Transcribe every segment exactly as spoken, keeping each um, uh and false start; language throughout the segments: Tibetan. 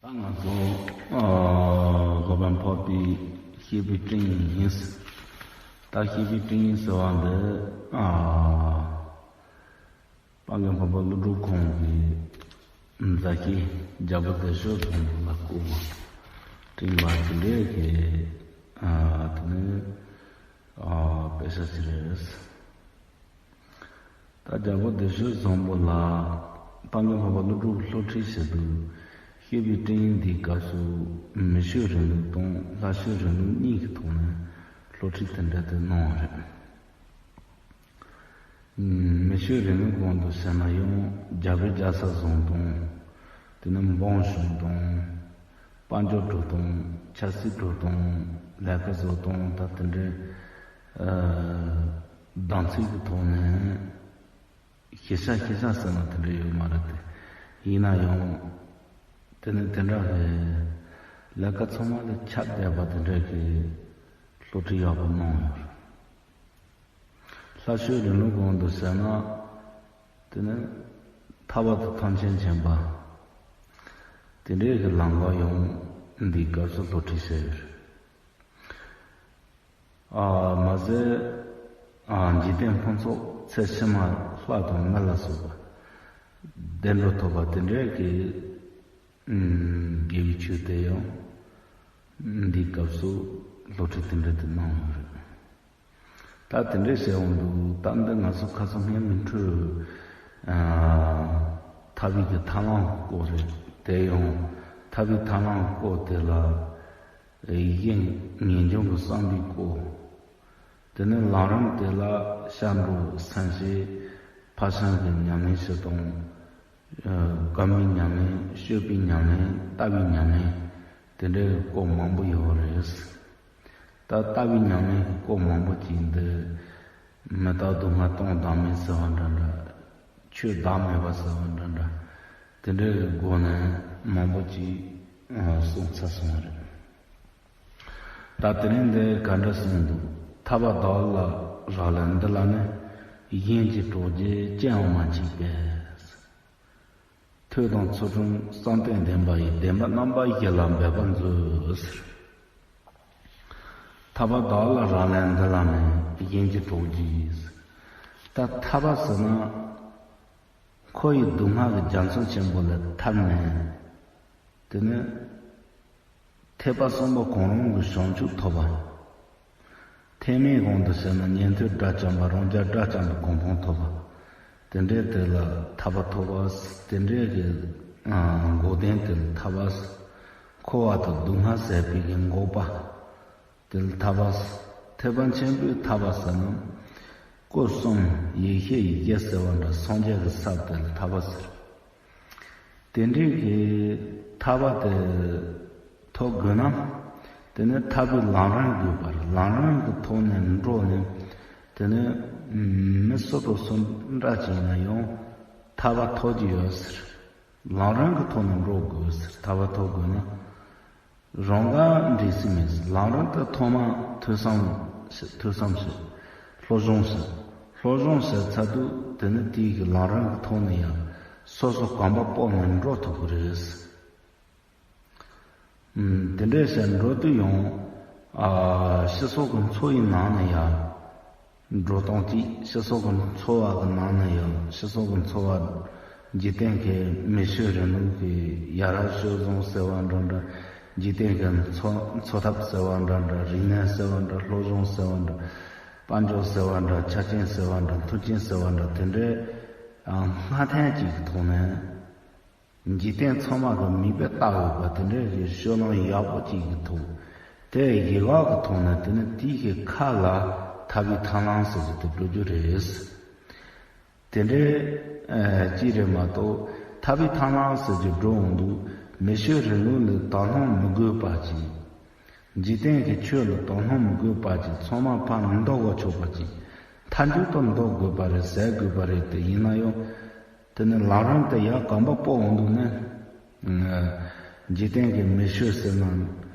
ད་ང་ཚོ་ཨ་གོ་བན་ཕོར་པའི་བཤད་པའི་སྤྲིངས་ཡིན། ད་བཤད་པའི་སྤྲིངས་ཡིན་ཟེར་བ་འདི་ཨ་དཔལ་ལྡན་འཕགས་པ་ཀླུ་སྒྲུབ་ཁོང་གི་མཛད་རྗེས་རྒྱལ་པོ་བདེ་སྤྱོད་བཟང་པོ་ལ་བསྐུར་བ་སྤྲིངས་པ་དེ་འདྲའི་གི་ཨ་དེ་ནི་ཨ་དཔེ་ཆ་ཞིག་རེད། ད་རྒྱལ་པོ་བདེ་སྤྱོད་བཟང་པོ་ལ་དཔལ་ལྡན་འཕགས་པ་ཀླུ་སྒྲུབ་སློབ་ཁྲིད་བྱེད་དུས་བཤད་པའི་སྤྲིངས་ཡིག་འདིའི་སྐབས་སུ་མི་ཆོས་རིང་ལུགས་དང་ལྷ་ཆོས་རིང་ལུགས་གཉིས་ཀྱི་ཐོག་ནས་སློབ་ཁྲིད་དེ་འདྲ་དེ་གནང་བ་རེད། མི་ཆོས་རིང་ལུགས་སྒང་དུ་བཤད་ན་ཡང་རྒྱལ་པོའི་རྒྱལ་ས་བཟུང་དང་དེ་ནས་འབངས་བྱུང་དང་དཔལ་འབྱོར་འགྲོ་དང་ཆབ་སྲིད་འགྲོ་དང་ལས་ཀ་བཟོ་དང་ད་དེ་འདྲའི་ཨ་གདེང་ཚོད་ཀྱི་ཐོག་ནས་ཤེས་བྱ་ཤེས་བྱ་ཟེར་ན་དེ་འདྲ་ཡོད་མ་རེད་དེ། ཡིན་ན་ཡང་དེ་ནི་དེ་འདྲ་གི་ལས་ཀ་ཚང་མ་ལ་ཁྱབ་བསྡད་པ་དེ་འདྲ་གི་སློབ་ཁྲིད་ཡག་པོ་གནང་ཡོད་རེད། ལྷ་ཆོས་རིང་ལུགས་སྒང་དུ་བཤད་ན་དེ་ནི་ཐར་པ་དང་ཐམས་ཅད་མཁྱེན་པ་དེ་འདྲའི་གི་ལམ་ཁ་ཡང་འདིའི་སྐབས་སུ་སློབ་ཁྲིད་བྱས་ཡོད་རེད། ཨ་མ་ཟད་ཨ་འཇིག་རྟེན་ཕུན་ཚོགས་ཚེ་ཕྱི་མ་ལྷ་དང་མི་ལ་སོགས་པ་བདེ་འགྲོ་ཐོབ་པ་དེ་འདྲའི་གི་ཨུམ་དགེ་བའི་ཆོས་དེ་ཡང་འདིའི་སྐབས་སུ་སློབ་ཁྲིད་དེ་འདྲ་དེ་གནང་ཡོད་རེད། ད་དེ་འདྲའི་བྱས་འོང་དུས་ད་འདི་ང་ཚོ་ཁ་སང་སྔོན་མི་འཕྲོས་ཨ་ཐར་པའི་གི་ཐབས་ལམ་སྐོར་རེད། དེ་ཡང་ཐར་པའི་ཐབས་ལམ་སྐོར་དེ་ལ་ཡིད་བཞིན་ངེས་འབྱུང་གི་བསམ་པའི་སྐོར། དེ་ནས་ལམ་རིམ་དེ་ལ་སྐྱབས་འགྲོ་སེམས་བསྐྱེད་ཕར་ཕྱིན་གྱི་ཉམས་ལེན་བྱེད་སྟངས། ཨ་གོམས་པའི་ཉམས་ལེན་སྤྱོད་པའི་ཉམས་ལེན་ལྟ་བའི་ཉམས་ལེན་དེ་འདྲའི་སྐོར་མང་པོ་ཡོད་རེད། ད་ལྟ་བའི་ཉམས་ལེན་གྱི་སྐོར་མང་པོ་ཅིག་འདི་མི་རྟག་སྡུག་བསྔལ་སྟོང་བདག་མེད་ཟེར་བ་འདྲ་འདྲ། ཆོས་བདག་མེད་པ་ཟེར་བ་འདྲ་འདྲ། དེ་འདྲའི་སྒོ་ནས་མང་པོ་ཅིག་གསུངས་ཚར་སོང་བ་རེད། ད་དེ་རིང་འདི་ག་འདྲ་གསུངས་འདུག་ཐར་པ་བདག་ལ་རག་ལས་འདི་ལ་ནི། གཞན་གྱི་གྲོགས་ཀྱིས་ཅི་ཡང་མ་མཆིས་པས། ཐོས་དང་ཚུལ་ཁྲིམས་བསམ་གཏན་ལྡན་པ་ཡིས། བདེན་པ་རྣམ་པ་བཞི་ལ་འབད་པར་མཛོད་ཟེར། ཐར་པ་བདག་ལ་རག་ལས་འདི་ལ་ནི། གཞན་གྱི་གྲོགས་ཀྱིས། ད་ཐར་པ་ཟེར་ན་འཁོར་བའི་སྡུག་བསྔལ་གྱི་རྒྱ་མཚོ་ཆེན་པོ་ལས་ཐར་ནས། དེ་ནས་ཐེག་པ་གསུམ་པོ་གང་རུང་གི་བྱང་ཆུབ་ཐོབ་པ། ཐེག་དམན་གོང་དུ་བཤད་ན་ཉན་ཐོས་དགྲ་བཅོམ་པ་རང་རྒྱལ་དགྲ་བཅོམ་པའི་གོ་འཕང་ཐོབ་པ། དེ་འདྲའི་དེ་ལ་ཐར་པ་ཐོབ་པ། དེ་འདྲའི་གི་ཨ་འགོག་བདེན་དེ་ལ་ཐར་པ། འཁོར་བ་དང་སྡུག་བསྔལ་ཟད་པའི་གི་འགོག་པ། དེ་ལ་ཐར་པ། ཐེག་པ་ཆེན་པོའི་ཐར་པ་ཟེར་ན། སྐུ་གསུམ་ཡེ་ཤེས་ཡི་གེ་ཟེར་བ་འདྲ་སངས་རྒྱས་ཀྱི་ས་དེ་ལ་ཐར་པ་ཟེར། དེ་འདྲའི་གི་ཐར་པ་དེ་ཐོབ་དགོས་ན། དེ་ནི་ཐར་པའི་ལམ་རིམ་དགོས་པ་རེད། ལམ་རིམ་གྱི་ཐོག་ནས་འགྲོ་ནས། དེ་ནི་མི་སུ་དང་སུ་འདྲ་ཅིག་ཡིན་ན་ཡང་ཐར་པ་ཐོབ་ཀྱི་ཡོད་ཟེར། ལམ་རིམ་གྱི་ཐོག་ནས་འགྲོ་དགོས་ཟེར། ཐར་པ་ཐོབ་དགོས་ན། རང་དགར་འགྲིག་སྲིད་མེད་ཟེར། ལམ་རིམ་དེ་ཐོག་མ་ཐོས་བསམ་བྱེད། ཐོས་བསམ་བྱེད། སློབ་སྦྱོང་བྱེད། སློབ་སྦྱོང་བྱས་ཚར་དུས་དེ་ནི་དེའི་གི་ལམ་རིམ་གྱི་ཐོག་ནས་ཡང་སོ་སོ་གོམ་པ་སྤོ་ནས་འགྲོ་ཐུབ་ཀྱི་རེད། ཨུམ། དེ་འདྲའི་བྱས་འགྲོ་དུས་ཡང་ཨ་སྤྱི་ཚོགས་ཀྱི་འཚོ་བའི་ནང་ནས་ཡང་འགྲོ་སྟངས་གཅིག་སྤྱི་ཚོགས་ཀྱི་འཚོ་བ་གི་ནང་ནས་ཡང་སྤྱི་ཚོགས་ཀྱི་འཚོ་བ། འཇིག་རྟེན་གྱི་མི་ཆོས་རིང་ལུགས་ཀྱི་ཡ་རབས་སྤྱོད་བཟང་ཟེར་བ་འདྲ་འདྲ། འཇིག་རྟེན་གྱི་འཚོ་འཚོ་ཐབས་ཟེར་བ་འདྲ་འདྲ། རིག་གནས་ཟེར་བ་འདྲ། སློབ་སྦྱོང་ཟེར་བ་འདྲ། དཔལ་འབྱོར་ཟེར་བ་འདྲ། ཆ་རྐྱེན་ཟེར་བ་འདྲ། མཐུན་རྐྱེན་ཟེར་བ་འདྲ། དེ་འདྲའི་ཨ་སྔ་ཐན་གཅིག་གི་ཐོག་ནས། འཇིག་རྟེན་ཚང་མ་གི་མིག་དཔེ་ལྟ་འོས་པ་དེ་འདྲའི་གི་སྤྱོད་ལམ་ཡག་པོ་གཅིག་གི་ཐོག་དེ་ཡི་ག་གི་ཐོག་ནས་དེ་ནི་དེའི་གི་ཁ་ལ་ཐར་པའི་ཐབས་ལམ་ཟེར་གྱི་དེ་འགྲོ་རྒྱུ་རེད། དེ་འདྲའི་ཨ་གཅིག་རེད་མ་གཏོགས་ཐར་པའི་ཐབས་ལམ་ཟེར་གྱི་འགྲོ་འོང་དུས་མི་ཆོས་རིང་ལུགས་ལ་དག་སྣང་མི་དགོས་པ་ཅིག་འཇིག་རྟེན་གྱི་ཆོས་ལ་དག་སྣང་མི་དགོས་པ་ཅིག་ཚང་མ་ཕར་འདོར་བ་ཆོག་པ་ཅིག་མཐའ་མཇུག་ཏུ་འདོར་དགོས་པ་རེད། ཟད་དགོས་པ་རེད། དེ་ཡིན་ན་ཡང་། དེ་ནི་ལམ་རིམ་དེ་ཡར་གོམ་པ་སྤོ་འོང་དུས་ནི། འཇིག་རྟེན་གྱི་མི་ཆོས་ཟེར་ན།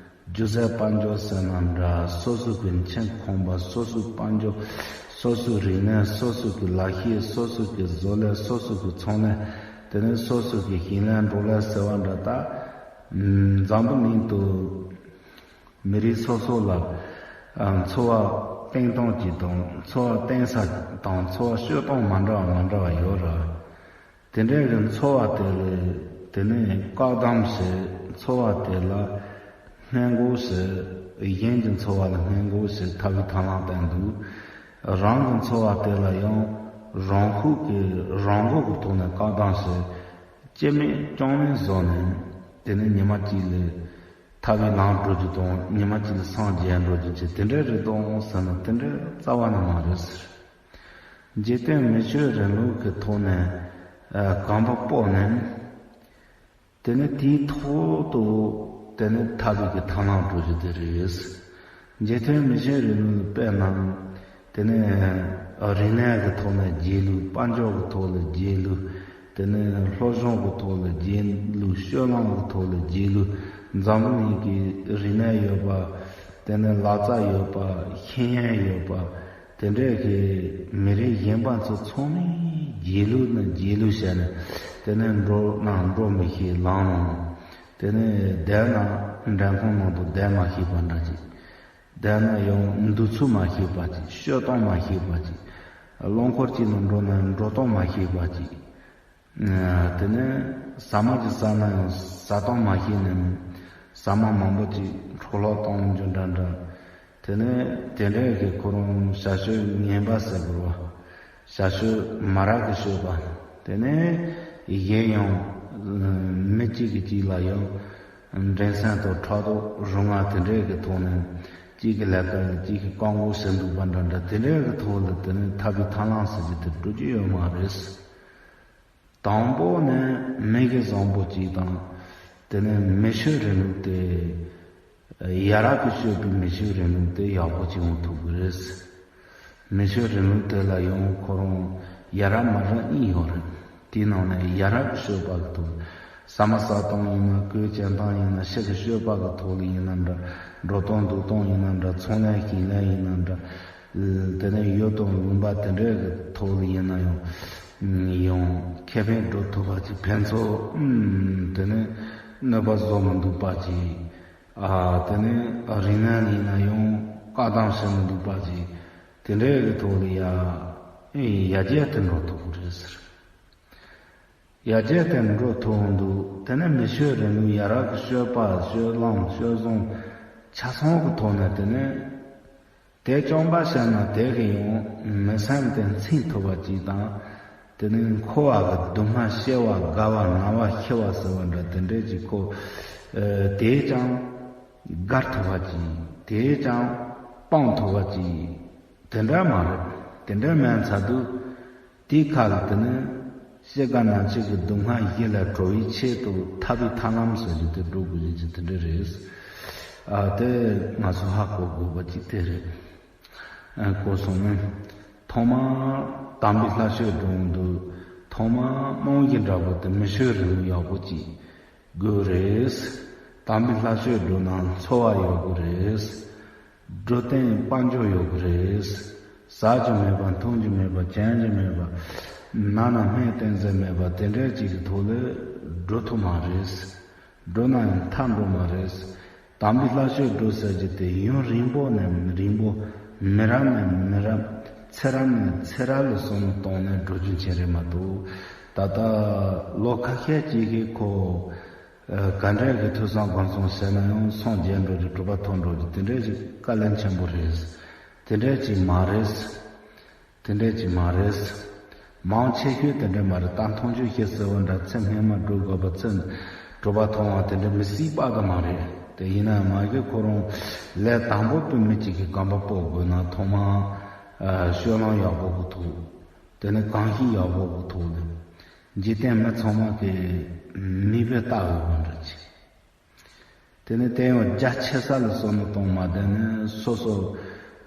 སྒྱུ་རྩལ་དཔལ་འབྱོར་ཟེར་ན་འདྲ། སོ་སོ་གི་མཆན་ཁང་པ། སོ་སོའི་དཔལ་འབྱོར། སོ་སོའི་རིག་གནས། སོ་སོ་གི་ལག་ཤེས། སོ་སོ་གི་བཟོ་ལས། སོ་སོ་གི་ཚོང་ལས། དེ་ནི་སོ་སོ་གི་ཞིང་ལས་འབྲོག་ལས་ཟེར་བ་འདྲ། ད་ འཛམ་བུ་གླིང་དུ་མི་རིགས་སོ་སོ་ལ་ཨ་འཚོ་བ་བརྟེན་སྟངས་ཀྱི་དང་འཚོ་བ་བརྟེན་ས་དང་འཚོ་བ་སྤྱོད་སྟངས་མ་འདྲ་བ་མ་འདྲ་བ་ཡོད་རེད། དེ་འདྲའི་གི་འཚོ་བ་དེ་ལ་དེ་ནས་བཀག་སྡོམ་བྱེད། འཚོ་བ་དེ་ལ་སྔོན་འགོག་བྱེད། གཞན་གྱི་འཚོ་བ་ལ་སྔོན་འགོག་བྱེད། ཐབས་ཀྱི་ཐབས་ལམ་བསྟན་འདུག་རང་གི་འཚོ་བ་དེ་ལ་ཡང་རང་ཤུགས་ཀྱིས་རང་འགུལ་གྱི་ཐོག་ནས་བཀག་སྡོམ་བྱེད། ཅི་མེད་ཅང་མེད་བཟོ་ནས་དེ་ནས་ཉི་མ་གཅིག་ལ་ཐར་པའི་ལམ་འགྲོ་རྒྱུ་དང་ཉི་མ་གཅིག་ལ་སངས་རྒྱས་འགྲོ་རྒྱུ་བྱེད། དེ་འདྲ་རེད་དང་ཟེར་ན་དེ་འདྲ་རྩ་བ་ནས་མ་རེད་ཟེར། འཇིག་རྟེན་མི་ཆོས་རིང་ལུགས་ཀྱི་ཐོག་ནས་ཨ་གོམ་པ་སྤོས་ནས་དེ་ནས་དེའི་ཐོག་ཏུ་དེ་ནས་ཐར་པའི་གི་ཐབས་ལམ་འགྲོ་རྒྱུ་དེ་རེད། འཇིག་རྟེན་མི་ཆོས་རིང་ལུགས་དཔེར་ན་དེ་ནས་རིག་གནས་ཀྱི་ཐོག་ནས་རྗེས་ལུས། དཔལ་འབྱོར་གྱི་ཐོག་ལ་རྗེས་ལུས། དེ་ནས་སློབ་སྦྱོང་གི་ཐོག་ལ་རྗེས་ལུས། སྤྱོད་ལམ་གྱི་ཐོག་ལ་རྗེས་ལུས། འཛམ་བུ་གླིང་གི་རིག་གནས་ཡོད་པ། དེ་ནས་ལག་རྩལ་ཡོད་པ། ཤེས་ཡོན་ཡོད་པ། དེ་འདྲའི་གི་མི་རིགས་གཞན་པ་ཚོ་ཚང་མས་རྗེས་ལུས་ནི་རྗེས་ལུས་བྱས་ནས་དེ་ནས་འགྲོ་ན་འགྲོ་མི་ཤེས། ལངས་ན་དེ་ནས་བསྡད་ན་མགྲོན་ཁང་ནང་དུ་བསྡད་མ་ཤེས་པ་འདྲ་ཅིག་བསྡད་ན་ཡང་འདུག་ཚུལ་མ་ཤེས་པ་ཅིག་སྤྱོད་སྟངས་མ་ཤེས་པ་ཅིག་རླངས་འཁོར་གཅིག་ལ་འགྲོ་ན་འགྲོ་སྟངས་མ་ཤེས་པ་ཅིག་དེ་ནས་ཟ་མ་ཅིག་ཟ་ན་ཡང་ཟ་སྟངས་མ་ཤེས་ནས་ཟ་མ་མང་པོ་ཅིག་འཕྲོ་བརླག་གཏོང་རྒྱུ་འདྲ་འདྲ། དེ་ནས་དེ་འདྲའི་གི་ཁོ་རང་བྱ་སྤྱོད་ངན་པ་ཟེར་དགོས་རེད་བ། བྱ་སྤྱོད་མ་རབས་ཀྱི་སྤྱོད་པ། དེ་ནས་གཞན་ཡང་མི་གཅིག་གིས་གཅིག་ལ་ཡང་འགྲན་སེམས་དང་ཕྲག་དོག་རུ་ང་དེ་འདྲའི་གི་ཐོག་ནས་གཅིག་གི་ལས་ཀ་ལ་གཅིག་གིས་བཀག་འགོག་བྱེད་འདུག་པ་འདྲ་འདྲ། དེ་འདྲའི་གི་ཐོག་ལ་དེ་ནས་ཐར་པའི་ཐབས་ལམ་ཟེར་རྒྱུ་དེ་འགྲོ་རྒྱུ་ཡོད་མ་རེད། དང་པོ་ནི་མི་གི་བཟང་པོ་གཅིག་དང་། དེ་ནས་མི་ཆོས་རིང་ལུགས་དེ། ཡ་རབས་ཀྱི་སྤྱོད་པའི་མི་ཆོས་རིང་ལུགས་དེ་ཡག་པོ་ཅིག་འོང་ཐུབ་ཀྱི་རེད། མི་ཆོས་རིང་ལུགས་དེ་ལ་ཡང་ཁོ་རང་ཡ་རབས་མ་རབས་གཉིས་ཡོད་རེད། དེའི་ནང་ནས་ཡ་རབས་ཀྱི་སྤྱོད་པ་གི་ཐོག་ཟ་མ་ཟ་སྟངས་ཡིན་ན། གོས་གྱོན་སྟངས་ཡིན་ན། ཕྱི་གི་སྤྱོད་པ་གི་ཐོག་ལ་ཡིན་ན་འདྲ། འགྲོ་སྟངས་འདུག་སྟངས་ཡིན་ན་འདྲ། ཚོང་ལས་གཉེར་ལས་ཡིན་ན་འདྲ། དེ་ནས་ཡུལ་དང་ལུང་པ་དེ་འདྲའི་གི་ཐོག་ལ་ཡིན་ན་ཡང་ཡང་ཁེ་ཕན་འགྲོ་ཐུབ་པ་ཅིག་ཕན་ཚུན་དེ་ནས་གནོད་པ་བཟོ་མི་འདུག་པ་ཅིག་ཨ་དེ་ནས་རིག་གནས་ལ་ཡིན་ན་ཡང་བཀག་སྡོམ་བྱེད་མི་འདུག་པ་ཅིག་དེ་འདྲའི་གི་ཐོག་ལ་ཡ་ཡར་རྒྱས་དེ་འགྲོ་ཐུབ་ཀྱི་རེད་ཟེར། ཡར་རྒྱས་དེ་འགྲོ་ཐུབ་འདུག་དེ་ནས་མི་ཆོས་རིང་ལུགས་ཡ་རབས་ཀྱི་སྤྱོད་པ། སྤྱོད་ལམ། སྤྱོད་བཟང་ཆ་ཚང་གི་ཐོག་ནས་དེ་ནས་དེ་སྦྱོང་བ་བྱས་ན་དེ་གི་ཡང་མི་སེམས་དེ་འཚིང་ཐུབ་པ་ཅིག་དང་། དེ་ནས་འཁོར་བ་གི་སྡུག་བསྔལ་ཞི་བ་དགའ་བ་ན་བ་ཤི་བ་ཟེར་བ་འདྲ་དེ་འདྲས་ཀྱི་ཁོ། ཨ་དེས་ཀྱང་དགར་ཐུབ་པ་ཅིག་དེས་ཀྱང་སྤང་ཐུབ་པ་ཅིག་དེ་འདྲ་མ་རེད། དེ་འདྲ་མིན་ཚར་དུས་དེའི་ཁ་ལ་དེ་ནི་ཤི་དགའ་ན་འཆི་གི་སྡུག་བསྔལ་ཡིད་ལས་གྲོལ་བའི་ཆེད་དུ་ཐར་པའི་ཐབས་ལམ་ཟེར་རྒྱུ་དེ་འགྲོ་དགོས་རྒྱུ་དེ་འདྲ་རེད། ཨ་དེ་ང་ཚོ་ཧ་གོ་དགོས་པ་ཅིག་དེ་རེད། ཨ་གོ་སོང་ངས། ཐོག་མར་དམ་པའི་ལྷ་ཆོས་སྒྲུབ་འདུག་ཐོག་མར་རྨང་གཞི་འདྲ་པོ་དེ་མི་ཆོས་རིང་ལུགས་ཡག་པོ་ཅིག་དགོས་རེད། དམ་པའི་ལྷ་ཆོས་སྒྲུབ་ན་འཚོ་བ་ཡག་པོ་རེད། འགྲོ་སྟངས་དཔལ་འབྱོར་ཡག་པོ་རེད། ཟ་རྒྱུ་མེད་པ། འཐུང་རྒྱུ་མེད་པ། གྱོན་རྒྱུ་མེད་པ། ནང་ན་སྨན་བསྟེན་ས་མེད་པ་དེ་འདྲ་ཅིག་གི་ཐོག་ལ་འགྲོ་ཐུབ་མ་རེད། འགྲོ་ན་ཡང་མཐར་འགྲོ་མ་རེད། དམ་པའི་ལྷ་ཆོས་སྒྲུབ་ཟེར་རྒྱུ་དེ་ཡུན་རིང་པོ་ནས་རིང་པོ། མི་རབས་ནས་མི་རབས། ཚེ་རབས་ནས་ཚེ་རབས་ལ་སོང་ནས་གཏོང་ནས་འགྲོ་རྒྱུ་མཁན་རེད་མ་གཏོགས། ད་ལྟ་ལོ་ཁ་ཤས་ཅིག་གིས་ཁོ་ཨ་ག་འདྲས་ཀྱི་ཐོས་བསམ་སྒོམ་གསུམ་བྱས་ན་ཡང་སངས་རྒྱས་འགྲོ་རྒྱུ། གྲུབ་པ་ཐོབ་འགྲོ་རྒྱུ་དེ་འདྲས་ཅིག་དཀའ་ལས་ཆེན་པོ་རེད། དེ་འདྲས་ཅིག་མ་རེད། དེ་འདྲས་ཅིག་མ་རེད། མང་ཆེ་ཤོས་དེ་འདྲས་མ་རེད། ད་མཐོང་ཆོས་ཤེས་ཟེར་བ་འདྲ། ཚེ་སྔོན་མ་སྒྲུབ་དགོས་པ། ཚེ་གྲུབ་པ་མཐོང་བ་དེ་འདྲས་མི་སྲིད་པ་ད་མ་རེད། དེ་ཡིན་ན་མ་གི་ཁོ་རང་ལས་དང་པོ་དུ་མི་གཅིག་གིས་གོམ་པ་སྤོ་དགོས་ན་ཐོག་མར་ཨ་སྤྱོད་ལམ་ཡག་པོ་གི་ཐོག་དེ་ནས་གོམས་གཤིས་ཡག་པོ་གི་ཐོག་ནས་འཇིག་རྟེན་མི་ཚང་མ་གི་མིག་དཔེ་ལྟ་འོས་པ་འདྲ་ཅིག་དེ་ནས་དེ་ཡང་རྒྱ་ཆེ་ས་ལ་བསམ་བློ་གཏོང་མ་བསྡད་ནས་སོ་སོ་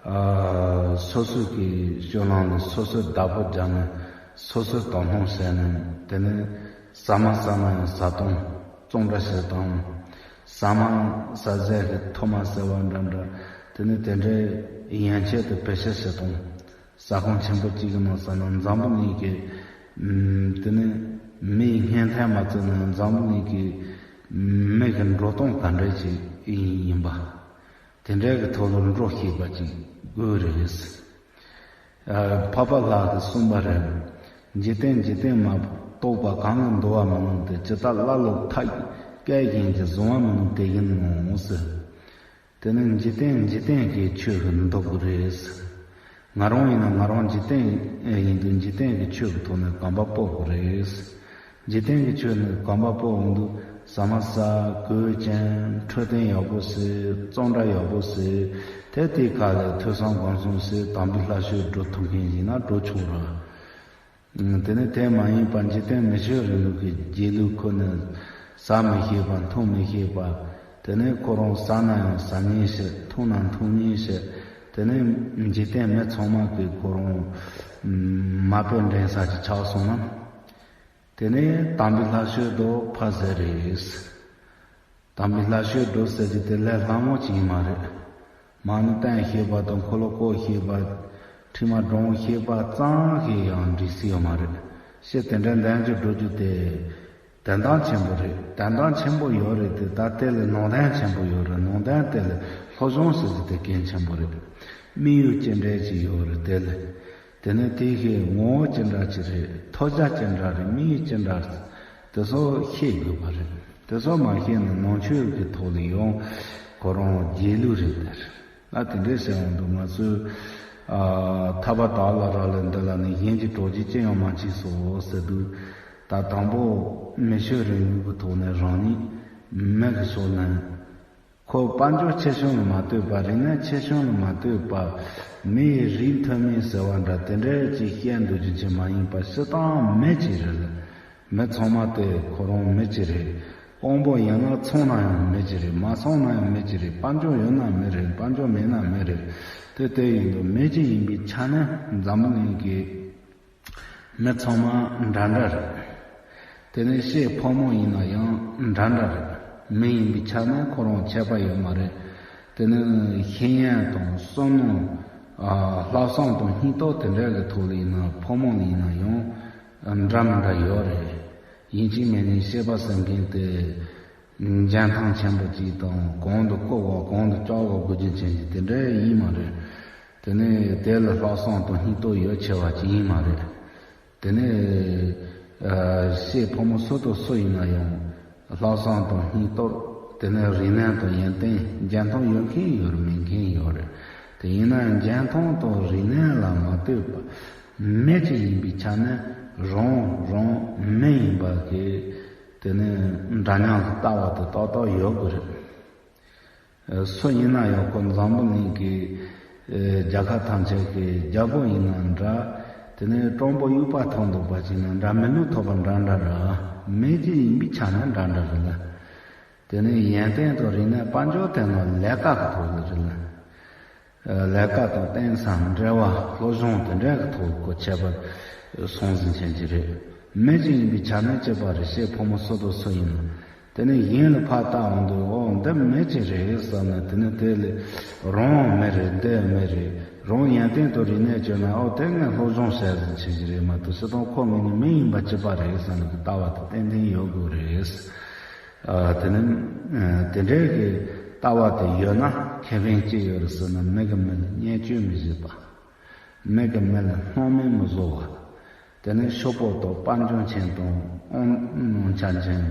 ཨ་སོ་སོ་གི་སྤྱོད་ལམ་ལ་སོ་སོས་བདག་པོ་རྒྱག་ནས་སོ་སོས་དོ་སྣང་བྱས་ནས། དེ་ནས་ཟ་མ་ཟ་ན་ཡང་ཟ་སྟངས་བཙོང་འདྲ་བྱེད་སྟངས། ཟ་མ་ཟ་ཟས་ཀྱི་ཐོག་མ་ཟེར་བ་འདྲ་འདྲ། དེ་ནས་དེ་འདྲའི་ཡན་ཆད་དུ་བེད་སྤྱོད་བྱེད་སྟངས། ཟ་ཁང་ཆེན་པོ་གཅིག་གི་ནང་ཟ་ན་འཛམ་བུ་གླིང་གི་ཨམ་དེ་ནས་མིའི་སྙིང་ཐག་མ་བརྩིས་ན་འཛམ་བུ་གླིང་གི་མི་ གི་འགྲོ་སྟངས་ག་འདྲ་ཅིག་ཡིན་པ། དེ་འདྲའི་གི་ཐོག་ལ་འགྲོ་ཤེས་པ་ཅིག་དགོས་རེད། ཨ། འཕགས་པ་ལྷ་གིས་གསུངས་པ་རེད། འཇིག་རྟེན་འཇིག་རྟེན་མ་གཏོགས་པ་གང་ལ་འདུ་བ་མིན་ནོ་དེ། ཇི་ལྟར་ཀླ་ཀློ་མཐའ་བསྐལ་བཞིན་གྱིས་གཟུང་བ་མིན་ནོ་དེ་བཞིན་ནོ་ཟེར། དེ་ནི་འཇིག་རྟེན་འཇིག་རྟེན་གྱི་ཆོས་ཀྱིས་འདུ་དགོས་རེད། ང་རང་ཡིན་ན་ང་རང་འཇིག་རྟེན་ཡིན་དུས་འཇིག་རྟེན་གྱི་ཆོས་ཀྱི་ཐོག་ནས་གོམ་པ་སྤོ་དགོས་རེད། འཇིག་རྟེན་གྱི་ཆོས་ནི་གོམ་པ་སྤོ་འོང་དུས་ཟ་མ་ཟ། གོས་གྱོན། འཕྲོད་བསྟེན་ཡག་པོ་བྱེད། བརྩོན་འགྲུས་ཡག་པོ་བྱེད། དེ་དེའི་ཁ་ལ་ཐོས་བསམ་སྒོམ་གསུམ་བྱེད། དམ་པའི་ལྷ་ཆོས་སྒྲུབ་ཐུབ་མཁན་ཡིན་ན་འགྲོ་ཆོག་ར། དེ་ནས་དེ་མ་ཡིན་པར་འཇིག་རྟེན་མི་ཆོས་རིང་ལུགས་ཀྱི་རྗེས་ལུས་ཁོ་ནས་ཟ་མི་ཤེས་པ། འཐུང་མི་ཤེས་པ། དེ་ནས་ཁོ་རང་ཟ་ན་ཡང་ཟ་ཉེན་ཞིག། འཐུང་ན་འཐུང་ཉེན་ཞིག། དེ་ནས་འཇིག་རྟེན་མི་ཚང་མ་གིས་ཁོ་རང་མ་དཔེ་འདྲེན་ས་ཅིག་ཆགས་སོང་ན། དེ་ནས་དམ་པའི་ལྷ་ཆོས་དེ་ཕར་ཟད་རེད། དམ་པའི་ལྷ་ཆོས་སྒྲུབ་ཟེར་རྒྱུ་དེ་ལས་སླ་མོ་ཅིག་ཡིན་མ་རེད། མ་ཎི་བསྟན་ཤེས་པ་དང་འཁོར་ལོ་བསྐོར་ཤེས་པ། ཁྲིད་མ་སྒྲུང་ཤེས་པ་ཙམ་གྱིས་ཡང་འགྲིག་སྲིད་ཡོད་མ་རེད། ཞེས་དེ་འདྲའི་འདོན་རྒྱུ་སྒྲུབ་རྒྱུ་དེ་དོན་དག་ཆེན་པོ་རེད། དོན་དག་ཆེན་པོ་ཡོད་རེད་དེ། ད་དེ་ལ་ནང་དོན་ཆེན་པོ་ཡོད་རེད། ནང་དོན་དེ་ལ་སློབ་སྦྱོང་ཟེར་རྒྱུ་དེ་གལ་ཆེན་པོ་རེད། དམིགས་ཡུལ་ཅི་འདྲ་ཅིག་ཡོད་རེད། དེ་ལ། དེ་ནས་དེ་གི་ངོ་བོ་ཅི་འདྲ་ཅིག་རེད། ཐོབ་བྱ་ཅི་འདྲ་རེད། དམིགས་ཡུལ་ཅི་འདྲ་རེད། དེ་ཚོ་ཤེས་དགོས་པ་རེད། དེ་ཚོ་མ་ཤེས་ན་ནང་ཆོས་ཀྱི་ཐོག་ལ་ཡང་ཁོ་རང་རྗེས་ལུས་རེད་དེ། ཨ། དེ་འདྲས་ཟེར་འོང་དུས་ང་ཚོས། ཨ། ཐར་པ་དག་ལ་རག་ལས་འདི་ལ་ནི། གཞན་གྱི་གྲོགས་ཀྱིས་ཅི་ཡང་མ་མཆིས་སོ་ཟེར་དུས། ད་དང་པོ་མི་ཆོས་རིང་ལུགས་ཀྱི་ཐོག་ནས་རང་ཉིད་མི་གི་ཕྱོགས་ནས། ཁོ་དཔལ་འབྱོར་ཆེ་ཆུང་ལ་མ་ལྟོས་པར། རིག་གནས་ཆེ་ཆུང་ལ་མ་ལྟོས་པར། མིའི་རིགས་མཐུན་མིན་ཟེར་བ་འདྲ་དེ་འདྲའི་ཅིག་བཤད་འདུག་རྒྱུ་ཅིག་མ་ཡིན་པར། སྤྱིར་བཏང་མི་ཅིག་རེད་ལ། མི་ཚང་མ་དེ་ཁོ་རང་མི་ཅིག་རེད། དབང་པོ་ཡོད་ན་ཚང་ན་ཡང་མི་ཅིག་རེད། མ་ཚང་ན་ཡང་མི་ཅིག་རེད། དཔལ་འབྱོར་ཡོད་ན་མི་རེད། དཔལ་འབྱོར་མེད་ན་མི་རེད། དེ་དེ་ཡིན་དུས་མི་ཅིག་ཡིན་པའི་ཆ་ནས་འཛམ་བུ་གླིང་གི་མི་ཚང་མ་འདྲ་འདྲ་རེད། དེ་ནས་བཤད་ཕོ་མོ་ཡིན་ན་ཡང་འདྲ་འདྲ་རེད། མི་ཡིན་པའི་ཆ་ནས་ཁོ་རང་ཁྱད་པར་ཡོད་མ་རེད། དེ་ནས་ཤེས་ཡོན་དང་བསམ་མནོ། ཨ། ལྷག་བསམ་དང་སྙིང་སྟོབས་དེ་འདྲ་གི་ཐོག་ལ་ཡིན་ན་ཕོ་མོ་ལ་ཡིན་ན་ཡང་འདྲ་མི་འདྲ་ཡོད་རེད། ཡིན་གཅིག་མིན་གཉིས་བཤད་པ་ཟེར་མཁན་དེ། འཇོན་ཐང་ཆེན་པོ་ཅིག་དང་། གོང་དུ་བཀུར་བ་གོང་དུ་བཀྱག་པ་དགོས་རྒྱུ་ཅན་གྱི་དེ་འདྲ་ཡིན་མ་རེད། དེ་ནས་དེ་ལ་ལྷག་བསམ་དང་སྙིང་སྟོབས་ཡོད་ཆེ་བ་ཅིག་ཡིན་མ་རེད། དེ་ནས། ཨ། བཤད་ཕོ་མོ་སུ་དང་སུ་ཡིན་ན་ཡང་ལྷག་བསམ་དང་སྙིང་སྟོབས། དེ་ནས་རིག་གནས་དང་ཡོན་ཏན། འཇོན་ཐང་ཡོད་མཁན་ཡོད་རེད། མེད་མཁན་ཡོད་རེད། དེ་ཡིན་ན་འཇོན་ཐང་དང་རིག་གནས་ལ་མ་ལྟོས་པར་མི་ཅིག་ཡིན་པའི་ཆ་ནས་རང་རང་མི་ཡིན་པ་གི། དེ་ནས་འདྲ་མཉམ་གྱི་ལྟ་བ་དེ་ཏག་ཏག་ཡོད་དགོས་རེད། ཨ། སུ་ཡིན་ན་ཡང་ཁོ་འཛམ་བུ་གླིང་གི། ཨ། རྒྱལ་ཁབ་ཐམས་ཅད་ཀྱི་རྒྱལ་པོ་ཡིན་ན་འདྲ། དེ་ནས་སྤྲང་པོ་དབྱུག་པ་འཐེན་འདུག་པ་ཅིག་ན་འདྲ། མི་ལུས་ཐོབ་པ་འདྲ་འདྲ་རེད། མི་ཅིག་ཡིན་པའི་ཆ་ནས་འདྲ་འདྲ་རེད་ལ། དེ་ནས་ཡོན་ཏན་དང་རིག་གནས། དཔལ་འབྱོར་དེ་ནི་ལས་ཀ་གི་ཐོག་ལ་རེད་ལ། ཨ། ལས་ཀ་དང་རྟེན་བཟང་འབྲེལ་བ་སློབ་སྦྱོང་དེ་འདྲ་གི་ཐོག་ཁོ་ཁྱད་པར་སོང་ཟིན་ཆེན་གྱི་རེད། མི་ཅིག་ཡིན་པའི་ཆ་ནས་གཅིག་པ་རེད། བཤད་ཕོ་མོ་སུ་དང་སུ་ཡིན་ན། དེ་ནས་གཞན་ལ་ཕར་ལྟ་འོང་དུས། ཨོ། འདི་མི་ཅིག་རེད་བསམ་ནས། དེ་ནས་དེ་ལས་རང་མི་རེད། འདི་མི་རེད། རང་ཡོན་ཏན་དང་རིག་གནས་བྱས་ན། ཨོ། དེ་ངས་སློབ་སྦྱོང་བྱས་ཟིན་ཆེན་གྱི་རེད་མ་གཏོགས། སྤྱིར་བཏང་ཁོ་ངོས་ནས་མི་ཡིན་པ་གཅིག་པ་རེད་བསམ་ནས་ལྟ་བ་དེ་ཏན་ཏན་ཡོད་དགོས་རེད། ཨ། དེ་ནི། ཨ། དེ་འདྲའི་གི་ལྟ་བ་དེ་ཡོད་ན་ཁེ་ཕན་ཅི་ཡོད་རེད་ཟེར་ན། མི་གིས་མི་ལ་བརྙས་བཅོས་མི་བྱེད་པ། མི་གིས་མི་ལ་སྣང་མེད་མི་བཟོ་བ། དེ་ནི་ཤོག་བུ་དང་དཔལ་འབྱོར་ཅན་དང་དབང་ཆ་ཅན།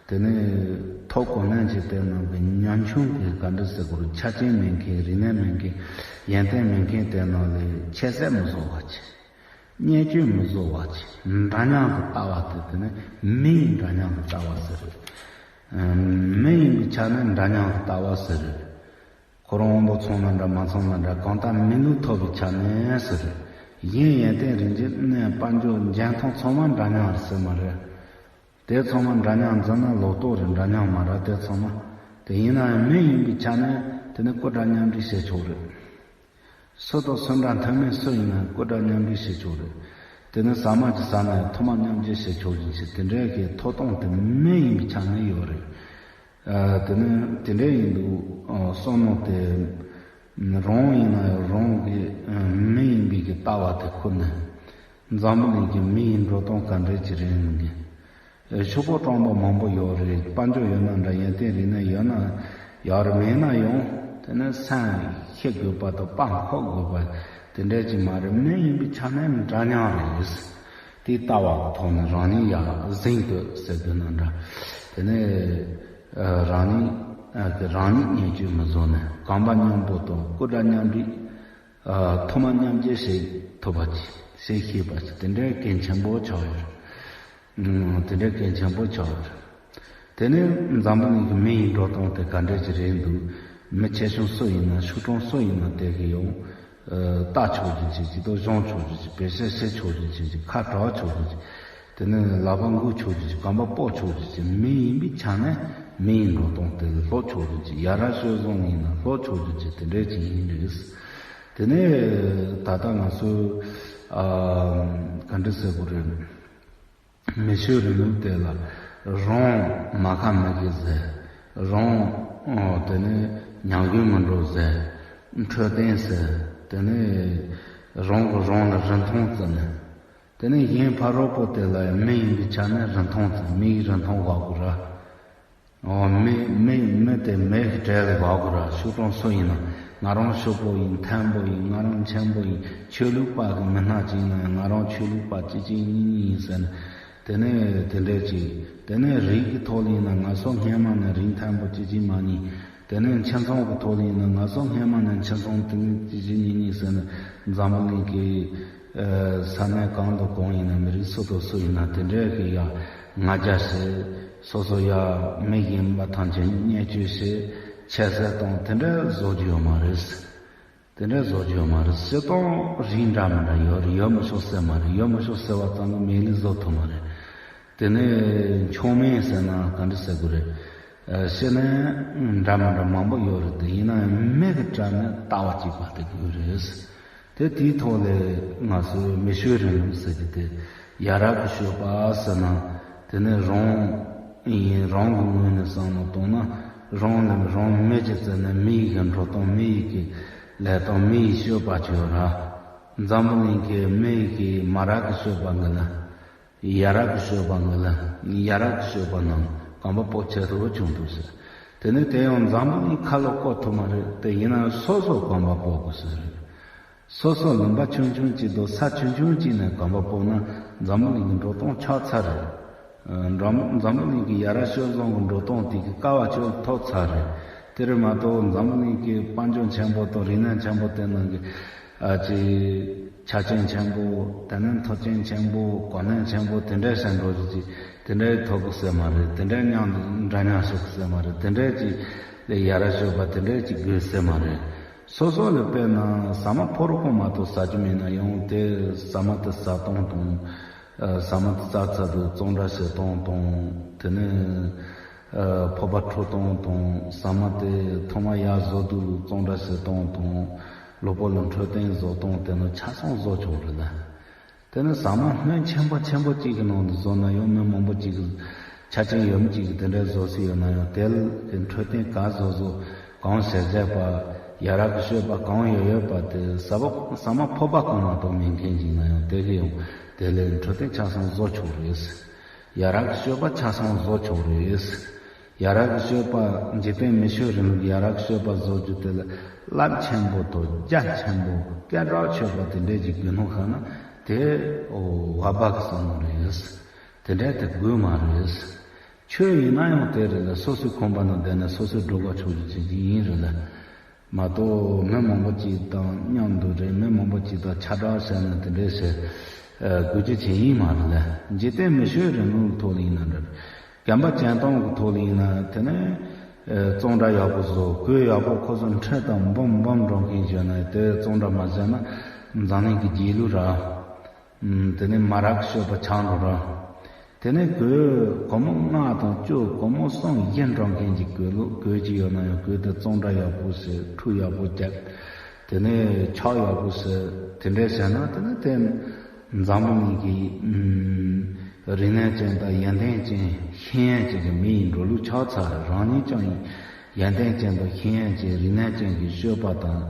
དེ་ནི་ཐོབ་གོ་ནས་ཅིག་དེ་ནང་གི་ཉམ་ཆུང་གི་ག་འདྲ་ཟེར་དགོས་རེད། ཆ་རྐྱེན་མེད་མཁན། རིག་གནས་མེད་མཁན། ཡོན་ཏན་མེད་མཁན་དེ་ནང་ལ་ཁྱད་གསད་མི་བཟོ་བ་བྱས། བརྙས་བཅོས་མི་བཟོ་བ་བྱས། འདྲ་མཉམ་གྱི་ལྟ་བ་དེ། དེ་ནི་མི་ཡི་འདྲ་མཉམ་གྱི་ལྟ་བ་ཟེར། ཨ། མི་ཡིན་པའི་ཆ་ནས་འདྲ་མཉམ་གྱི་ལྟ་བ་ཟེར། ཁོ་རང་དབང་པོ་ཚང་ན་འདྲ། མ་ཚང་ན་འདྲ། གང་ལྟར་མི་ལུས་ཐོབ་པའི་ཆ་ནས་ཟེར། གཞན་ཡོན་ཏན་རིག་གནས་དཔལ་འབྱོར་འཇོན་ཐང་ཚང་མ་འདྲ་མཉམ་རེད་ཟེར་མ་རེད། དེ་ཚང་མ་འདྲ་མཉམ་འཛིན་ན་ལོག་རྟོག་རེད། འདྲ་མཉམ་མ་རེད་དེ་ཚང་མ། དེ་ཡིན་ན་ཡང་མི་ཡིན་པའི་ཆ་ནས་དེ་ནི་སྐུ་འདྲ་མཉམ་འབྲེལ་བྱེད་ཆོག་རེད། སུ་དང་སུ་འདྲ་མཐུན་མིན་སུ་ཡིན་ན་སྐུ་འདྲ་མཉམ་འབྲེལ་བྱེད་ཆོག་རེད། དེ་ནི་ཟ་མ་ཅིག་ཟ་ན་ཡང་ཐུར་མ་མཉམ་སྦྱོར་བྱེད་ཆོག་རྒྱུ་ཞིག། དེ་འདྲའི་གི་ཐོབ་ཐང་དེ་མི་ཡིན་པའི་ཆ་ནས་ཡོད་རེད། ཨ། དེ་ནི་དེ་འདྲ་ཡིན་དུས། ཨ། བསམ་མནོ་དེ་རང་ཡིན་ན་ཡང་རང་གི། ཨ། མི་ཡིན་པའི་གི་ལྟ་བ་དེ་ཁུར་ནས། འཛམ་བུ་གླིང་གི་མི་ཡི་འགྲོ་སྟངས་ག་འདྲ་ཅིག་རེད་ངེས། ཤོག་བུ་སྤྲང་པོ་མང་པོ་ཡོད་རེད། དཔལ་འབྱོར་ཡོད་ན་འདྲ། ཡོན་ཏན་རིག་གནས་ཡོད་ན་ཡོད་རེད། མེད་ན་ཡང་དེ་ནས་སེམས་ཤེས་དགོས་པ་དང་དཔའ་འཁོར་དགོས་པ་དེ་འདྲ་ཅིག་མ་རེད། མི་ཡིན་པའི་ཆ་ནས་འདྲ་མཉམ་རེད། དེའི་ལྟ་བ་གི་ཐོག་ནས་རང་ཉིད་ཡར་ཟིན་དགོས་ཟེར་དགོས་ན་འདྲ། དེ་ནས་རང་ཉིད་རང་ཉིད་ཉེས་སྤྱོད་མི་བཟོ་ནས་གོམ་པ་མཉམ་པོ་དང་སྐུ་དགྲ་མཉམ་འབྲེལ། ཐོག་མ་མཉམ་སྐྱེད་བྱེད་ཐུབ་པ་ཅིག་བྱེད་ཤེས་པ་ཅིག་དེ་འདྲའི་གལ་ཆེན་པོ་ཆགས་ཡོད་རེད། དེ་འདྲའི་གལ་ཆེན་པོ་ཆགས་ཡོད་རེད། དེ་ནས་འཛམ་བུ་གླིང་གི་མི་ཡི་འགྲོ་སྟངས་དེ་ག་འདྲ་ཅིག་རེད་འདུག་མི་ཆེ་ཆུང་སུ་ཡིན་ན། ཆུང་གྲང་སུ་ཡིན་ན། དེ་གི་ཡང་ལྟ་ཆོག་རྒྱུ་ཅིག་ཅིག་དང་སྦྱོང་ཆོག་རྒྱུ་ཅིག་བེད་སྤྱོད་བྱེད་ཆོག་རྒྱུ་ཅིག་ཅིག་ཁ་གྲག་ཆོག་རྒྱུ་ཅིག་དེ་ནས་ལག་པ་འགུལ་ཆོག་རྒྱུ་ཅིག་གོམ་པ་སྤོ་ཆོག་རྒྱུ་ཅིག་མི་ཡིན་པའི་ཆ་ནས་མི་ཡི་འགྲོ་སྟངས་དེ་སློབ་ཆོག་རྒྱུ་ཅིག་ཡ་རབས་སྤྱོད་བཟང་ཡིན་ན་སློབ་ཆོག་རྒྱུ་ཅིག་དེ་འདྲ་ཅིག་ཡིན་རེད། དེ་ནས་ད་ལྟ་ང་ཚོས་ཨ་ག་འདྲ་ཟེར་དགོས་རེད། མི་ཆོས་རིང་ལུགས་དེ་ལ་རང་མ་ཁ་མི་གི་ཟེར། རང་དེ་ནས་ཉམས་རྒུད་མི་འགྲོ་ཟེར། འཕྲོད་བསྟེན་ཟེར། དེ་ནས་རང་གི་རང་ལ་རིན་ཐང་བརྩི་ནས། དེ་ནས་གཞན་ཕ་རོལ་པོ་དེ་ལ་ཡང་མི་ཡིན་པའི་ཆ་ནས་རིན་ཐང་བརྩི། མི་ཡི་རིན་ཐང་དགའ་དགོས་ར། འོ་མི་མི་མི་དེ་མི་གི་གྲས་ལ་དགའ་དགོས་ར། ཤོག་གྲངས་སུ་ཡིན་ན། ང་རང་ཤོག་པོ་ཡིན། མཐོན་པོ་ཡིན། ང་རང་ཆེན་པོ་ཡིན། ཆོས་ལུགས་པ་གི་མི་སྣ་ཅིག་ཡིན་ན་ཡང་ང་རང་ཆོས་ལུགས་པ་གཅིག་གཅིག་གཉིས་གཉིས་ཡིན་ཟེར་ནས། དེ་ནས་དེ་འདྲས་ཅིག་དེ་ནས་རིགས་ཀྱི་ཐོག་ལ་ཡིན་ན་ང་ཚོ་སྔོན་མ་ནས་རིགས་མཐོན་པོ་གཅིག་གཅིག་མ་གཉིས། དེ་ནས་ཁྱིམ་ཚང་གི་ཐོག་ལ་ཡིན་ན་ང་ཚོ་སྔོན་མ་ནས་ཁྱིམ་ཚང་དེ་ནས་གཅིག་གཅིག་གཉིས་གཉིས་ཟེར་ནས་འཛམ་བུ་གླིང་གི་ས་གནས་གང་དང་གང་ཡིན་ན། མི་རིགས་སུ་དང་སུ་ཡིན་ན། དེ་འདྲའི་གི་ཡ་ང་རྒྱལ་བྱེད། སོ་སོ་ཡ་མི་གཞན་པ་ཐམས་ཅད་བརྙས་བཅོས་བྱེད། ཁྱད་གསོད་གཏོང་། དེ་འདྲ་བཟོ་རྒྱུ་ཡོད་མ་རེད། དེ་འདྲ་བཟོ་རྒྱུ་ཡོད་མ་རེད། སྤྱིར་བཏང་རིགས་འདྲ་མི་འདྲ་ཡོད་རེད། ཡོད་མི་ཆོག་ཟེར་མ་རེད། ཡོད་མི་ཆོག་ཟེར་བ་ཙམ་གྱིས་མི་ལུས་བཟོ་ཐུབ་མ་རེད། དེ་ནས་མཆོག་དམན་ཟེར་ན་ག་འདྲ་ཟེར་དགོས་རེད། ཨ་ཤེས་ནས་འདྲ་མི་འདྲ་མང་པོ་ཡོད་རེད། དེ་ཡིན་ན་ཡང་མི་གི་གྲས་ནས་ལྟ་བ་གཅིག་པ་དེ་དགོས་རེད། དེ་དེའི་ཐོག་ལས་ང་ཚོའི་མི་ཆོས་རིང་ལུགས་ཟེར་གྱི་དེ་ཡ་རབས་ཀྱི་ཆོས་པ་ཟེར་ན། དེ་ནས་རང་ཡིན། རང་གི་ངོས་ནས་བསམ་བློ་བཏང་ན། རང་ལ་རང་མི་གཅིག་བརྩིས་ནས་མི་ཡི་གི་འགྲོ་སྟངས། མི་ཡི་གི་ལས་སྟངས། མི་ཡི་སྤྱོད་པ་ཅིག་ཡོད་ར། འཛམ་བུ་གླིང་གི་མི་ཡི་གི་མ་རབས་ཀྱི་སྤྱོད་པ་འགའ་ལ། ཡ་རབས་ཀྱི་སྤྱོད་པ་འགའ་ལ། ཡ་རབས་ཀྱི་སྤྱོད་པ་རྣམས་གོམ་པ་སྤོ་ཆེད་དུ་བྱུང་འདུག་ཟེར། དེ་ནས་དེ་ཡང་འཛམ་བུ་གླིང་ཁ་ལོ་བསྐོར་ཐུབ་མ་རེད། དེ་ཡིན་ན་སོ་སོ་གོམ་པ་སྤོ་དགོས་ཟེར་རེད། སོ་སོ་ལུང་པ་ཆུང་ཆུང་གཅིག་དང་ས་ཆུང་ཆུང་གཅིག་ནས་གོམ་པ་སྤོ་ན་འཛམ་བུ་གླིང་གི་འགྲོ་སྟངས་ཆགས་ཚར་རེད། འཛམ་འཛམ་བུ་གླིང་གི་ཡ་རབས་སྤྱོད་བཟང་གི་འགྲོ་སྟངས་དེ་གི་ཀ་བ་ཅོལ་ཐོབ་ཚར་རེད། དེ་རེད་མ་གཏོགས་འཛམ་བུ་གླིང་གི་དཔལ་འབྱོར་ཆེན་པོ་དང་རིག་གནས་ཆེན་པོ་དེ་ནང་གི་ཨ་ཅེ་ཆ་རྐྱེན་ཆེན་པོ། དེ་ནས་མཐུན་རྐྱེན་ཆེན་པོ། གོ་གནས་ཆེན་པོ་དེ་འདྲའི་ཟེར་འགྲོ་རྒྱུ་ཅིག་དེ་འདྲའི་ཐོབ་གི་ཟེར་མ་རེད། དེ་འདྲའི་མཉམ་དུ་འདྲ་མཉམ་བྱེད་གི་ཟེར་མ་རེད། དེ་འདྲའི་ཅིག་ལས་ཡ་རབས་སྤྱོད་པ་དེ་འདྲའི་ཅིག་དགོས་ཟེར་མ་རེད། སོ་སོ་ལ་དཔེར་ན་ཟ་མ་ཕོ་རོག་པོ་མ་གཏོགས་ཟ་རྒྱུ་མེད་ན་ཡང་དེ་ཟ་མ་དེ་ཟ་སྟངས་དང་། ཨ་ཟ་མ་དེ་ཟ་ཚར་དུས་གཙང་སྦྲ་བྱེད་སྟངས་དང་། དེ་ནས་ཨ་ཕོར་པ་འཁྲུ་སྟངས་དང་། ཟ་མ་དེ་ཐོག་མ་ཡར་བཟོ་དུས་གཙང་སྦྲ་བྱེད་སྟངས་དང་། གློ་བུར་ལ་འཕྲོད་བསྟེན་བཟོ་སྟངས་དེ་ནི་ཆ་ཚང་བཟོ་ཆོག་རེད་ལ། དེ་ནི་ཟ་མ་སྣོད་ཆེན་པོ་ཆེན་པོ་གཅིག་གི་ནང་དུ་བཟོ་ན་ཡང་མི་མང་པོ་གཅིག་གི་ཆ་རྐྱེན་ཡོད་མི་གཅིག་གིས་དེ་འདྲའི་བཟོ་སྲིད་ཡོད་ན་ཡང་། དེ་ལ་གི་འཕྲོད་བསྟེན་ག་བཟོ་བཟོ། གང་བྱས་བྱས་པ། ཡ་རབས་ཀྱི་སྤྱོད་པ་གང་ཡོད་ཡོད་པ་དེ་ཟ་བ་ཟ་མ་ཕོར་པ་གང་མ་གཏོགས་མེད་མཁན་ཅིག་ན་ཡང་དེ་གི་ཡང་དེ་ལས་འཕྲོད་བསྟེན་ཆ་ཚང་བཟོ་ཆོག་རེད། ཡ་རབས་ཀྱི་སྤྱོད་པ་ཆ་ཚང་བཟོ་ཆོག་རེད། ཡ་རབས་ཀྱི་སྤྱོད་པ་འཇིག་རྟེན་མི་ཆོས་རིང་ལུགས་ཡ་རབས་ཀྱི་སྤྱོད་པ་བཟོ་རྒྱུ་དེ་ལ་རླབས་ཆེན་པོ་དང་རྒྱ་ཆེན་པོ་སྐད་གྲགས་ཆོད་པ་དེ་འདྲས་ཀྱི་རྒྱུ་ནོར་ཁག་ན་དེ་འོ་བ་སྦག་གི་བསམ་བློ་རེད། དེ་འདྲས་དེ་དགོས་མ་རེད། ཆོས་ཡིན་ན་ཡང་དེ་རེད་ལ། སོ་སོའི་ཁང་པ་ནང་བསྡད་ནས་སོ་སོའི་སྒྲོ་ག་ཆོག་རྒྱུ་ཅིག་ཡིན་རེད་ལ། མ་གཏོགས་མི་མང་པོ་ཅིག་དང་མཉམ་དུ་རེད། མི་མང་པོ་ཅིག་དང་ཁྱབ་བསྒྲགས་བྱས་ན་དེ་འདྲས་བྱེད་དགོས་རྒྱུ་ཅིག་ཡིན་མ་རེད་ལ། འཇིག་རྟེན་མི་ཆོས་རིང་ལུགས་ཐོག་ལ་ཡིན་ན་འདྲ། བསྟན་པ་བྱེད་སྟངས་ཀྱི་ཐོག་ལ་ཡིན་ན་དེ་ནས་གཙང་སྦྲ་ཡག་པོ་བཟོ། གོས་ཡག་པོ་ཁོ་ཚོ་འཁྲུད་དང་འབུམ་འབུམ་འགྲོ་མཁན་བྱས་ན་དེ་གཙང་སྦྲ་མ་བྱས་ན་འཛམ་གླིང་གི་རྗེས་ལུས་ར། དེ་ནས་མ་རབས་སྤྱོད་པ་ཆགས་འགྲོ་ར། དེ་ནས་གོས་སྒོར་མོ་ལྔ་དང་བཅུ། སྒོར་མོ་གསུམ་བཞི་འགྲོ་མཁན་གྱི་གོས་ལུགས་གོས་ཀྱི་ཡོད་ན་ཡང་གོས་དེ་གཙང་སྦྲ་ཡག་པོ་བྱས། འཁྲུ་ཡག་པོ་རྒྱག་དེ་ནས་ཕྱག་ཡག་པོ་བྱས། དེ་འདྲས་བྱས་ན་དེ་ནས་དེ་འཛམ་བུ་གླིང་གི་རིག་གནས་ཅན་དང་ཡོན་ཏན་ཅན་ཤེས་ཡོན་ཅན་གྱི་མི་ཡི་འགྲོ་ལུགས་ཆགས་ཚར། རང་ཉིད་ཀྱང་ཡོན་ཏན་ཅན་དང་ཤེས་ཡོན་ཅན་རིག་གནས་ཅན་གྱི་སྤྱོད་པ་དང་།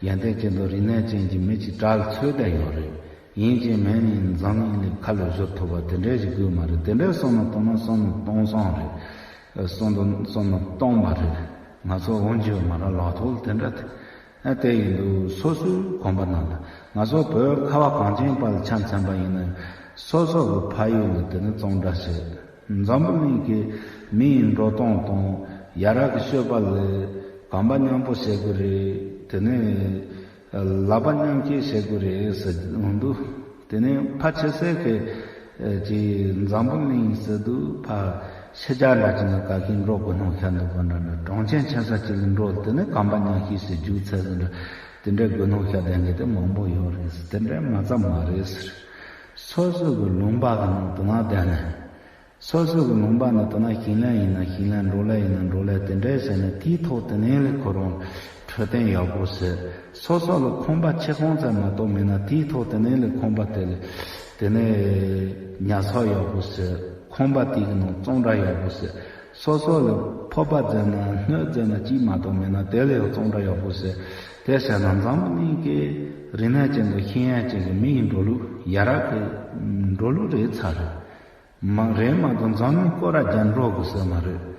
ཡོན་ཏན་ཅན་དང་རིག་གནས་ཅན་གྱི་མི་གཅིག་གྲལ་ཚུད་བསྡད་ཡོད་རེད། ཡིན་གཅིག་མིན་གཉིས་འཛམ་གླིང་ལ་ཁ་ལོ་བཞུར་ཐུབ་པ་དེ་འདྲ་ཞིག་དགོས་མ་རེད། དེ་འདྲའི་བསམ་བློ་བཏང་ན་བསམ་བློ་གཏོང་སོང་རེད། བསམ་བློ་བསམ་བློ་གཏོང་བ་རེད། ང་ཚོ་འོ་འཇོན་མ་ར་ལག་ཐོག་དེ་འདྲ་དེ། ཨ་དེ་ཡིན་དུས་སོ་སོའི་གོམ་པ་ནང་ལ་ང་ཚོ་བོད་ཁ་བ་གངས་ཅན་པ་ལ་ཆ་མཚོན་པ་ཡིན་ན། སོ་སོ་གི་ཕ་ཡུལ་ལ་དེ་ནས་བཙོན་འདྲ་བྱེད། འཛམ་བུ་གླིང་གི་མི་ཡི་འགྲོ་སྟངས་དང་ཡ་རབས་ཀྱི་སྤྱོད་པ་ལ་གོམ་པ་མཉམ་པོ་བྱེད་དགོས་རེད། དེ་ནས་ལག་པ་མཉམ་སྐྱེལ་བྱེད་དགོས་རེད་ཟེར་འོང་དུས། དེ་ནས་ཕལ་ཆེ་ཤོས་ཀྱི་ཨ་ཅིག་འཛམ་བུ་གླིང་ཟེར་དུས་ཕ་ཤི་རྒྱག་འདྲ་ཅིག་ནང་ག་གིན་འགྲོ་དགོས་སྣང་ཤར་འདུག་པ་འདྲ་འདྲ། གྲོང་ཁྱེར་ཆེ་ས་ཅིག་ལ་འགྲོ་དེ་ནས་གོམ་པ་མཉམ་སྐྱེལ་བྱེད་རྒྱུ་ཚད་ཟེར་འདྲ། དེ་འདྲའི་དགོས་སྣང་ཤར་ལྡན་མཁན་དེ་མང་པོ་ཡོད་རེད་ཟེར། དེ་འདྲའི་མ་ཙམ་མ་རེད་ཟེར། སོ་སོ་གི་ལུང་པ་གི་ནང་དུ་ན་བསྡད་ནས། སོ་སོ་གི་ལུང་པ་ནང་དུ་ན་ཞིང་ལས་ཡིན་ན་ཞིང་ལས། འབྲོག་ལས་ཡིན་ན་འབྲོག་ལས། དེ་འདྲའི་བྱས་ནས་དེའི་ཐོག་དེ་ནས་ལས་ཁོ་རང་འཕྲོད་བསྟེན་ཡག་པོ་བྱེད། སོ་སོ་ལ་ཁང་པ་ཆེ་ཁང་ཙམ་མ་གཏོགས་མེད་ན་དེའི་ཐོག་དེ་ནས་ལས་ཁང་པ་དེ་ལས་དེ་ནས་ཉར་ཚགས་ཡག་པོ་བྱེད། ཁང་པ་དེ་གི་ནང་བཙོན་འདྲ་ཡག་པོ་བྱེད། སོ་སོ་ལ་ཕོར་པ་བརྫེས་ན་སྣོད་བརྫེས་ན་གཅིག་མ་གཏོགས་མེད་ན་དེ་ལས་ཡང་བཙོན་འདྲ་ཡག་པོ་བྱེད། དེ་བྱས་ན་འཛམ་བུ་གླིང་གི་རིག་གནས་ཅན་དང་ཤེས་ཡོན་ཅན་གྱི་མི་ཡི་འགྲོ་ལུགས་ཡ་རབས་ཀྱི་འགྲོ་ལུགས་རེད་ཚར་རེད། མ་རེད་མ་གཏོགས་འཛམ་གླིང་སྐོར་ར་རྒྱག་འགྲོ་དགོས་ས་མ་རེད།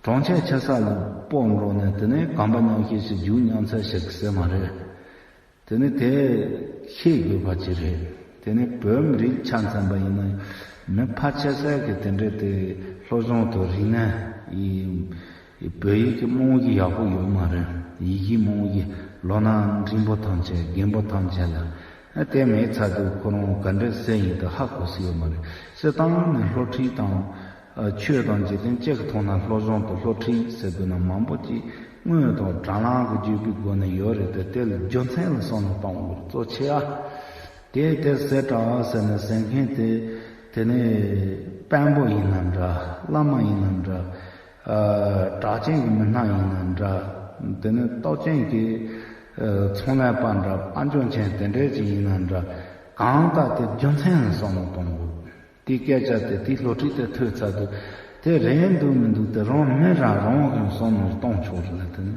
གྲོང་ཁྱེར་ཆེ་ས་ལ་སྤོ་འགྲོ་ནས་དེ་ནས་གོམ་པ་མཉམ་སྐྱེལ་བྱེད་རྒྱུ་མཉམ་འཚོལ་བྱེད་དགོས་ས་མ་རེད། དེ་ནི་དེ་ཤེས་དགོས་པ་ཅིག་རེད། དེ་ནི་བོད་མི་རིགས་ཆ་མཚོན་པ་ཡིན་ན་མི་ཕལ་ཆེ་ཤོས་ཀྱི་དེ་འདྲའི་དེ་སློབ་སྦྱོང་དང་རིག་གནས་ཡི་བོད་ཡིག་གི་རྨང་གཞི་ཡག་པོ་ཡོད་མ་རེད། ཡིག་གཞི་རྨང་གཞི་ལོ་ན་འབྲིང་པོ་ཐམས་ཅད་རྒན་པོ་ཐམས་ཅད་ལ་ཨ་དེ་མེད་ཚར་དུས་ཁོ་རང་ག་འདྲ་སེ་ཡིན་དུ་ཧ་གོ་སྲིད་ཡོད་མ་རེད། སྤྱིར་བཏང་ནི་སློབ་ཁྲིད་དང་ཨ་ཆོས་དང་འཇིག་རྟེན་གཅིག་གི་ཐོག་ན་སློབ་སྦྱོང་དང་སློབ་ཁྲིད་ཟེར་དགོས་ན་མང་པོ་ཅིག་དངོས་དང་དྲ་ལམ་གྱི་བརྒྱུད་པའི་སྒོ་ནས་ཡོད་རེད་དེ། དེ་ལ་རྒྱུ་མཚན་ལ་བསམ་བློ་གཏོང་དགོས་གཙོ་ཆེ་ཨ། དེ་དེ་ཟེར་དྲག་ཟེར་ནས་ཟེར་མཁན་དེ། དེ་ནས་དཔོན་པོ་ཡིན་ན་འདྲ། བླ་མ་ཡིན་ན་འདྲ། ཨ་གྲགས་ཅན་གྱི་མི་སྣ་ཡིན་ན་འདྲ། དེ་ནས་སྟོབས་ཅན་གྱི་ཨ་ཚོང་ལས་པ་འདྲ། དཔལ་འབྱོར་ཅན་དེ་འདྲས་ཅིག་ཡིན་ན་འདྲ། གང་ལྟར་དེ་རྒྱུ་མཚན་ལ་བསམ་བློ་གཏོང་དགོས། དེའི་སྐད་ཆ་དེ་དེའི་སློབ་ཁྲིད་དེ་ཐོས་ཚར་དུས། དེ་རེད་འདུག་མི་འདུག་དེ་རང་མི་རང་རང་གི་བསམ་བློ་གཏོང་ཆོག་རེད་ལ། དེ་ནི་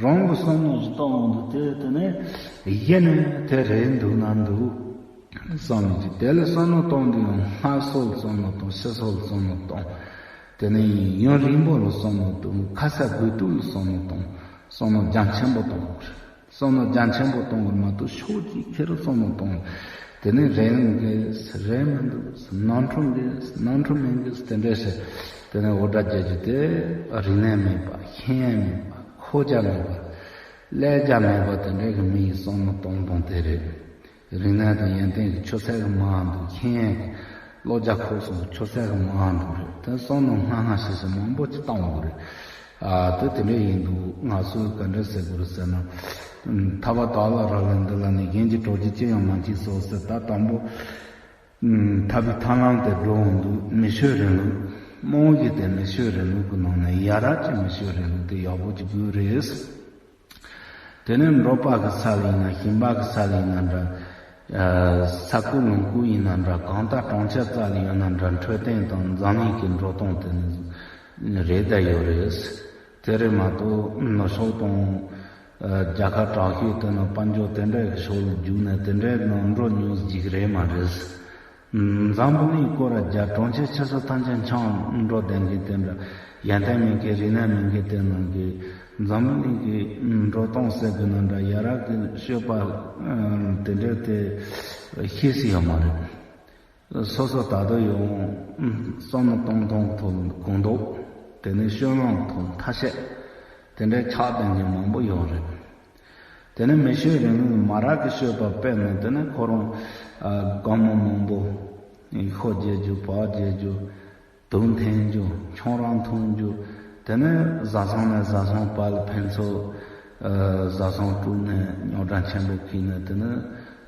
རང་གི་བསམ་བློ་ཞིག་གཏོང་འོང་དུས་དེ་དེ་ནས་གཞི་ནས་དེ་རེད་འདུག་ན་འདུག་བསམ་གྱི། དེ་ལ་བསམ་བློ་གཏོང་དུས་ཡང་སྔར་སྲོལ་ལ་བསམ་བློ་གཏོང་། ཕྱི་སྲོལ་ལ་བསམ་བློ་གཏོང་། དེ་ནས་ཡུན་རིང་པོ་ལ་བསམ་བློ་གཏོང་། ཁ་གསལ་དགོས་གཏུག་ལ་བསམ་བློ་གཏོང་། བསམ་བློ་རྒྱ་ཆེན་པོ་གཏོང་དགོས་རེད། བསམ་བློ་རྒྱ་ཆེན་པོ་གཏོང་གི་མ་གཏོགས་ཕྱོགས་གཅིག་ཁེར་བསམ་བློ་གཏོང་། དེ་ནས་རེད་འདུག་རེད་མི་འདུག་ནོར་འཁྲུལ་འདུག་ནོར་འཁྲུལ་མི་འདུག་དེ་འདྲ་བྱས། དེ་ནས་འུར་སྒྲ་རྒྱག་རྒྱུ་དེ་རིག་གནས་མེད་པ། ཤེས་ཡོན་མེད་པ། མཁོ་རྒྱ་མེད་པ། ཀླད་རྒྱ་མེད་པ་དེ་འདྲ་གི་མི་ཡི་བསམ་བློ་གཏོང་སྟངས་དེ་རེད། རིག་གནས་དང་ཡོན་ཏན་གྱི་ཆུ་ཚད་ཀྱི་མར་འདུག་ཤེས་ཡོན་གྱི་བློ་རྒྱ་ཁོག་སོང་ཆུ་ཚད་ཀྱི་མར་འདུག་རེད། དེ་བསམ་བློ་སྔ་སྔ་ཞིག་ཞིག་མང་པོ་ཅིག་བཏང་དགོས་རེད། ཨ་དེ་དེ་འདྲ་ཡིན་འདུག་ང་ཚོས་ག་འདྲ་ཟེར་དགོས་རེད་ཟེར་ན། ཐར་པ་དག་ལ་རག་ལས་འདི་ལ་ནི། གཞན་གྱི་གྲོགས་ཀྱིས་ཅི་ཡང་མ་མཆིས་སོ་ཟེར། ད་དང་པོ་ཐར་པའི་ཐར་ལམ་དེ་འགྲོ་འོང་དུས་མི་ཆོས་རིང་ལུགས། རྨང་གཞི་དེ་མི་ཆོས་རིང་ལུགས་ཀྱི་ནང་ནས་ཡ་རབས་ཀྱི་མི་ཆོས་རིང་ལུགས་དེ་ཡག་པོ་ཅིག་དགོས་རེད། དེ་ནས་འབྲོག་པ་གི་ས་ལ་ཡིན་ན། ཞིང་པ་གི་ས་ལ་ཡིན་ན་འདྲ། ས་ཁུལ་ལུང་ཁུལ་ཡིན་ན་འདྲ། གང་ལྟར་གྲོང་ཁྱེར་རྩ་ལ་ཡོད་ན་འདྲ། འཕྲོད་བསྟེན་དང་འཛམ་གླིང་གི་འགྲོ་སྟངས་དེ་ནི་རེད་བསྡད་ཡོད་རེད། དེ་རེད་མ་གཏོགས་ནུབ་ཕྱོགས་དང་རྒྱལ་ཁབ་དྲག་ཤོས་དེ་ནི་དཔལ་འབྱོར་དེ་འདྲའི་ཕྱོགས་ལ་རྒྱུགས་ནས་དེ་འདྲའི་ནང་འགྲོ་མྱོང་རྒྱུ་རེད་མ་རེད། འཛམ་བུ་གླིང་སྐོར་ར་རྒྱ། གྲོང་ཁྱེར་ཆེ་ས་ཐམས་ཅད་འཁྱམས་འགྲོ་བསྡད་མཁན་དེ་འདྲ། ཡོན་ཏན་མེད་མཁན་རིག་གནས་མེད་མཁན་དེ་རྣམས་ཀྱིས་འཛམ་བུ་གླིང་གི་འགྲོ་སྟངས་ཟེར་དགོས་ན་འདྲ། ཡ་རབས་ཀྱི་སྤྱོད་པ་དེ་འདྲ་དེ་ཤེས་སྲིད་ཡོད་མ་རེད། སོ་སོ་ད་དུང་ཡང་བསམ་བློ་གཏོང་སྟངས་ཐོག་གོམ་འདོགས། དེ་ནས་སྤྱོད་ལམ་ཐོག་ཐ་ཤལ། དེ་འདྲའི་ཆགས་བསྡད་མཁན་མང་པོ་ཡོད་རེད། དེ་ནས་མི་ཆོས་རིང་ལུགས་མ་རབས་ཀྱི་སྤྱོད་པ་སྤེལ་ནས། དེ་ནས་ཁོ་རང་ཨ་སྒོར་མོ་མང་པོ་ཤོ་རྒྱག་རྒྱུ། བག་རྒྱག་རྒྱུ། དུག་འཐེན་རྒྱུ། ཁྱོང་རང་འཐུང་རྒྱུ། དེ་ནས་བཟའ་ཚང་ནས་བཟའ་ཚང་བར་ལ་ཕན་ཚུན་ཨ་བཟའ་ཚང་དཀྲུགས་ནས་རྙོག་དྲ་ཆེན་པོ་བྱས་ནས། དེ་ནས་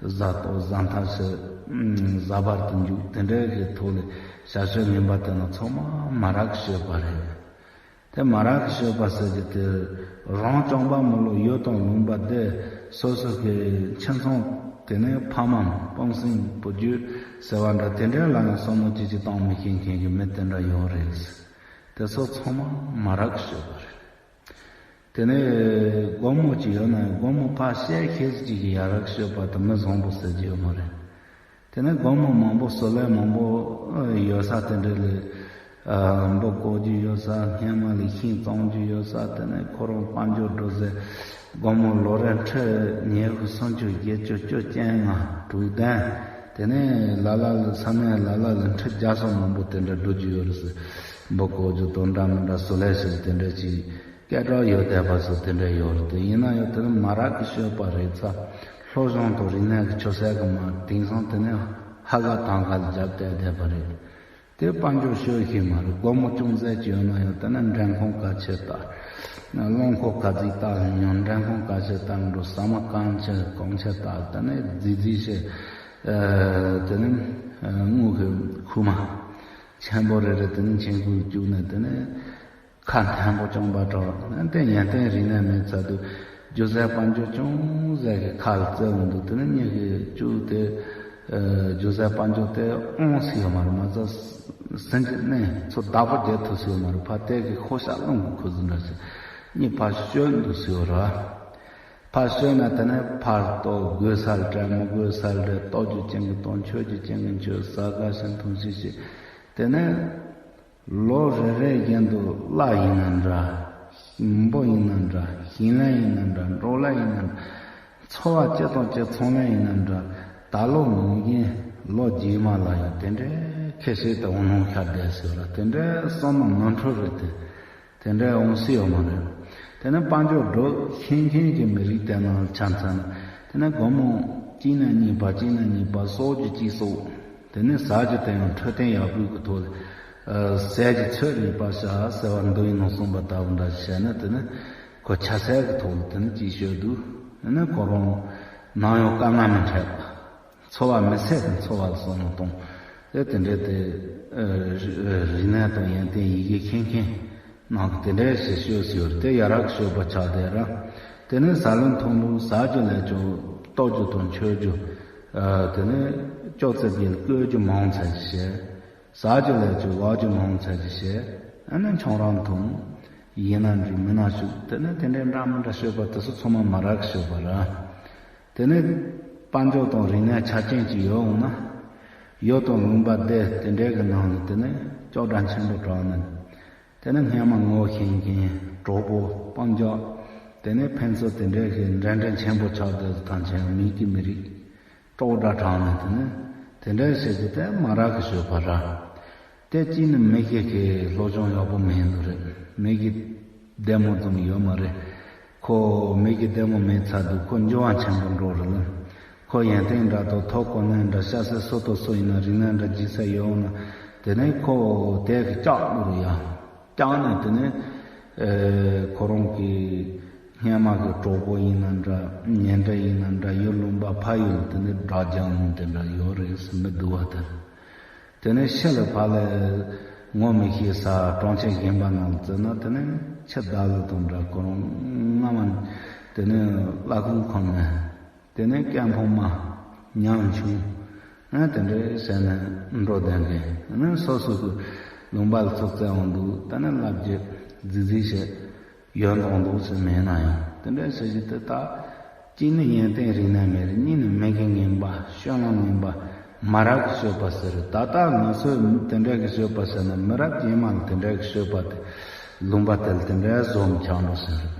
བཟའ་ལྟོགས་བཟའ་འཐབ་བྱས། ཨ་བཟའ་བར་དུ་འཇུག་དེ་འདྲའི་གི་ཐོག་ལ་བྱ་སྤྱོད་ངན་པ་དེ་ནི་ཚང་མ་མ་རབས་ཀྱི་སྤྱོད་པ་རེད། དེ་མ་རབས་ཀྱི་སྤྱོད་པ་ཟེར་རྒྱུ་དེ། རང་རྐྱང་པ་མི་ལོ་ཡུལ་དང་ལུང་པ་དེ། སོ་སོ་གི་ཁྱིམ་ཚང་། དེ་ནས་ཕ་མ། སྤུན་སྲིང་། བུ་རྒྱུད་ཟེར་བ་འདྲ། དེ་འདྲའི་ལ་ཡང་བསམ་བློ་ཅི་ཅི་བཏང་མི་ཤེས་མཁན་གྱི་མི་དེ་འདྲ་ཡོད་རེད། དེ་ཚོ་ཚང་མ་མ་རབས་ཀྱི་སྤྱོད་པ་རེད། དེ་ནས་སྒོར་མོ་ཅིག་ཡོད་ན་ཡང་སྒོར་མོ་ཕར་བཤད་ཤེས་ཅིག་གི་ཡ་རབས་སྤྱོད་པ་དེ་མི་བཟང་པོ་ཟེར་རྒྱུ་ཡོད་མ་རེད། དེ་ནས་སྒོར་མོ་མང་པོ་བསོད་ལས་མང་པོ་ཡོད་ས་དེ་འདྲ་ལས། འབུ་བརྐོ་རྒྱུ་ཡོད་ས། སྔན་མ་ལས་ཤིང་བཙོང་རྒྱུ་ཡོད་ས། དེ་ནས་ཁོ་རང་དཔལ་འབྱོར་འགྲོ་ཟེར། སྒོར་མོ་ལོ་རེ་ཁྲི་ཉི་ཤུ་སུམ་ཅུ་བརྒྱད་ཅུ་བཅུ་གྱ་ལྔ་དྲུག་བདུན། དེ་ནས་ལ་ལ་ལ་ས་གནས་ལ་ལ་ལ་ཁྲི་བརྒྱ་སོགས་མང་པོ་དེ་འདྲ་འགྲོ་རྒྱུ་ཡོད་རེད་ཟེར། འབུ་བརྐོ་རྒྱུ་དང་འདྲ་མི་འདྲ་བསོད་ལས་ཟེར་དེ་འདྲ་ཅིག་སྐད་གྲགས་ཡོད་བསྡད་པ་ཚོ་དེ་འདྲ་ཡོད་རེད་དེ། ཡིན་ན་ཡང་དེ་ནི་མ་རབས་ཀྱི་སྤྱོད་པ་རེད་ཚ། སློབ་སྦྱོང་དང་རིག་གནས་ཀྱི་ཆུ་ཚད་ཀྱི་མ་དེང་སང་དེ་ནི་ཧ་ག་ཐང་ག་ལ་རྒྱབ་བསྡད་བསྡད་པ་རེད། དེ་དཔལ་འབྱོར་ཤོད་ཤེས་མ་རེད། སྒོར་མོ་ཅུང་ཟད་ཅིག་ཡོད་ན་ཡང་དེ་ནི་འགྲེམས་ཁང་ག་ཚད་ལྟ། རླངས་འཁོར་ག་ཚོད་ལྟ་ཡང་འགྲེམས་ཁང་ག་ཚད་ལྟ་འགྲོ། ཟ་མ་གང་ཆེ་གང་ཆེ་ལྟ། དེ་ནི་རྫི་རྫི་བྱས། དེ་ནི་དངུལ་གྱི་ཁུག་མ་ཆེན་པོ་རེ་རེ་དེ་ནི་མཆན་ཁུག་བཅུག་ནས་དེ་ནི། ཁ་མཐན་པོ་བཅོམ་པ་འདྲ་བ་དེ་ཡོན་ཏན་རིག་གནས་མེད་ཚར་དུས། རྒྱུ་ཟས་དཔལ་འབྱོར་ཅུང་ཟད་ཀྱི་ཁ་ལ་བཙལ་འོང་དུས། དེ་ནི་མྱི་གི་བཅུག་སྟེ། རྒྱུ་ཟས་དཔལ་འབྱོར་དེ་ཨོང་སི་ཡོད་མ་རེད། མ་ཚད་སེམས་ཀྱི་གནས་ཚུལ་བདག་པོ་རྒྱལ་ཐུབ་སི་ཡོད་མ་རེད། ཕ་དེ་གི་ཤོག་བྱ་རླུང་གི་ཁུ་ཟི་འདྲ་ཞིག་གཉིས་ཕར་ཤོད་འདུག་སི་ཡོད་ར། ཕར་ཤོད་ན་དེ་ནི་ཕར་ལྟོ་དགོས་ས་ལ་སྤྲད། མི་དགོས་ས་ལ་སྤྲད། ལྟོ་རྒྱུ་ཅན་གི་ལྟོ། མཆོད་རྒྱུ་ཅན་གི་མཆོད། ཟ་དགའ་ཞིང་འཐུང་ཞིང་བྱེད། དེ་ནི། ལོ་རེ་རེ་བཞིན་དུ་གླ་ཡིན་ན་འདྲ། འབུ་ཡིན་ན་འདྲ། ཞིང་ལས་ཡིན་ན་འདྲ། འབྲོག་ལས་ཡིན་ན་འདྲ། འཚོ་བ་སྤྱི་དང་སྤྱི་ཚོང་ལས་ཡིན་ན་འདྲ། ད་ལོ་ངོས་ཀྱི་ལོ་རྗེས་མ་ལ་ཡང་དེ་འདྲའི་ཁེ་ཤེས་དེ་འོང་ནོ་ཤར་བསྡད་ཟེར་བ་དེ་འདྲའི་བསམ་བློ་ནོར་འཁྲུལ་རེད་དེ། དེ་འདྲའི་འོང་སྲིད་ཡོད་མ་རེད། དེ་ནི་དཔལ་འབྱོར་འགྲོ་ཤེས་མཁན་གྱི་མི་རིགས་དེ་ནང་ཆ་མཚོན་ན། དེ་ནི་སྒོར་མོ་གཅིག་ནས་གཉིས་བར། གཅིག་ནས་གཉིས་བར། གསོག་རྒྱུ་གཅིག་གསོག་དེ་ནས་ཟ་རྒྱུ་དེ་ཡང་འཕྲོད་བསྟེན་ཡག་པོའི་གི་ཐོག་ལ། ཟས་ཀྱི་ཚོད་རིག་པ་བྱ་ཟེར་བ་འདུལ་བའི་ནང་གསུངས་པ་ལྟ་བུ་འདྲ་ཞིག་བྱས་ན། དེ་ནི་ཁོ་ཆ་ཚད་ཀྱི་ཐོག་ལ་དེ་ནི་གཅིག་ཤོད་དུས། དེ་ནི་ཁོ་རང་ནམ་ཡང་དཀའ་ངལ་མི་འཕྲད་པ། འཚོ་བ་མི་ཚེ་གི་འཚོ་བ་ལ་བསམ་བློ་གཏོང་། དེ་དེ་འདྲའི་དེ་རིག་གནས་དང་ཡོན་ཏན་ཡི་གེ་མཁྱེན་མཁན་ནང་གི་དེ་འདྲའི་ཞིག་ཤོད་སྲིད་ཡོད་རེད། དེ་ཡ་རབས་ཀྱི་སྤྱོད་པ་ཆགས་བསྡད་ར། དེ་ནས་ཟ་ལུགས་འཐུང་ལུགས། ཟ་རྒྱུ་ལས་ཀྱང་ལྟོ་རྒྱུ་དང་མཆོད་རྒྱུ། དེ་ནས་ཅོག་ཙེ་བརྒྱད་བཀོལ་རྒྱུ་མང་ཚད་ཅིག་བྱས། ཟ་རྒྱུ་ལས་ཀྱང་ལག་རྒྱུ་མང་ཚད་ཅིག་བྱས། ཨ་ནི་ཁྱོད་རང་འཐུང་། ཡིན་ན་འགྲིག་མིན་ན་བཅུག་དེ་ནས་དེ་འདྲའི་འདྲ་མི་འདྲ་སྤྱོད་པ་དེ་ཚོ་ཚང་མ་མ་རབས་ཀྱི་སྤྱོད་པ་ར། དེ་ནས་དཔལ་འབྱོར་དང་རིག་གནས་ཆ་རྐྱེན་ཅིག་ཡོད་འོང་ན། ཡུལ་དང་ལུང་པ་སྡེ་དེ་འདྲའི་གི་ནང་ལ་དེ་ནས་ཅོག་འདྲ་ཆེན་པོ་དྲགས་ནས། དེ་ནས་སྔན་མ་ངོ་ཤེས་མཁན་གྲོགས་པོ་སྤུན་ཀྱག་དེ་ནས་ཕན་ཚུན་དེ་འདྲའི་གི་འབྲེལ་འདྲིས་ཆེན་པོ་ཆགས་བསྡད་དུས། ཐང་ཆེན་མི་གི་མི་རིགས་ཅོག་འདྲ་དྲགས་ནས། དེ་ནས་དེ་འདྲའི་བྱེད་རྒྱུ་དེ་མ་རབས་ཀྱི་སྤྱོད་པ་ར། དེ་གཅིག་ནི་མི་གི་གི་སློབ་སྦྱོང་ཡག་པོ་མེད་འདུག་རེད། མི་གི་ལྡེ་མོ་ཙམ་ཡོད་མ་རེད། ཁོ་མི་གི་ལྡེ་མོ་མེད་ཚར་དུས་ཁོ་འགྱུར་བ་ཆེན་པོ་འགྲོ་རེད་ལ། ཁོ་ཡོན་ཏན་འདྲ་དང་ཐོབ་གོ་ནས་འདྲ། ཤ་ཟ་སུ་དང་སུ་ཡིན་ན། རིག་གནས་འདྲ་རྒྱུགས་ས་ཡོད་འོང་ན། དེ་ནས་ཁོ་དེ་གི་ལྕགས་ལུར་ཡ། ལྕགས་ནས་དེ་ནས་ཁོ་རང་གི་སྔན་མ་གི་གྲོགས་པོ་ཡིན་ན་འདྲ། ཉེ་འབྲེལ་ཡིན་ན་འདྲ། ཡུལ་ལུང་པ་ཕ་ཡུལ་དེ་ནས་དགྲ་རྒྱག་མི་དེ་འདྲ་ཡོད་རེད་ཟེར། མི་སྡུག་པ་དེ། དེ་ནས་ཕྱི་ལ་ཕར་ལ་ངོ་མི་ཤེས་ས། གྲོང་ཁྱེར་གཞན་པ་ནང་ལ་བརྩིས་ན། དེ་ནས་ཁྱི་བདག་ལུ་དང་འདྲ། ཁོ་རང་སྔ་མ་དེ་ནས་བླ་ཁང་ཁང་ནས། དེ་ནས་སྐད་འཕོང་མ། ཉམ་ཆུང་། ཨ་དེ་འདྲའི་བྱས་ནས་འགྲོ་བསྡད་མཁན། ཨ་ནི་སོ་སོ་གི་ལུང་པ་ལ་ཚུར་བཙལ་འོང་དུས། དེ་ནས་ལབ་རྒྱུ་རྫིག་རྫིག་བྱས། ཡོད་མདོག་མདོག་ཅིག་མེད་ན་ཡང་། དེ་འདྲའི་བྱེད་རྒྱུ་དེ་དག་གཅིག་ནི་ཡོན་ཏན་རིག་གནས་མེད་རེད། གཉིས་ནི་མི་གི་ངན་པ། སྤྱོད་ལམ་ངན་པ། མ་རབས་ཀྱི་སྤྱོད་པ་ཟེར་རེད། ད་ལྟ་ང་ཚོས་དེ་འདྲ་གི་སྤྱོད་པ་ཟེར་ན། མི་རབས་རྗེས་མ་ལ་དེ་འདྲ་གི་སྤྱོད་པ་དེ། ལུང་པ་དེ་ལ་དེ་འདྲ་བཟོ་མི་ཆགས་འགྲོ་ཟེར་རེད།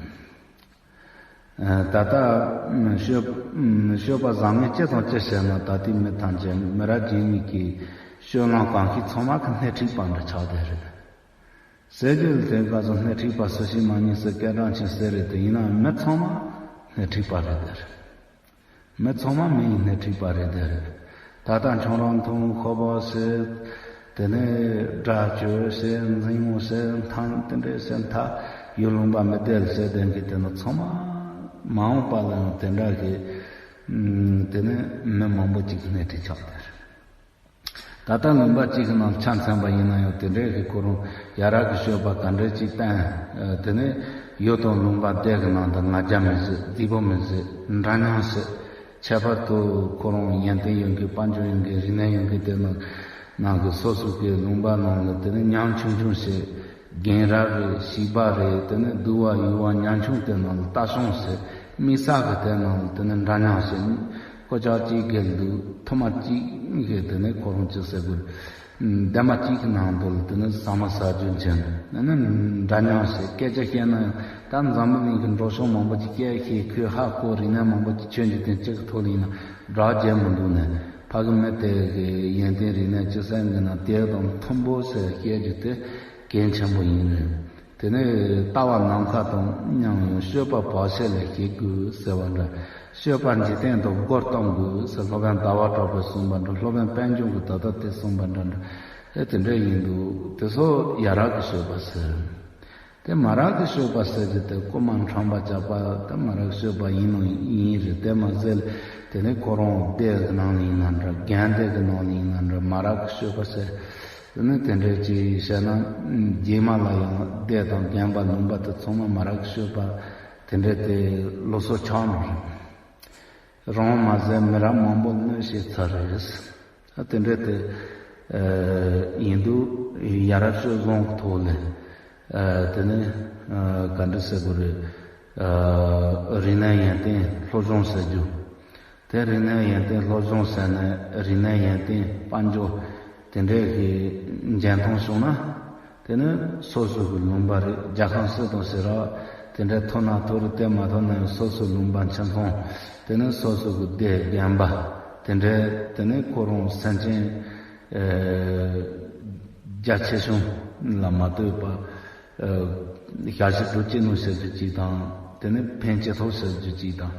ད་ལྟ་སྤྱོད་སྤྱོད་པ་བཟང་ངན་ཅི་དང་ཅི་བྱས་ན། ད་ལྟའི་མི་ཐམས་ཅད་མི་རབས་རྗེས་མའི་གི་སྤྱོད་ལམ་གང་ཤེས་ཚང་མ་གི་སྣེ་ཁྲིད་པ་འདྲ་ཆགས་བསྡད་རེད། ཟེར་རྒྱུ་ལ་དེ་ག་ཚོད་སྣེ་ཁྲིད་པ་སུ་ཞིག་མ་རྙེད་ཟེར་སྐད་གྲགས་ཆེན་ཟེར་རེད་དེ། ཡིན་ནའང་མི་ཚང་མ་སྣེ་ཁྲིད་པ་རེད་དེ་རེད། མི་ཚང་མ་མི་ཡི་སྣེ་ཁྲིད་པ་རེད་དེ་རེད། ད་ལྟ་ཁྱོད་རང་མཐོང་ཤོ་བོ་ཟེར། དེ་ནས་སྒྲ་བཅོས་ཟེར། འཛིང་མོ་ཟེར། མཐའ་དེ་འདྲས་ཟེར། མཐའ་ཡུལ་ལུང་པ་མི་བདེ་ལ་ཟེར་དེ་གི་དེ་ནི་ཚང་མ་མ་འོངས་པ་ལ་ཡང་དེ་འདྲ་གི། དེ་ནས་མི་མང་པོ་ཅིག་སྣེ་ཁྲིད་ཆགས་དེ་རེད། ད་ལྟ་ལུང་པ་གཅིག་གི་ནང་ཆ་མཚོན་པ་ཡིན་ན་ཡང་། དེ་འདྲའི་གི་ཁོ་རང་ཡ་རབས་ཀྱི་སྤྱོད་པ་ག་འདྲ་ཅིག་བསྟན། དེ་ནས་ཡུལ་དང་ལུང་པ་སྡེ་གི་ནང་དུ་ང་རྒྱལ་མི་བཟོད། རྫིག་པོ་མི་བཟོད། འདྲ་མཉམ་བྱེད། ཁྱད་པར་དུ་ཁོ་རང་ཡོན་ཏན་ཡོད་མཁན། དཔལ་འབྱོར་ཡོད་མཁན། རིག་གནས་ཡོད་མཁན། དེ་ནང་ནང་གི་སོ་སོ་གི་ལུང་པ་ནང་ལ་དེ་ནས་ཉམ་ཆུང་ཆུང་བྱེད། རྒན་རབས་རེད། བྱིས་པ་རེད། དེ་ནས་སྡུག་པ་ཡུ་བ་ཉམ་ཆུང་དེ་ནང་ལ་ལྟ་སྲུང་བྱེད། དམིགས་བསལ་གི་དེ་ནང་ལ་དེ་ནས་འདྲ་མཉམ་བྱེད། ཁོ་ཅག་གཅིག་གི་འདུག་ཐུ་མ་གཅིག་གི་དེ་ནས་ཁོ་རང་གཅིག་ཟེར་དགོས། ལྡན་མ་གཅིག་གི་ནང་དུ་དེ་ནས་ཟ་མ་ཟ་རྒྱུ་མཁན་ནི་འདྲ་མཉམ་ཞིག་སྐད་ཆ་བཤད་ན་ཡང་ད་འཛམ་བུ་གླིང་གི་འགྲོ་ཕྱོགས་མང་པོ་ཅིག་སྐད་ཤེས་ཁོས་ཧ་གོ་རིག་གནས་མང་པོ་ཅིག་ཆོས་འཇིག་རྟེན་གཅིག་གི་ཐོག་ལ་ཡིན་ན་སྒྲ་བརྗེད་མི་འདུག་ནས་ཕ་གི་མི་དེ་གི་ཡོན་ཏན་རིག་གནས་ཅི་ཟེར་འདི་ན་དེ་དང་མཐུན་པོ་ཟེར་བཤད་རྒྱུ་དེ་གལ་ཆེན་པོ་ཡིན་རེད། དེ་ནས་ལྟ་བ་ནམ་མཁའ་དང་མཉམ་ཡང་སྤྱོད་པ་བག་ཆགས་ལས་བྱེད་དགོས་ཟེར་བ་འདྲ། སྤྱོད་པ་འཇིག་རྟེན་དང་སྒོ་གཏོང་དགོས་ཟེར་སློབ་དཔོན་ཟླ་བ་གྲགས་པས་གསུངས་པ་འདྲ། སློབ་དཔོན་པད་འབྱུང་གིས་ད་ལྟ་དེ་གསུངས་པ་འདྲ་འདྲ། ཨེ་དེ་འདྲ་ཡིན་འདུག་དེ་ཚོ་ཡ་རབས་ཀྱི་སྤྱོད་པ་ཟེར། དེ་མ་རབས་ཀྱི་སྤྱོད་པ་ཟེར་གྱི་དེ་རྐུ་མ་ཁྲམ་པ་རྐྱབ་པ་དེ་མ་རབས་ཀྱི་སྤྱོད་པ་ཡིན་ནོ་ཡིན་རེད། དེ་མ་ཟད་དེ་ནས་ཁོ་རང་སྡེ་གི་ནང་ལ་ཡིན་ན་འདྲ། རྒན་སྡེ་གི་ནང་ལ་ཡིན་ན་འདྲ། མ་རབས་ཀྱི་སྤྱོད་པ་ཟེར། དེ་ནས་དེ་འདྲའི་ཅིག་བཤད་ན་རྗེས་མ་ལ་ཡང་སྡེ་དང་རྒན་པ་ལུང་པ་དེ་ཚང་མ་མ་རབས་ཀྱི་སྤྱོད་པ་དེ་འདྲའི་དེ་ལོ་སོ་ཆགས་ནོ་རེད། རང་མ་ཟད་མི་རབས་མང་པོ་གནོད་བྱེད་ཚར་རེད། དེ་འདྲའི་དེ་ཡིན་དུས་ཡ་རབས་སྤྱོད་བཟང་གི་ཐོག་ལས་དེ་ནས་ག་འདྲ་ཟེར་དགོས་རེད། རིག་གནས་ཡོན་ཏན་སློབ་སྦྱོང་ཟེར་རྒྱུ། དེ་རིག་གནས་ཡོན་ཏན་སློབ་སྦྱོང་ཟེར་ནས་རིག་གནས་ཡོན་ཏན་དཔལ་འབྱོར་དེ་འདྲའི་གི་འཇོན་ཐང་བྱུང་ན། དེ་ནི་སོ་སོ་གི་ལུང་པ་རེད། རྒྱལ་ཁམས་སུ་དང་ཟེར་ར། དེ་འདྲའི་ཐོབ་ན་ཐོབ་རེད། དེ་མ་ཐོབ་ན་ཡང་སོ་སོའི་ལུང་པ་ཁྱིམ་ཚང་། དེ་ནི་སོ་སོ་གི་སྡེ་རྒན་པ། དེ་འདྲའི་དེ་ནི་ཁོ་རང་སེམས་ཅན་རྒྱ་ཆེ་ཆུང་ལ་མ་ལྟོས་པ། ཞག་བཞི་དྲུག་གཅིག་ནང་ཟེར་རྒྱུ་གཅིག་དང་། དེ་ནི་ཕན་ཆེ་ཐོག་ཟེར་རྒྱུ་གཅིག་དང་།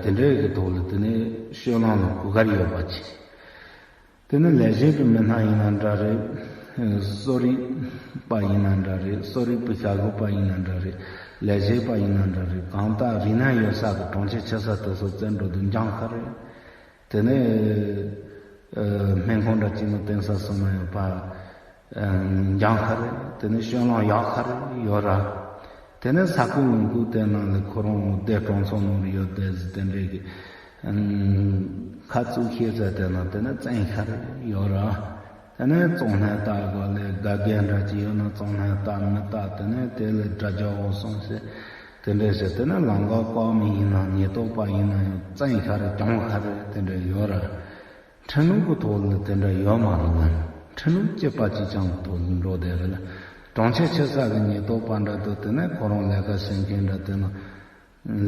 དེ་འདྲའི་གི་ཐོག་ལ་དེ་ནི་སྤྱོད་ལམ་ལ་གོ་སྐབས་ཡོད་པ་ཅིག་དེ་ནི་ལས་བྱེད་པའི་མི་སྣ་ཡིན་ན་འདྲ་རེད། གསོ་རིག་པ་ཡིན་ན་འདྲ་རེད། གསོ་རིག་པའི་བྱ་དགོས་པ་ཡིན་ན་འདྲ་རེད། ལས་བྱེད་པ་ཡིན་ན་འདྲ་རེད། གང་ལྟར་རིག་གནས་ཡོད་ས་གི་གྲོང་ཁྱེར་ཆེ་ས་དེ་ཚོ་བཙན་འགྲོ་དུས་འཇང་ཁ་རེད། དེ་ནས་སྨན་ཁང་འདྲ་གཅིག་ནང་བསྟེན་ས་སོང་ན་ཡང་ཕ་འཇང་ཁ་རེད། དེ་ནས་སྤྱོད་ལམ་ཡག་ཁ་རེད་ཡོད་ར། དེ་ནས་ས་ཁུལ་ལུང་ཁུལ་དེ་ནང་ལ་ཁོ་རང་སྡེ་གྲོང་ཚོ་ནང་ལ་ཡོད་བསྡད་ཟིན་དེ་འདྲས་ཀྱི་ཁ་བཙུགས་ཤེས་ཚད་དེ་ན་དེ་ནས་བཙན་ཁ་རེ་ཡོད་ར། དེ་ནས་གཙང་སྨན་ལྟ་དགོས་ལས་དགའ་རྒན་འདྲ་ཅིག་ཡོད་ན་གཙང་སྨན་ལྟ་མི་ལྟ། དེ་ནས་དེ་ལས་དགྲ་རྒྱ་འོ་སོང་ཟེར་དེ་འདྲས་ཟེར། དེ་ནས་ལམ་ཁ་བཀག་མི་ཡིན་ན་ཉེན་རྟོག་པ་ཡིན་ན་ཡང་བཙན་ཁ་རེ་གྱོང་ཁ་རེ་དེ་འདྲས་ཡོད་ར། ཁྲིམས་ལུགས་ཀྱི་ཐོག་ལ་དེ་འདྲ་ཡོད་མ་རེད་ལ། ཁྲིམས་ལུགས་གཅིག་པ་གཅིག་རྐྱང་གི་ཐོག་ལ་འགྲོ་བསྡད་རེད་ལ། གྲོང་ཁྱེར་ཆེ་ས་གི་ཉེན་རྟོག་པ་འདྲ་འདུག་དེ་ནས་ཁོ་རང་ལས་ཀ་བྱེད་མཁན་འདྲ་དེ་ན།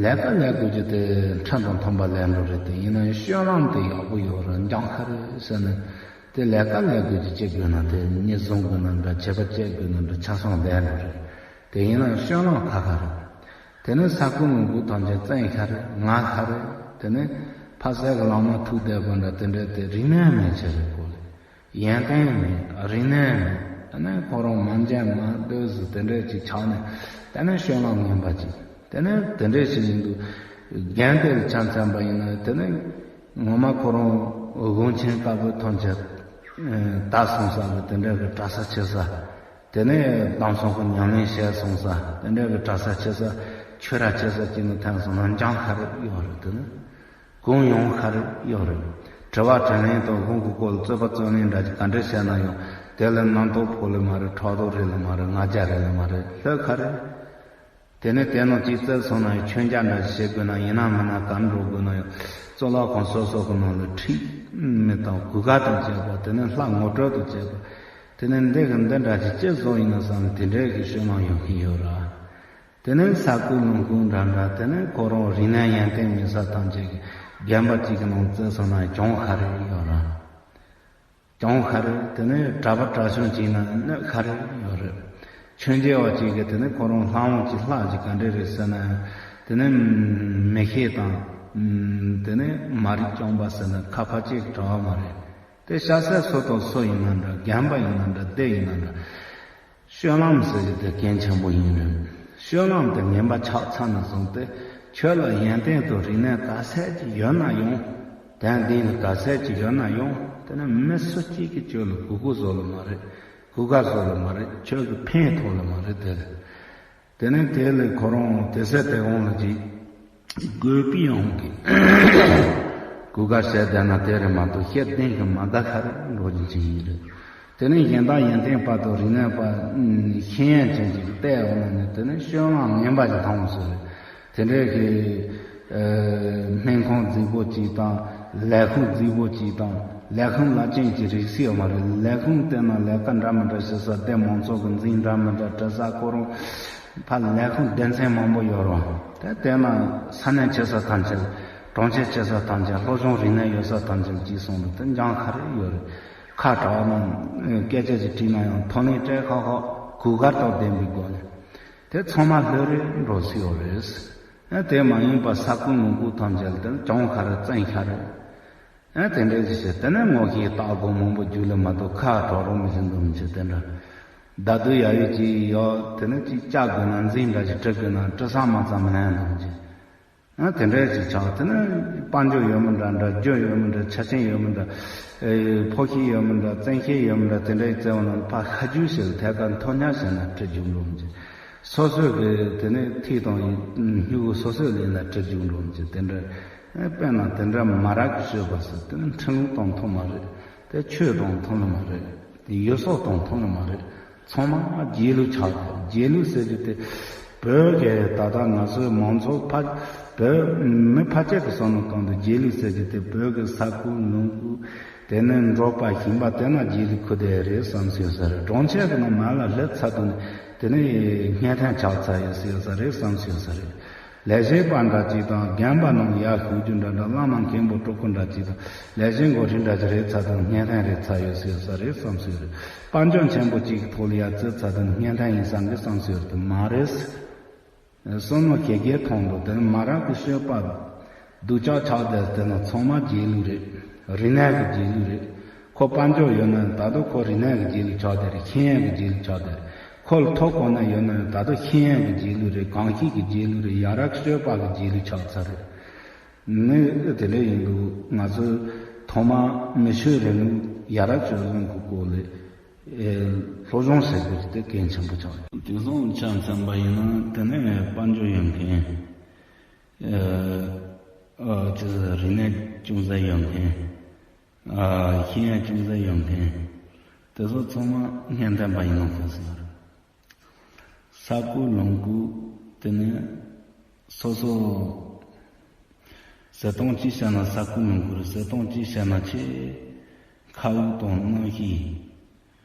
ལས་ཀ་ལས་དགོས་རྒྱུ་དེ་ཁྲིམས་དང་མཐུན་པ་ལས་འགྲོ་རེད། དེ་ཡིན་ན་ཡང་སྤྱོད་ལམ་དེ་ཡག་པོ་ཡོད་རེད། འཇང་ཁ་རེད་ཟེར་ནས་དེ་ལས་ཀ་ལས་དགོས་རྒྱུ་བྱེད་དགོས་ན་དེ་མི་བཟང་དགོས་ན་འདྲ། བྱེད་པ་བྱེད་དགོས་ན་འདྲ། ཆ་ཚང་ལས་འགྲོ་རེད། དེ་ཡིན་ན་ཡང་སྤྱོད་ལམ་ཁ་ཁ་རེད། དེ་ནས་ས་ཁུལ་ལུང་ཁུལ་ཐམས་ཅད་བཙན་ཁ་རེད། ང་ཁ་རེད། དེ་ནས་ཕ་ཟད་ཀྱི་ལམ་ན་ཐུག་བསྡད་པ་འདྲ་དེ་འདྲས་དེ་རིག་གནས་མེད་ཆེ་རེད་གོ་ལེ། ཡོན་ཏན་མེད། རིག་གནས་མེད། དེ་ནས་ཁོ་རང་མ་འཇོན་མ་འདོད་ཟེར་དེ་འདྲས་ཅིག་ཆགས་ནས་དེ་ནས་སྤྱོད་ལམ་ངན་པ་ཅིག་དེ་ནས་དེ་འདྲས་ཞིག་ཡིན་དུས་རྒན་དེ་ལ་ཆ་མཚོན་པ་ཡིན་ན་དེ་ནས་ངོ་མ་ཁོ་རང་དགོན་ཆེན་དཀར་པོའི་ཐམས་ཅད་ད་སོང་ས་གི་དེ་འདྲས་ཀྱི་གྲྭ་ས་ཆེ་ས། དེ་ནས་དམ་སྲུང་གི་ཉམས་ལེན་བྱས་སོང་ས་དེ་འདྲ་གི་གྲྭ་ས་ཆེ་ས་ཆོས་ར་ཆེ་ས་ཅིག་ནི་ཐོན་སོང་ན་འཇང་ཁ་རེ་ཡོད་རེད། དེ་ནི་གུང་ཡོང་ཁ་རེ་ཡོད་རེད། དྲི་བ་དྲིས་ལན་དང་གུང་གི་སྐོར་ལ་རྩོད་པ་རྩོད་ལེན་འདྲ་ཅིག་ག་འདྲ་བྱས་ན་ཡང་དེ་ལ་རྣམ་རྟོག་ཕོག་ལེ་མ་རེད། ཕྲག་དོག་རེད་ལེ་མ་རེད། ང་རྒྱལ་རེད་ལེ་མ་རེད། ལྷོད་ཁ་རེ། དེ་ནས་དེ་ནང་ཅིག་རྩོད་སོང་ན་ཡང་མཆོད་མཇལ་འདྲ་ཞིག་བྱེད་དགོས་ན་ཡིན་ན་མིན་ན་གར་འགྲོ་དགོས་ན་ཡང་གཙུག་ལག་ཁང་སོ་སོ་གི་ནང་ལ་ཁྲིད་མི་དང་གུས་བཀའ་དང་བཅས་པ། དེ་ནས་ལྷ་ངོ་སྤྲོད་དང་བཅས་པ། དེ་ནས་འདི་གི་འདི་འདྲ་ཅིག་ཅི་བཟོ་ཡིན་ན་བསམ་ནས་དེ་འདྲའི་གི་སྤྱོད་ལམ་ཡོད་མཁན་ཡོད་ར། དེ་ནས་ས་ཁུལ་ལུང་ཁུལ་འདྲ་འདྲ། དེ་ནས་ཁོ་རང་རིག་གནས་ཡོན་ཏན་མེད་ས་ཐམས་ཅད་ཀྱི་རྒན་པ་གཅིག་གི་ནང་རྩོད་སོང་ན་གྱོང་ཁ་རེ་ཡོད་ར། གྱོང་ཁ་རེ། དེ་ནས་གྲྭ་པ་གྲྭ་ཆུང་གཅིག་ན་གནོད་ཁ་རེ་ཡོད་རེད། མཆོད་མཇལ་བ་གཅིག་གིས་དེ་ནས་ཁོ་རང་ལྷ་འོང་གི་ལྷ་གཅིག་ག་འདྲ་རེད་ཟེར་ན་དེ་ནས་མི་ཤེས་དང་། དེ་ནས་མ་རིག་རྐྱང་པ་ཟེར་ན་ཁ་ཕ་གཅིག་གྲྭ་བ་མ་རེད། དེ་ཤ་ཟད་སུ་དང་སུ་ཡིན་ན་འདྲ། རྒན་པ་ཡིན་ན་འདྲ། སྡེ་ཡིན་ན་འདྲ། སྤྱོད་ལམ་ཟེར་རྒྱུ་དེ་གལ་ཆེན་པོ་ཡིན་རེད། སྤྱོད་ལམ་དེ་ངན་པ་ཆགས་ཚར་ནས་བཟུང་སྟེ་ཁྱོད་ལ་ཡོན་ཏན་དང་རིག་གནས་ག་ཚད་ཅིག་ཡོད་ན་ཡང་། དོན་གཏན་ལ་ག་ཚད་ཅིག་ཡོད་ན་ཡང་། དེ་ནི་མི་སུ་གཅིག་གིས་ཁྱོད་ལ་གུས་བཀུར་བཟོ་ལེ་མ་རེད། གུས་བཀའ་བཟོ་ལེ་མ་རེད། ཁྱོད་ཀྱི་ཕན་ཐོགས་ལེ་མ་རེད་དེ་ལ། དེ་ནས་དེ་ལས་ཁོ་རང་དེ་སྲིད་དེ་འོང་ལ་ཅིག་དགོས་པའི་ཡོང་གི། གུས་བཀའ་བྱས་བསྡད་ན་དེ་རེད་མ་གཏོགས་ཤེས་ལྡན་གྱི་མ་དགའ་ཁ་རེ་འགྲོ་རྒྱུ་ཅིག་ཡིན་རེད། དེ་ནས་གཞན་དག་ཡོན་ཏན་པ་དང་རིག་གནས་པ་ཤེས་ཡོན་ཅན་ཅིག་བལྟས་འོང་ན་ནི་དེ་ནི་སྤྱོད་ལམ་ངན་པ་ཅིག་མཐོང་སོང་རེད། དེ་འདྲའི་གི་ སྨན་ཁང་རྫིག་པོ་གཅིག་དང་། ལས་ཁུངས་རྫིག་པོ་གཅིག་དང་། ལས་ཁུངས་ལ་ཅན་གྱི་རིགས་སུ་ཡོད་མ་རེད། ལས་ཁུངས་བལྟས་ན་ལས་ཀ་འདྲ་མི་འདྲ་བྱེད་ས། སྡེ་མང་ཚོགས་ཀྱི་འཛིན་གྲྭ་མི་འདྲ་འབྲི་ས། ཁོ་རང་ཕར་ལས་ཁུངས་སྡེ་ཚན་མང་པོ་ཡོད་རུང་། དེ་བལྟས་ན་ས་གནས་ཆེ་ས་ཐམས་ཅད། གྲོང་ཁྱེར་ཆེ་ས་ཐམས་ཅད། སློབ་སྦྱོང་རིག་གནས་ཡོད་ས་ཐམས་ཅད་གཅིག་སོང་ལ་དེ་འཇང་ཁ་རེ་ཡོད་རེད། ཁ་གྲགས་ན་སྐད་ཆ་ཅིག་དྲིས་ན་ཡང་ཐོ་ལན་སྤྲད་ཁག་ཁག། གུས་བཀུར་དང་ལྡན་པའི་སྒོ་ནས། དེ་ཚང་མ་ལྷོད་རེ་འགྲོ་སྲིད་ཡོད་རེད། ཨ་དེ་མ་ཡིན་པ་ས་ཁུལ་ལུང་ཁུལ་ཐམས་ཅད་ལ་དེ་གྱོང་ཁ་རེ་བཙན་ཁ་རེ། ཨ་དེ་འདྲ་ཞིག་བྱས། དེ་ནས་ངོ་ཤེས་ལྟ་སྒོ་མང་པོ་རྒྱུགས་ལ་མ་གཏོགས་ཁ་གྲག་རོགས་མི་ཤེས་འདུག་མི་ཤེས། དེ་འདྲ་བརྡ་དོན་ཡག་ཡོད་ཅིག་ཡོད། དེ་ནས་ཅིག་བཅར་དགོས་ན། འཛིན་གྲྭ་ཞིག་འབྲི་དགོས་ན་འབྲི་ས་མ་ཚང་མི་ལེན་འདུག་མི་ཤེས། ཨ་དེ་འདྲ་ཞིག་ཆགས། དེ་ནས་དཔལ་འབྱོར་ཡོད་མི་འདྲ་འདྲ། རྒྱུ་ཡོད་མི་འདྲ། ཆ་རྐྱེན་ཡོད་མི་འདྲ། ཨེ་ཕོགས་ཤེད་ཡོད་མི་འདྲ། བཙན་ཤེད་ཡོད་མི་འདྲ། དེ་འདྲའི་བཙལ་བ་ན་ཕར་ཤ་རྒྱུས་ཤིག་ལ་ཐད་ཀར་མཐོ་ཉར་བྱས་ན་འབྲི་རྒྱུགས་འགྲོ་མི་ཤེས། སོ་སོའི་གི་དེ་ནས་ཐིག་དང་སྨྱུ་གུ་སོ་སོའི་ལེན་ལ་འབྲི་རྒྱུགས་འགྲོ་མི་ཤེས། དེ་འདྲ། ཨེ་དཔེར་ན་དེ་འདྲ་མ་ར་གི་སྤྱོད་པ་ཟེར་དེ་ནི་ཁྲིམས་ལུགས་དང་མཐུན་མ་རེད། དེ་ཆོས་དང་མཐུན་ནི་མ་རེད། དེ་ཡུལ་སྲོལ་དང་མཐུན་ནི་མ་རེད། ཚང་མ་རྗེས་ལུས་ཆགས་ཏེ། རྗེས་ལུས་ཟེར་རྒྱུ་དེ་བོད་ཀྱི་ད་ལྟ་ང་ཚོའི་མང་ཚོགས་ཕ་བོད་མི་ཕལ་ཆེར་གྱི་བསམ་བློ་གཏོང་དུས་རྗེས་ལུས་ཟེར་རྒྱུ་དེ་བོད་ཀྱི་ས་ཁུལ་ལུང་ཁུལ། དེ་ནས་འབྲོག་པ་ཞིང་པ། དེ་ན་རྗེས་ལུས་ཁུར་བསྡད་རེད་བསམ་སྲིད་ས་རེད། གྲོང་ཁྱེར་གྱི་ནང་མར་ལ་སླེབས་ཚར་དུས་དེ་ནས་གཉན་འཕྲང་ཆགས་ཚར་ཡོད་སྲིད་ས་རེད་བསམ་སྲིད་ས་རེད། ལས་བྱེད་པ་འདྲ་གཅིག་དང་། རྒན་པ་རྣམས་ཡར་ཞུགས་རྒྱུ་འདྲ་འདྲ། བླ་མ་མཁན་པོ་སྤྲུལ་སྐུ་འདྲ་གཅིག་དང་། ལས་བྱེད་འགོ་ཁྲིད་འདྲ་གཅིག་རེད་ཚར་དུས་གཉན་འཕྲང་རེད་ཚར་ཡོད་སྲིད་ས་རེད་བསམ་སྲིད་རེད། དཔལ་འབྱོར་ཆེན་པོ་གཅིག་གི་ཐོག་ལ་ཡར་བརྩིས་ཚར་དུས་གཉན་འཕྲང་ཡིན་བསམ་གི་བསམ་སྲིད་རེད། དེ་མ་རེད། བསམ་བློ་ཞེ་རྒྱས་ཐོང་འདུག་དེ་ནི་མ་ར་གི་སྤྱོད་པ་སྡུག་ཅག་ཆགས་བསྡད་དེ་ན་ཚང་མ་རྗེས་ལུས་རེད། རིག་གནས་ཀྱི་རྗེས་ལུས་རེད། ཁོ་དཔལ་འབྱོར་ཡོད་ན་ད་དུང་ཁོ་རིག་གནས་ཀྱི་རྗེས་ལུས་ཆགས་བསྡད་རེད། ཤེས་ཡོན་གྱི་རྗེས་ལུས་ཆགས་བསྡད་རེད། ཁོ་ལ་ཐོབ་གོ་ན་ཡོད་ན་ད་དུང་ཤེས་ཡོན་གྱི་རྗེས་ལུས་རེད། གོམས་གཤིས་ཀྱི་རྗེས་ལུས་རེད། ཡ་རབས་སྤྱོད་པ་གི་རྗེས་ལུས་ཆགས་ཚར་རེད། ནི་དེ་འདྲ་ཡིན་དུས་ང་ཚོས་ཐོག་མར་མི་ཆོས་རིང་ལུགས་ཡ་རབས་སྤྱོད་བཟང་གི་སྐོར་ལ་ཨེ་སློབ་སྦྱོང་ཟེར་དགོས་དེ་གལ་ཆེན་པོ་ཆགས་ཡོད། དེང་སང་ཆ་མཚོན་པ་ཡིན་ན་དེ་ནས་དཔལ་འབྱོར་ཡོད་མཁན། ཨ་ཨ་ཅི་ཟེར། རིག་གནས་ཅུང་ཟད་ཡོད་མཁན། ཨ་ཤེས་ཡོན་ཅུང་ཟད་ཡོད་མཁན། དེ་ཚོ་ཚང་མ་གཉན་འཕྲང་པ་ཡིན་ནོ་ག་ཟེར། ས་ཁུལ་ལུང་ཁུལ་དེ་ནས་སོ་སོ། ཟེར་སྟངས་གཅིག་བཤད་ན་ས་ཁུལ་ལུང་ཁུལ་རེད། ཟེར་སྟངས་གཅིག་བཤད་ན་ཆེས་མཁའ་དབུགས་དང་གནམ་གཤིས།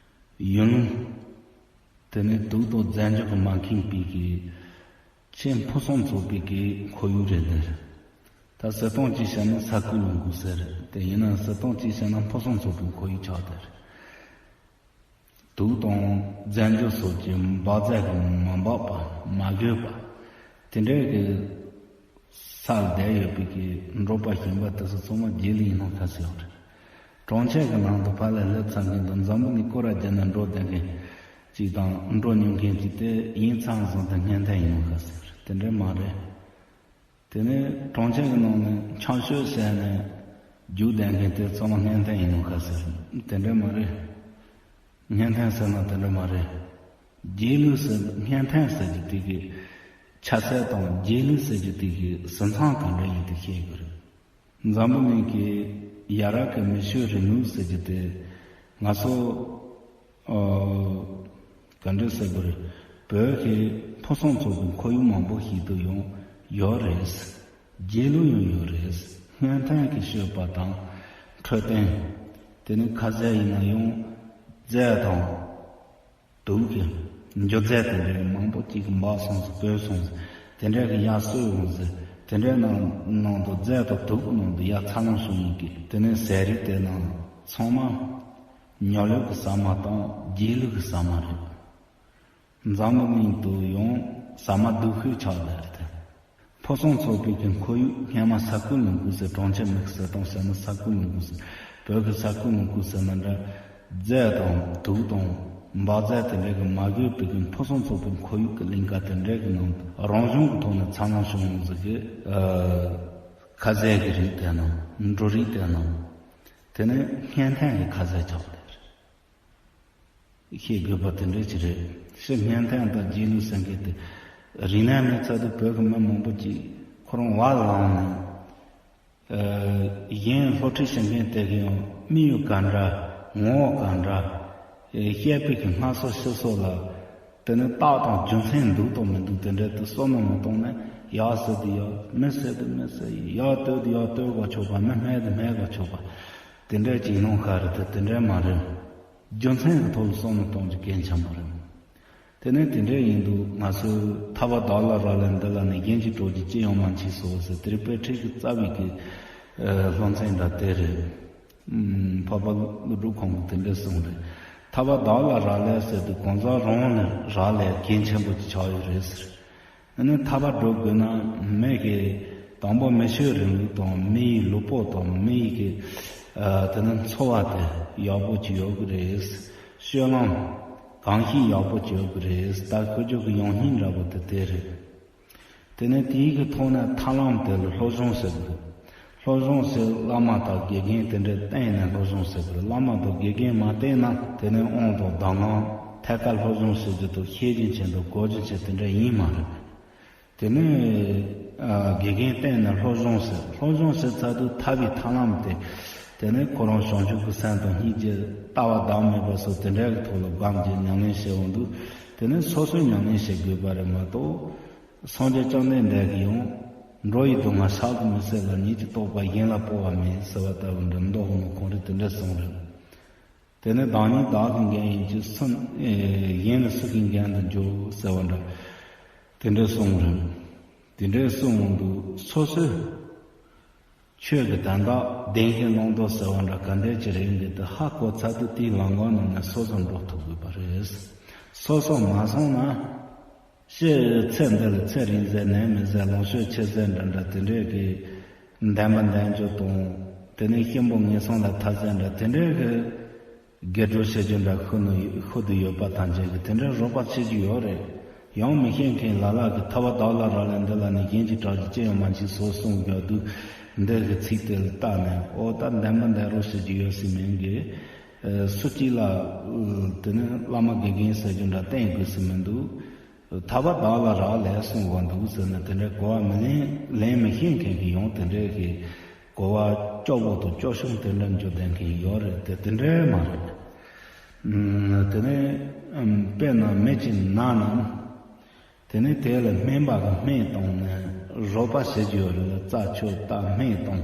ཡུལ་ལུང་། དེ་ནས་དུག་དང་རྫས་འགྱུར་གྱིས་མ་ཁེངས་པའི་གི་ཆེས་ཕུན་སུམ་ཚོགས་པའི་གི་ཁོར་ཡུག་རེད་འདིར། ད་ཟེར་སྟངས་གཅིག་བཤད་ན་ས་ཁུལ་ལུང་ཁུལ་ཟེར། དེ་ཡིན་ན་ཟེར་སྟངས་གཅིག་བཤད་ན་ཕུན་སུམ་ཚོགས་པའི་ཁོར་ཡུག་ཆགས་འདིར། དུག་དང་རྫས་འགྱུར་སོགས་ཀྱི་འབག་རྫས་ཀྱིས་མ་འབག་པ། མ་གོས་པ། དེ་འདྲའི་གི་ས་ལ་བསྡད་ཡོད་པའི་གི་འབྲོག་པ་ཞིང་པ་དེ་ཚོ་ཚང་མ་རྗེས་ལུས་ཡིན་ནོ་ག་ཟེར་བ་རེད། གྲོང་ཁྱེར་གྱི་ནང་དུ་ཕར་ལ་སླེབས་ཚར་མཁན་དང་འཛམ་བུ་གླིང་སྐོར་ར་བརྒྱབ་ནས་འགྲོ་བསྡད་མཁན་གཅིག་དང་། འགྲོ་མྱོང་མཁན་གཅིག་དེ་ཡིན་ཚང་བཟང་དུ་གཉན་འཕྲང་ཡིན་ནོ་ག་ཟེར་བ་རེད། དེ་འདྲ་མ་རེད། དེ་ནས་གྲོང་ཁྱེར་གྱི་ནང་ནས་འཁྱམ་ཤོས་བྱས་ནས་རྒྱུགས་བསྡད་མཁན་དེ་ཚང་མ་གཉན་འཕྲང་ཡིན་ནོ་ག་ཟེར། དེ་འདྲ་མ་རེད། གཉན་འཕྲང་ཟེར་ན་དེ་འདྲ་མ་རེད། རྗེས་ལུས་ཟེར། གཉན་འཕྲང་ཟེར་རྒྱུ་དེ་གི་ཆ་ཚད་དང་རྗེས་ལུས་ཟེར་རྒྱུ་དེ་གི་ཟིན་མཚམས་ག་འདྲ་ཡིན་དེ་ཤེས་དགོས་རེད། འཛམ་བུ་གླིང་གི་ཡ་རབས་ཀྱི་མི་ཆོས་རིང་ལུགས་ཟེར་རྒྱུ་དེ་ང་ཚོ་ཨོ་ག་འདྲ་ཟེར་དགོས་རེད། བོད་ཀྱི་ཕུན་སུམ་ཚོགས་པའི་ཁོར་ཡུག་མང་པོ་ཞིག་ཏུ་ཡང་ཡོད་རེད། རྗེས་ལུས་ཡང་ཡོད་རེད། གཉན་འཕྲང་གི་སྤྱོད་པ་དང་འཕྲོད་བསྟེན། དེ་ནི་ཁ་ཟས་ཡིན་ན་ཡང་རྫས་དང་། དུག་གི་འགྱུར་རྫས་དེ་འདྲའི་མང་པོ་ཅིག་འབག་སོང་ཟེར། གོས་སོང་ཟེར། དེ་འདྲའི་གི་ཡར་གསོས་འོང་ཟེར། དེ་འདྲའི་ནང་ནང་དུ་རྫས་དང་དུག་གི་ནང་དུ་ཡར་འཚར་ལོངས་བྱུང་ཡིན་གི། དེ་ནས་ཟས་རིགས་དེ་རྣམས་ཚང་མ་མྱི་ལུས་ཀྱི་ཟ་མ་དང་རྗེས་ལུས་ཀྱི་ཟ་མ་རེད། འཛམ་བུ་གླིང་དུ་ཡང་ཟ་མ་སྡུག་ཤོས་ཆགས་བསྡད་རེད། ཕུན་སུམ་ཚོགས་པའི་གི་ཁོར་ཡུག་སྔན་མ་ས་ཁུལ་ལུང་ཁུལ་ཟེར། གྲོང་ཁྱེར་མིག་ཟེར་སྟངས་བཤད་ན་ས་ཁུལ་ལུང་ཁུལ་ཟེར། བོད་ཀྱི་ས་ཁུལ་ལུང་ཁུལ་ཟེར་ན་འདྲ། རྫས་དང་དུག་དང་འབག་རྫས་དེ་འདྲའི་གི་མ་གོས་པའི་གི་ཕུན་སུམ་ཚོགས་པའི་ཁོར་ཡུག་གི་གླིང་ག་དེ་འདྲའི་གི་ནང་རང་བྱུང་གི་ཐོག་ནས་འཚར་ལོངས་བྱུང་ཡོང་ཟེར་གི། ཁ་ཟས་ཀྱི་རིགས་དེ་རྣམས། འབྲུ་རིགས་དེ་རྣམས། དེ་ནི་གཉན་འཕྲང་གི་ཁ་ཟས་ཆགས་པ་དེ་རེད། ཤེས་དགོས་པ་དེ་འདྲ་ཅིག་རེད། ཕྱིར་གཉན་འཕྲང་དང་རྗེས་ལུས་ཟེར་མཁན་དེ། རིག་གནས་མེད་ཚར་དུས་བོད་ཀྱི་མི་མང་པོ་ཅིག་ཁོ་རང་བར་ལངས་ནས། ཨ་གཞན་སློབ་ཁྲིད་བྱེད་མཁན་དེ་གི་ཡང་དམིགས་ཡུལ་ག་འདྲ། ངོ་བོ་ག་འདྲ། ཨེ་བཤད་པའི་གི་སྔ་སོ་ཕྱི་སོ་ལ། དེ་ནས་རྟགས་དང་རྒྱུ་མཚན་འདུག་དང་མི་འདུག་དེ་འདྲ་དེ་བསམ་བློ་མི་གཏོང་ནས། ཡག་ཟེར་དུས་ཡག་མི་ཟེར་དུས་མི་ཟེར། ཡག་ལྟོས་དུས་ཡག་ལྟོས་དགོས་ཆོག་པ། མི་སྨད་དུས་སྨད་དགོས་ཆོག་པ། དེ་འདྲ་ཅིག་ཡིན་ནོ་ག་རེད། དེ་དེ་འདྲ་མ་རེད། རྒྱུ་མཚན་གྱི་ཐོག་ལ་བསམ་བློ་གཏོང་རྒྱུ་གལ་ཆེན་པོ་རེད། དེ་ནས་དེ་འདྲ་ཡིན་དུས་ང་ཚོས་ཐར་པ་བདག་ལ་རག་ལས་འདི་ལ་ནི། གཞན་གྱིས་སྒྲོག་རྒྱུ་ཅི་ཡང་མ་མཆིས་སོ་ཟེར། དེ་རིང་དཔེ་ཁྲིད་ཀྱི་རྩ་བའི་གི་ཨ་སློབ་ཚན་འདྲ་དེ་རེད། ཨུམ། འཕགས་པ་ཀླུ་སྒྲུབ་ཁོང་གིས་དེ་འདྲ་གསུངས་རེད། ཐར་པ་བདག་ལ་རག་ལས་ཟེར་དུས་གང་ཟག་རང་ལ་རག་ལས་གལ་ཆེན་པོ་ཅིག་ཆགས་ཡོད་རེད་ཟེར། ཨ་ནི་ཐར་པ་སྒྲུབ་དགོས་ན་མི་གི་དང་པོ་མི་ཆོས་རིང་ལུགས་དང་མི་ཡི་ལུས་པོ་དང་མི་ཡི་གི་ཨ་དེ་ནི་འཚོ་བ་དེ་ཡག་པོ་ཅིག་ཡོད་དགོས་རེད། སྤྱོད་ལམ་གང་ཞིག་ཡག་པོ་ཅིག་ཡོད་དགོས་རེད། ད་ཁོ་ཚོ་གི་ཡོང་སྙིང་འདྲ་པོ་དེ་དེ་རེད། དེ་ནས་དེའི་གི་ཐོག་ནས་ཐར་ལམ་དེ་ལ་སློབ་སྦྱོང་ཟེར་དགོས། སློབ་སྦྱོང་ཟེར་བླ་མ་དང་དགེ་རྒན་དེ་འདྲས་བསྟེན་ནས་སློབ་སྦྱོང་ཟེར་དགོས། བླ་མ་དང་དགེ་རྒན་མ་བསྟེན་ན་དེ་ནས་དབང་དང་གདམས་ངག་ཐད་ཀར་སློབ་སྦྱོང་ཟེར་རྒྱུ་དང་ཤེས་རྒྱུ་ཅན་དང་གོ་རྒྱུ་ཅན་དེ་འདྲས་ཡིན་མ་རེད། དེ་ནས་ཨ་དགེ་རྒན་བསྟེན་ནས་སློབ་སྦྱོང་ཟེར། སློབ་སྦྱོང་ཟེར་ཚར་དུས་ཐར་པའི་ཐར་ལམ་དེ། དེ་ནས་ཁོ་རང་བྱང་ཆུབ་ཀྱི་སེམས་དང་སྙིང་རྗེ་ལྟ་བ་བདག་མེད་པ་སོགས་དེ་འདྲའི་གི་ཐོག་ལ་སྒོམ་རྒྱུ་ཉམས་ལེན་བྱེད་འོང་དུས། དེ་ནས་སོ་སོས་ཉམས་ལེན་བྱེད་དགོས་པ་རེད་མ་གཏོགས། སངས་རྒྱས་བཅོམ་ལྡན་འདས་ཀྱིས་ཡང་འགྲོ་ཡི་སྡུག་བསྔལ་བསམ་གྱིས་མི་ཁྱབ་ལ། ཉིད་ཀྱི་རྟོགས་པ་གཞན་ལ་སྤོ་བ་མེད་ཟེར་བ་ལྟ་བུ་འདྲ། མདོ་ནང་ཁོང་རང་དེ་འདྲ་གསུངས་རེད། དེ་ནས་བདག་ཉིད་བདག་གི་འགན་ཡིན་གྱི། སུ་ཨེ་གཞན་ནི་སུ་གི་འགན་དུ་འཇོག་ཟེར་བ་འདྲ། དེ་འདྲ་གསུངས་རེད། དེ་འདྲ་གསུངས་འོང་དུས་སོ་སོས། ཆོས་ཀྱི་དོན་དག་བདེན་བཞིན་བླང་དོར་ཟེར་བ་འདྲ་ག་འདྲའི་ཅིག་རེད་འདི་དེ་ཧ་གོ་ཚར་དུས་དེའི་ལམ་ཁ་ནང་ནས་སོ་སོ་འགྲོ་ཐུབ་དགོས་པ་རེད། སོ་སོ་མ་སོང་ན། ཕྱི་ཚེ་འདི་ལ་ཚེ་རིང་ཟེར་ནད་མེད་ཟེར་ལོངས་སྤྱོད་ཆེ་ཟེར་འདྲ་འདྲ་དེ་འདྲའི་གི་འདོན་པ་འདོན་རྒྱུ་དང་། དེ་ནས་གཤིན་པོ་ངན་སོང་ལ་ཐར་ཟེར་འདྲ་དེ་འདྲའི་གི་དགེ་སྒྲུབ་བྱེད་རྒྱུ་འདྲ་ཤུལ་ནས་ཤུལ་དུ་ཡོད་པ་ཐམས་ཅད་ཀྱིས་དེ་འདྲའི་རོགས་པ་བྱེད་རྒྱུ་ཡོད་རེད། ཡང་མི་ཤེས་མཁན་ལ་ལ་གིས་ཐར་པ་བདག་ལ་རག་ལས་འདི་ལ་ནི། གཞན་གྱིས་སྒྲོག་རྒྱུ་ཅི་ཡང་མ་མཆིས་སོ་གསུངས་རྒྱུ་འདུག་འདི་གི་ཚིག་དེ་ལ་བལྟས་ནས། ཨོ་ད་འདོན་པ་འདོན་རོགས་བྱེད་རྒྱུ་ཡོད་སྲིད་མིན་གི། ཨ་སུ་གཅིག་ལ་ཨ་དེ་ནི་བླ་མ་དགེ་རྒན་ཟེར་རྒྱུ་འདྲ་བསྟེན་དགོས་སྲིད་མི་འདུག་ཐར་པ་བདག་ལ་རག་ལས་གསུངས་པ་འདུག་ཟེར་ནས་དེ་འདྲའི་གོ་བ་མི་ལེན། ལེན་མི་ཤེས་མཁན་གྱི་ཡང་དེ་འདྲའི་གི་གོ་བ་སྐྱོ་བོ་དང་སྐྱོ་ཤུགས་དེ་འདྲ་འཇོག་བསྡད་མཁན་ཡོད་རེད་དེ། དེ་འདྲའི་མ་རེད། ཨ་དེ་ནས་ཨ་དཔེར་ན་མི་གཅིག་ན་ན། དེ་ནས་དེ་ལ་སྨན་པ་གིས་སྨན་བཏང་ནས་རོགས་པ་བྱེད་ཀྱི་ཡོད་རེད་ལ། རྩ་མཆོད་བཏབ་སྨན་བཏང་།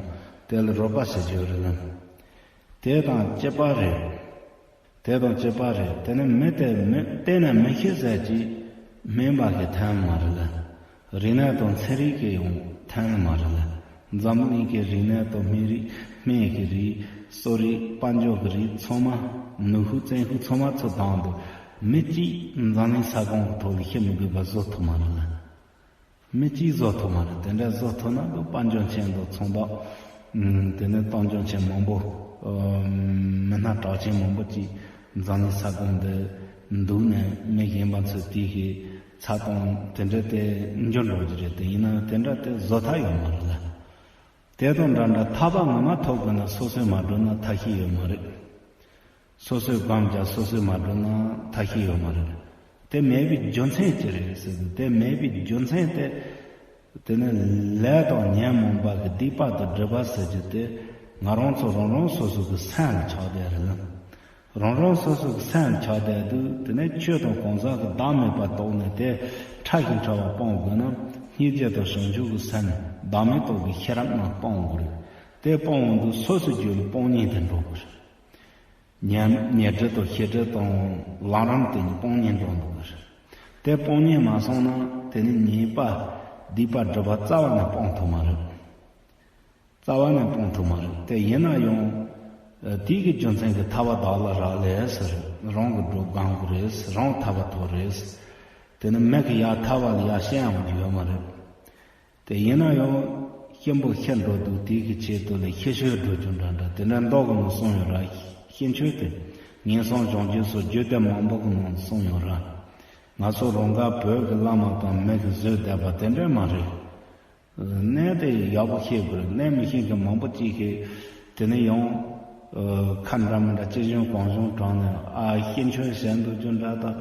དེ་ལ་རོགས་པ་བྱེད་ཀྱི་ཡོད་རེད་ལ། དེ་དང་གཅིག་པ་རེད། དེ་དང་གཅིག་པ་རེད། དེ་ནས་མི་དེ་མི་བལྟས་ན་མི་ཤི་ཟེར་གྱི་སྨན་པ་གིས་ཐོན་མ་རེད་ལ། རིག་གནས་དང་ཚན་རིག་གིས་ཡང་ཐོན་མ་རེད་ལ། འཛམ་གླིང་གི་རིག་གནས་དང་སྨན་རིགས། སྨན་གྱི་རིགས། གསོ་རིག། དཔལ་འབྱོར་གྱི་རིགས་ཚང་མ། ནུས་ཤུགས་བཙན་ཤུགས་ཚང་མ་ཚུར་བཏང་དུས། མི་གཅིག་འཛམ་གླིང་ས་ཁོངས་ཀྱི་ཐོག་ལ་ཤི་མི་དགོས་པ་བཟོ་ཐུབ་མ་རེད་ལ། མི་གཅིག་བཟོ་ཐུབ་མ་རེད། དེ་འདྲ་བཟོ་ཐུབ་ན་དུ་དཔལ་འབྱོར་ཆེན་དུ་ཚོང་རྟགས། ཨུམ། དེ་ནས་གཏམ་རྒྱུད་ཆེན་མང་པོ། ཨ། མི་སྣ་གྲགས་ཆེན་མང་པོ་ཅིག་འཛམ་གླིང་ས་ཁོངས་འདི་འདུག་ནས་མི་གཞན་པ་ཚོས་དེའི་གི་ཚ་གྲང་དེ་འདྲ་དེ་འགྱུར་འགྲོ་རྒྱུ་རེད། དེ་ཡིན་ན་དེ་འདྲ་དེ་བཟོ་ཐབས་ཡོད་མ་རེད་ལ། དེ་དང་འདྲ་འདྲ་ཐར་པ་ངོ་མ་ཐོབ་དགོས་ན་སོ་སོས་མ་བསྒྲུབས་ན་ཐབས་ཤེས་ཡོད་མ་རེད། སོ་སོས་སྒོམ་རྒྱག་སོ་སོས་མ་བསྒྲུབས་ན་ཐབས་ཤེས་ཡོད་མ་རེད། དེ་མེད་པའི་རྒྱུ་མཚན་ཅི་རེད་ཟེར་དུས། དེ་མེད་པའི་རྒྱུ་མཚན་དེ། དེ་ནི་ལས་དང་ཉོན་མོངས་པ་གི་སྡིག་པ་དང་སྒྲིབ་པ་ཟེར་རྒྱུ་དེ་ང་རང་ཚོ་རང་རང་སོ་སོ་གི་སེམས་ལ་ཆགས་བསྡད་རེད། རང་རང་སོ་སོ་གི་སེམས་ལ་ཆགས་བསྡད་དུས། དེ་ནས་ཆོས་དང་གང་ཟག་གི་བདག་མེད་པ་རྟོགས་ནས་དེ་ཕྲ་ཞིང་ཕྲ་བ་སྤོང་དགོས་ན། སྙིང་རྗེ་དང་བྱང་ཆུབ་ཀྱི་སེམས་བདག་མེད་རྟོགས་པའི་ཤེས་རབ་རྣམས་སྤོང་དགོས་རེད། དེ་སྤོང་འོང་དུས་སོ་སོའི་རྒྱུད་ལ་སྤོང་གཉེན་དེ་འགྲོ་དགོས་རེད། ཉོན་ཉོན་སྒྲིབ་དང་ཤེས་སྒྲིབ་དང་ལམ་རིམ་དེ་གཉིས་སྤོང་གཉེན་འགྲོ་འདུག་གི་རེད། དེ་སྤོང་གཉེན་མ་སོང་ན་དེ་ནི་ཉེས་པ་སྡིག་པ་སྒྲིབ་པ་རྩ་བ་ནས་སྤོང་ཐུབ་མ་རེད། རྩ་བ་ནས་སྤོང་ཐུབ་མ་རེད། དེ་ཡིན་ན་ཡང་ཨ་དེའི་གི་རྒྱུ་མཚན་གྱིས་ཐར་པ་བདག་ལ་རག་ལས་ཟེར། རང་གི་སྒྲུབ་སྒོམ་དགོས་རེད། རང་ཐར་པ་ཐོབ་རེད། དེ་ནི་མི་གི་ཡར་ཐར་པ་ལ་ཡར་བཤད་ཡོང་རྒྱུ་ཡོད་མ་རེད། དེ་ཡིན་ན་ཡང་གཤིན་པོ་ཤི་འགྲོ་དུས་དེའི་གི་ཆེད་དུ་ལ་ཤི་ཆོས་སྒྲུབ་རྒྱུ་འདྲ་འདྲ་དེ་འདྲ་མདོ་གི་ནང་གསུངས་ཡོད་ར། གཤིན་ཆོས་དེ་ངན་སོང་སྦྱོང་རྒྱུ་སོགས་རྒྱུད་སྡེ་མང་པོ་གི་ནང་གསུངས་ཡོད་ར། ང་ཚོ་རང་དགར་བོད་ཀྱི་བླ་མ་དང་མི་གིས་བཟོས་བསྡད་པ་དེ་འདྲ་མ་རེད། གནས་དེ་ཡག་པོ་ཤེས་དགོས་རེད། གནས་མི་ཤེས་མཁན་མང་པོ་ཅིག་གིས་དེ་ནས་ཡང་ཨ་ཁ་འདྲ་མི་འདྲ་ཅི་བྱུང་གང་བྱུང་དྲངས་ནས། ཨ་གཤིན་ཆོས་བྱས་འདུག་རྒྱུ་འདྲ་དང་།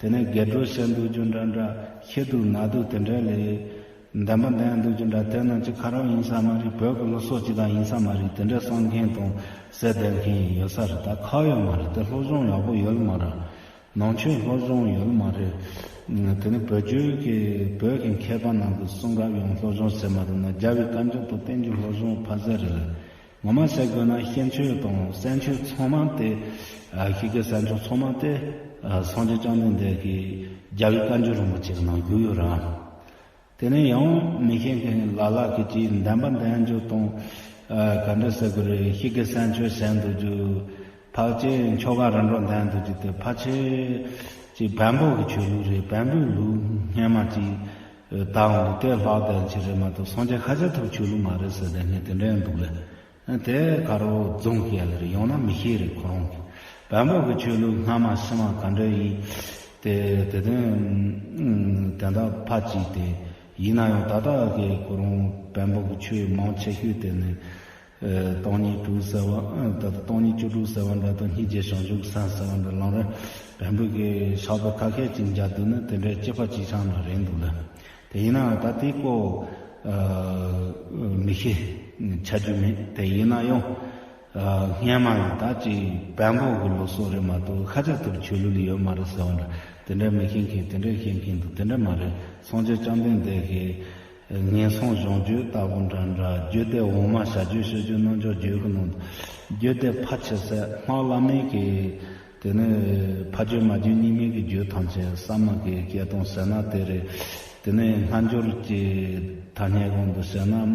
དེ་ནས་དགེ་སྒྲུབ་བྱས་འདུག་རྒྱུ་འདྲ་འདྲ། ཤི་འདུག་ན་འདུག་དེ་འདྲ་ལས། འདོན་པ་འདོན་འདུག་རྒྱུ་འདྲ། དེ་རྣམས་ཅིག་ཁ་རོག་ཡིན་ས་མ་རེད། བོད་ཀྱི་སློབ་གསོ་ཅིག་དང་ཡིན་ས་མ་རེད། དེ་འདྲ་བསམ་མཁན་དང་ཟེར་བསྡད་མཁན་ཡོད་ས་རེད། ད་ཁག་ཡོད་མ་རེད། དེ་སློབ་སྦྱོང་ཡག་པོ་ཡོད་མ་རེད། ནང་ཆོས་སློབ་སྦྱོང་ཡོད་མ་རེད། དེ་ནི་བོད་བརྒྱུད་ཀྱི་བོད་ཀྱི་མཁས་པ་རྣམས་ཀྱི་གསུང་རབ་ཡང་སློབ་སྦྱོང་བྱེད་མ་ཐུབ་ན། རྒྱལ་བའི་བཀའ་འགྱུར་དང་བསྟན་འགྱུར་སློབ་སྦྱོང་ཕར་ཟད་རེད། ངོ་མ་བཤད་དགོས་ན་ཤེར་ཕྱིན་དང་གསེར་ཕྱིན་ཚང་མ་དེ། ཤེར་ཕྱིན་གསེར་ཕྱིན་ཚང་མ་དེ། སངས་རྒྱས་བཅོམ་ལྡན་འདས་ཀྱིས་རྒྱལ་བའི་བཀའ་འགྱུར་རིན་པོ་ཆེ་གི་ནང་བཞུགས་ཡོད་རེད། དེ་ནས་ཡང་མི་ཤེས་མཁན་ལ་ལ་གི་ཅིག་འདོན་པ་འདོན་རྒྱུ་དང་། ཨ། ག་འདྲ་ཟེར་དགོས་རེད། ཤེར་ཕྱིན་གསེར་ཕྱིན་བྱས་འདུག་རྒྱུ། ཕལ་ཆེར་ཆོ་ག་རིམ་གྲོ་འདོན་འདུག་རྒྱུ་དེ་ཕལ་ཆེར་ཅིག་བོན་པོ་གི་ཆོས་ལུགས་རེད། བོན་པོའི་ལུགས་སྔོན་མ་ཅིག་ད་འོང་དུ་དེ་ལྷག་དོན་ཅིག་རེད་མ་གཏོགས་སངས་རྒྱས་ཤཱཀྱ་ཐུབ་ཆོས་ལུགས་མ་རེད་ཟེར་དེ་ངས་དེ་འདྲ་འདུག་ལ། དེ་ག་རུ་རྫོང་གི་ཡ་ལེ་རེད། ཡང་ན་མི་ཤེས་རེད་ཁོ་རང་གི། བོན་པོ་གི་ཆོས་ལུགས་སྔ་མ་ཕྱི་མ་ག་འདྲ་ཡིན། དེ་དེ་དོན་དེ་འདྲ་ཕ་གཅིག་དེ་ཡིན་ན་ཡང་ད་ལྟ་གི་ཁོ་རང་བོན་པོ་གི་ཆོས་མང་ཆེ་ཤོས་དེ་ནི་སྟོང་ཉིད་དྲུག་ཟེར་བ། ད་ལྟ་སྟོང་ཉིད་བཅུ་དྲུག་ཟེར་བ་འདྲ་དང་སྙིང་རྗེ་བྱང་ཆུབ་སེམས་ཟེར་བ་འདྲ་ལམ་རིམ་བོན་པོ་གི་ཕྱག་དཔེ་ཁ་ཤས་ཅིག་མཇལ་དུས་ནི་དེ་འདྲའི་གཅིག་པ་གཅིག་རྐྱང་འདྲ་རེད་འདུག་ལ། དེ་ཡིན་ནའང་ད་ལྟའི་སྐོར་མི་ཤེས་ཆ་རྒྱུས་མེད། དེ་ཡིན་ན་ཡང་སྔོན་མ་ཡང་ད་ཅིག་བོན་པོ་གི་ལུགས་སྲོལ་རེད་མ་གཏོགས་ཤཱཀྱ་ཐུབ་ཆོས་ལུགས་ལ་ཡོད་མ་རེད་ཟེར་བ་འདྲ། དེ་འདྲ་མི་ཤེས་མཁན་དེ་འདྲ་ཤེས་མཁན་འདུག་དེ་འདྲ་མ་རེད། སངས་རྒྱས་བཅོམ་ལྡན་འདས་ཀྱི་ངན་སོང་གཞོམ་བརྒྱུད་ལྟ་བུ་འདྲ་འདྲ། རྒྱུད་སྡེ་འོག་མ་བྱ་རྒྱུད་སྤྱོད་རྒྱུད་རྣལ་འབྱོར་རྒྱུད་ཀྱི་ནང་དུ། རྒྱུད་སྡེ་ཕལ་ཆེ་ས་སྔགས་བླ་མེད་ཀྱི། དེ་ནས་ཕ་རྒྱུད་མ་རྒྱུད་གཉིས་མེད་ཀྱི་རྒྱུད་ཐམས་ཅད་གསར་མ་གི་སྐད་གཏོང་ཟེར་ན་དེ་རེད། དེ་ནས་སྔ་འགྱུར་གྱི་ཐ་སྙད་གོང་དུ་ཟེར་ན།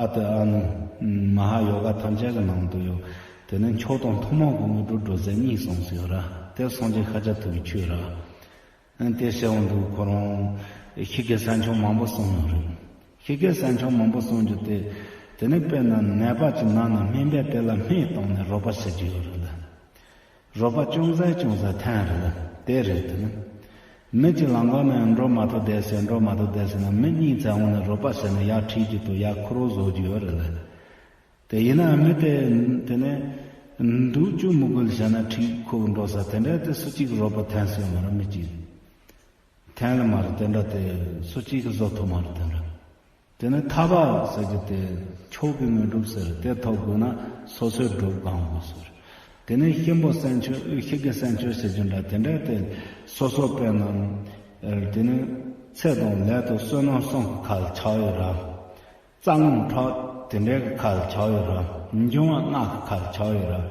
ཨ་ཏི་ཨ་ནུ་མ་ཧཱ་ཡོ་ག་ཐམས་ཅད་ཀྱི་ནང་དུ་ཡོད། དེ་ནས་མཆོག་དང་ཐུན་མོང་གི་དངོས་གྲུབ་འགྲོ་ས་གཉིས་གསུངས་སུ་ཡོད་ར། དེ་སངས་རྒྱས་ཤཱཀྱ་ཐུབ་ཀྱི་ཆོས་ར། ཨ་ནི་དེ་བྱས་འོང་དུས་ཁོ་རང་ཤེར་ཕྱིན་གསེར་ཕྱིན་མང་པོ་གསུངས་ཡོད་རེད། ཤེར་ཕྱིན་གསེར་ཕྱིན་མང་པོ་གསུངས་རྒྱུ་དེ། དེ་ནི་དཔེར་ན་ནད་པ་ཅིག་ན་ན་སྨན་པས་དེ་ལ་སྨན་བཏང་ནས་རོགས་པ་བྱེད་རྒྱུ་ཡོད་རེད་ལ། རོགས་པ་ཅུང་ཟད་ཅུང་ཟད་ཐོན་རེད་ལ། དེ་རེད། དེ་ནི་མི་གཅིག་ལམ་ཁ་ནས་འགྲོ་མ་ཐུབ་བསྡད་ཟེར། འགྲོ་མ་ཐུབ་བསྡད་ཟེར་ན་མི་གཉིས་ཙམ་འོང་ནས་རོགས་པ་བྱས་ནས་ཡར་ཁྲིད་རྒྱུ་དང་ཡར་ཁུར་བཟོ་རྒྱུ་ཡོད་རེད་ལ། དེ་ཡིན་ན་མི་དེ་དེ་ནས་འདུག་རྒྱུ་མི་དགོས་ལ་བྱས་ན་ཁྲིད་ཁུར་འགྲོ་ས་དེ་འདྲ་དེ་སུ་གཅིག་གི་རོགས་པ་ཐོན་སྲིད་མ་རེད། མི་གཅིག་ཐོན་ལ་མ་རེད། དེ་འདྲ་དེ་སུ་གཅིག་གིས་བཟོ་ཐུབ་མ་རེད། དེ་འདྲ། དེ་ནས་ཐར་པ་ཟེར་རྒྱུ་དེ་མཆོག་གི་དངོས་གྲུབ་ཟེར། དེ་ཐོབ་དགོས་ན་སོ་སོའི་སྒྲུབ་གང་དགོས་ཟེར། དེ་ནས་ཤེར་ཕྱིན་གསེར་ཕྱིན་ཤེར་ཕྱིན་གསེར་ཕྱིན་ཟེར་རྒྱུ་འདྲ་དེ་འདྲ་དེ་སོ་སོ་དཔེར་ན། དེ་ནས་ཚེ་དང་ལས་དང་བསོད་ནམས་གསུམ་གྱི་ཁ་ལ་ཆགས་ཡོད་ར། རྩ་རླུང་ཁྲག་དེ་འདྲའི་གི་ཁ་ལ་ཆགས་ཡོད་ར། འབྱུང་བ་ལྔ་གི་ཁ་ལ་ཆགས་ཡོད་ར།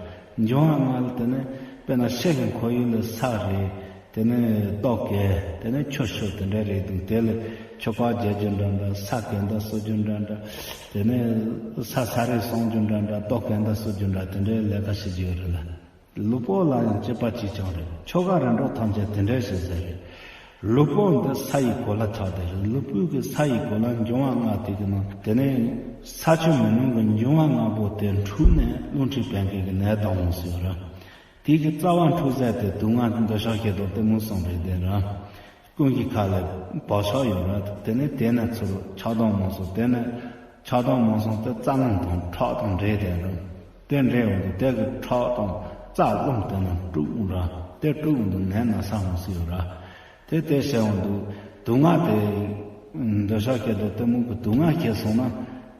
འབྱུང་བ་ལྔ་ལ་དེ་ནས་དཔེར་ན་ཤེལ་གྱི་ཁོར་ཡུག་ལ་ས་རེད། དེ་ནས་རྡོ་གས། དེ་ནས་ཆུ་ཤོད་དེ་འདྲ་རེད་འདུག་དེ་ལ་ཆུ་ཁ་རྒྱག་རྒྱུ་འདྲ་འདྲ། ས་གས་འདྲ་གསོ་རྒྱུ་འདྲ་འདྲ། དེ་ནས་ས་ས་རེ་སྲུང་རྒྱུ་འདྲ་འདྲ། རྡོ་གས་འདྲ་གསོ་རྒྱུ་འདྲ། དེ་འདྲའི་ལས་ཀ་བྱེད་ཀྱི་ཡོད་རེད་ལ། ལུས་པོ་ལ་ཡང་གཅིག་པ་གཅིག་རྐྱང་རེད། ཆོ་ག་རིམ་གྲོ་ཐམས་ཅད་དེ་འདྲའི་བྱེད་ས་རེད། ལུས་པོ་འདི་ས་ཡི་གོ་ལ་ཆགས་བསྡད་རེད། ལུས་པོའི་གི་ས་ཡི་གོ་ལ་འབྱུང་བ་ལྔ་དེ་གི་ནང་དེ་ནས་ས་ཆུ་མེ་རླུང་གི་འབྱུང་བ་ལྔ་པོ་དེ་འཁྲུགས་ནས་རླུང་མཁྲིས་བད་ཀན་གྱི་ནད་ལྡང་འོང་ཟེར་ར། དེ་གི་རྩ་བ་འཁྲུགས་ས་དེ་དུག་ལྔ་འདོད་ཆགས་ཞེ་སྡང་གཏི་མུག་གསུམ་རེད་དེ་ར། ཀུན་གྱི་ཁ་ལ་བག་ཆགས་ཡོད་ར། དེ་ནས་དེ་ནས་ཚུར་ཆགས་སྡང་མང་གསུམ། དེ་ནས་ཆགས་སྡང་མང་གསུམ་དེ་རྩ་རླུང་དང་ཁྲག་དང་འདྲེས་དེ་ར། དེ་འདྲེས་འོང་དུས་དེ་གི་ཁྲག་དང་རྩ་རླུང་དེ་རྣམས་དཀྲུགས་འོང་ར། དེ་དཀྲུགས་འོང་དུས་ནད་ན་ཚ་འོང་སྲིད་ཡོད་ར། དེ་དེ་བྱས་འོང་དུས་དུག་ལྔ་དེ། འདོད་ཆགས་ཞེ་སྡང་གཏི་མུག་གི་དུག་ལྔ་སྐྱེས་སོང་ན།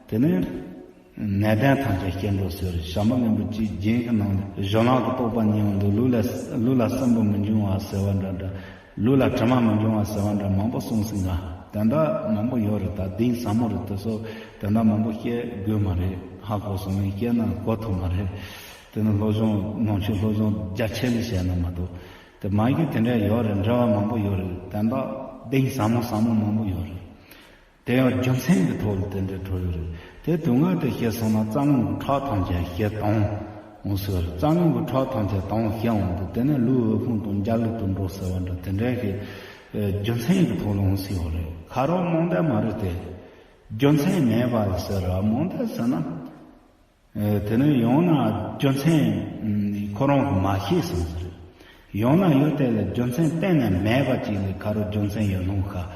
དེ་ནས་ནད་ལྡན་ཐམས་ཅད་སྐྱེ་འགྲོ་ཟེར། ཞྭ་མོ་ལན་པོ་ཅིག་རྒྱན་གྱི་ནང་ལ་གཞན་ལག་གི་རྟོགས་པ་རྙེད་འོང་དུས་ལུས་ལ་ལུས་ལ་སྲིན་བུ་མི་འབྱུང་བ་ཟེར་བ་འདྲ་འདྲ། ལུས་ལ་དྲི་མ་མི་འབྱུང་བ་ཟེར་བ་འདྲ་མང་པོ་གསུངས་ཟིན་ལ། དེ་འདྲ་མང་པོ་ཡོད་རེད། ད་གཏིང་ཟབ་མོ་རེད། དེ་ཚོ་དེ་འདྲ་མང་པོ་བཤད་དགོས་མ་རེད། ཧ་གོ་སོང་ན་བཤད་ན་གོ་ཐུབ་མ་རེད། དེ་ནི་སློབ་སྦྱོང་ནང་ཆོས་སློབ་སྦྱོང་རྒྱ་ཆེ་ནས་བྱས་ན་མ་གཏོགས། དེ་མ་གི་དེ་འདྲ་ཡོད་རེད། འབྲེལ་བ་མང་པོ་ཡོད་རེད། དེ་འདྲ་གཏིང་ཟབ་མོ་ཟབ་མོ་མང་པོ་ཡོད་རེད། དེ་ཡང་རྒྱུ་མཚན་གྱི་ཐོག་ལ་དེ་འདྲའི་འགྲོ་ཡོད་རེད། དེ་དུག་ལྔ་དེ་སྐྱེས་སོང་ན་རྩ་རླུང་གི་ཁྲག་ཐམས་ཅད་ཞིག་དྭངས་འོང་ཟེར། རྩ་རླུང་གི་ཁྲག་ཐམས་ཅད་དྭངས་ཞིག་འོང་དུས་དེ་ནས་ལུས་འོད་ཕུང་དང་འཇའ་ལུས་དུ་འགྲོ་ཟེར་བ་འདྲ་དེ་འདྲའི་གི་རྒྱུ་མཚན་གྱི་ཐོག་ལ་འོང་སྲིད་ཡོད་རེད། ཁ་རོག་རྨོངས་དད་མ་རེད་དེ། རྒྱུ་མཚན་མེད་པ་ལ་ཟེར་ར། རྨོངས་དད་ཟེར་ན། ཨེ། དེ་ནས་ཡང་ན་རྒྱུ་མཚན་ཁོ་རང་གིས་མ་ཤེས་སོང་ཟེར། ཡང་ན་ཡོད་དེ་ལ་རྒྱུ་མཚན་གཏན་ནས་མེད་པ་ཅིག་ལ་ཁ་རོག་རྒྱུ་མཚན་ཡོད་ལོང་ཁ་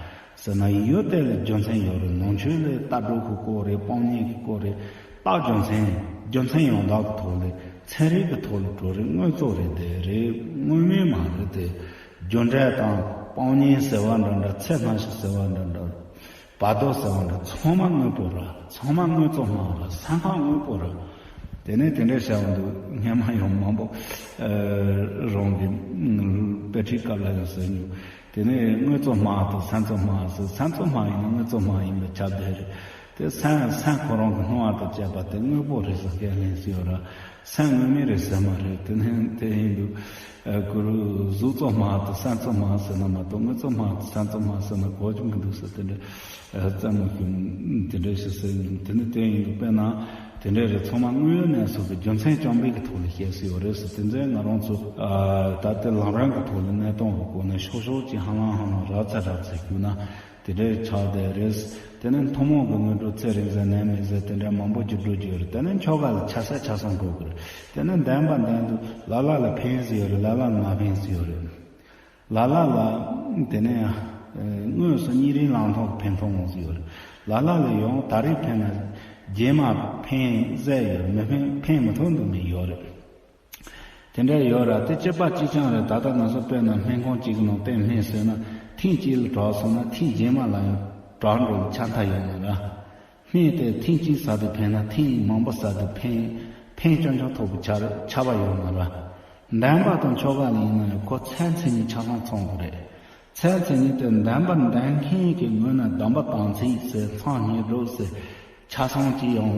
ཟེར་ན། ཡོད་དེ་ལ་རྒྱུ་མཚན་ཡོད་རེད། ནང་ཆོས་ལ་ལྟ་གྲུབ་ཀྱི་སྐོར་རེད། སྤང་གཉེན་གྱི་སྐོར་རེད། རྟགས་རྒྱུ་མཚན་རྒྱུ་མཚན་ཡང་དག་གི་ཐོག་ལ་ཚན་རིག་གི་ཐོག་ལ་འགྲོ་རེད། དངོས་རྫོགས་རེད། དེ་རེད། དངོས་མེད་མ་རེད་དེ། རྒྱུ་འབྲས་དང་སྤང་གཉེན་ཟེར་བ་འདྲ་འདྲ། ཚད་མ་ཞིག་ཟེར་བ་འདྲ་འདྲ། བར་དོ་ཟེར་བ་འདྲ་ཚང་མ་དངོས་པོ་ར། ཚང་མ་དངོས་རྫོགས་སྨྲ་བ་ར། སེམས་ཁམས་དངོས་པོ་ར། དེ་ནས་དེ་འདྲ་བྱ་བ་འདུག་སྔན་མ་ཡང་མང་པོ་རང་གི་དཔེ་ཁྲིད་སྐབས་ལ་ཡང་ཟེར་མྱོང་། དེ་ནས་དངོས་གཙོ་སྨྲ་དང་སེམས་གཙོ་སྨྲ་ཟེར། སེམས་གཙོ་སྨྲ་ཡིན་ན་དངོས་གཙོ་སྨྲ་ཡིན་པས་ཁྱབ་བསྡད་རེད། དེ་སེམས་སེམས་ཁོ་རང་གི་སྣང་བ་དང་བཅས་པ་དེ་དངོས་པོ་རེད་ཟེར་སྐད་ལེན་ཟེར་ཡོད་ར། སེམས་དངོས་མེད་རེད་ཟེར་མ་རེད། དེ་ནས་དེ་ཡིན་དུས་གུ་རུ་གཟུགས་གཙོ་སྨྲ་དང་སེམས་གཙོ་སྨྲ་ཟེར་ན་མ་གཏོགས་དངོས་གཙོ་སྨྲ་དང་སེམས་གཙོ་སྨྲ་ཟེར་ན་གོ་རྒྱུ་མི་འདུག་ཟེར། དེ་འདྲ་རྩེད་མོ་ཤུམ་དེ་འདྲ་ཞིག་ཟེར་ཡིན། དེ་ནི་དེ་ཡིན་དུས་དཔེར་ན་དེ་འདྲ་རེད། ཚང་མ་དངོས་ཡོད་གནས་ཚུལ་གྱི་རྒྱུ་མཚན་བཅོམ་པའི་གི་ཐོག་ལ་བཤད་སྲིད་ཡོད་རེད་ཟེར། དེ་ཚོ་ང་རང་ཚོ་ད་ལྟའི་ལམ་རིམ་གྱི་ཐོག་ལ་གནས་སྟངས་ཀྱི་སྐོར་ནས་ཤོག་ཤོག་ཅིག་ཧ་ལམ་ཧ་ལམ་རགས་ཚ་རགས་ཚ་བརྒྱུད་ན་དེ་འདྲའི་ཆགས་བསྡད་རེད། དེ་ནས་ཐུན་མོང་གི་དངོས་གྲུབ་ཚེ་རིང་ཟེར་ནད་མེད་ཟེར་དེ་འདྲ་མང་པོ་ཅིག་འགྲོ་རྒྱུ་ཡོད་རེད། དེ་ནས་ཆོ་ག་ལ་ཆ་ས་ཆ་ཚང་འགྲོ་དགོས་རེད། དེ་ནས་འདོན་པ་འདོན་དུས་ལ་ལ་ལ་ཕན་ཟེར་ཡོད་རེད། ལ་ལ་ལ་མ་ཕན་ཟེར་ཡོད་རེད། ལ་ལ་ལ་དེ་ནས་དངོས་སུ་གཉིས་རིང་ལང་ཐོག་ཕན་ཐོགས་འོང་ཟེར་ཡོད་རེད། ལ་ལ་ལ་ཡང་ད་རེས་ཕན་ན་རྗེས་མ་ཕན་ཟེར་ཡོད་རེད། མི་ཕན་ཕན་མི་ཐོགས་འདུག་མི་ཡོད་རེད། དེ་འདྲ་ཡོད་ར། དེ་གཅིག་པ་གཅིག་རྐྱང་རེད། ད་ལྟ་ང་ཚོ་དཔེར་ན་སྨན་ཁང་གཅིག་གི་ནང་བསྟན་སྨན་ཟོས་ན་ཐེངས་གཅིག་ལ་དྲག་སོང་ན་ཐེངས་རྗེས་མ་ལ་ཡང་དྲག་འགྲོ་ལ་ཆ་མཐའ་ཡོད་མ་ར། སྨན་དེ་ཐེངས་གཅིག་ཟ་དུས་ཕན་ན་ཐེངས་མང་པོ་ཟ་དུས་ཕན་ཕན་རྐྱང་རྐྱང་ཐོགས་པའི་ཆ་ཆ་བ་ཡོད་མ་ར། འདོན་པ་དང་ཆོ་ག་ལ་ཡིན་ན་ཡང་ཁོ་ཚེ་མཚན་གཉིས་ཆ་ཚང་ཚང་དགོས་རེད། ཚེ་མཚན་གཉིས་དེ་འདོན་པ་འདོན་མཁན་གྱི་ངོས་ནས་སྡོམ་པ་དམ་ཚིག་ཟེར་མཚམས་སྙིགས་སྒྲོབ་ཟེར་ཆ་ཚང་གཅིག་ཡང་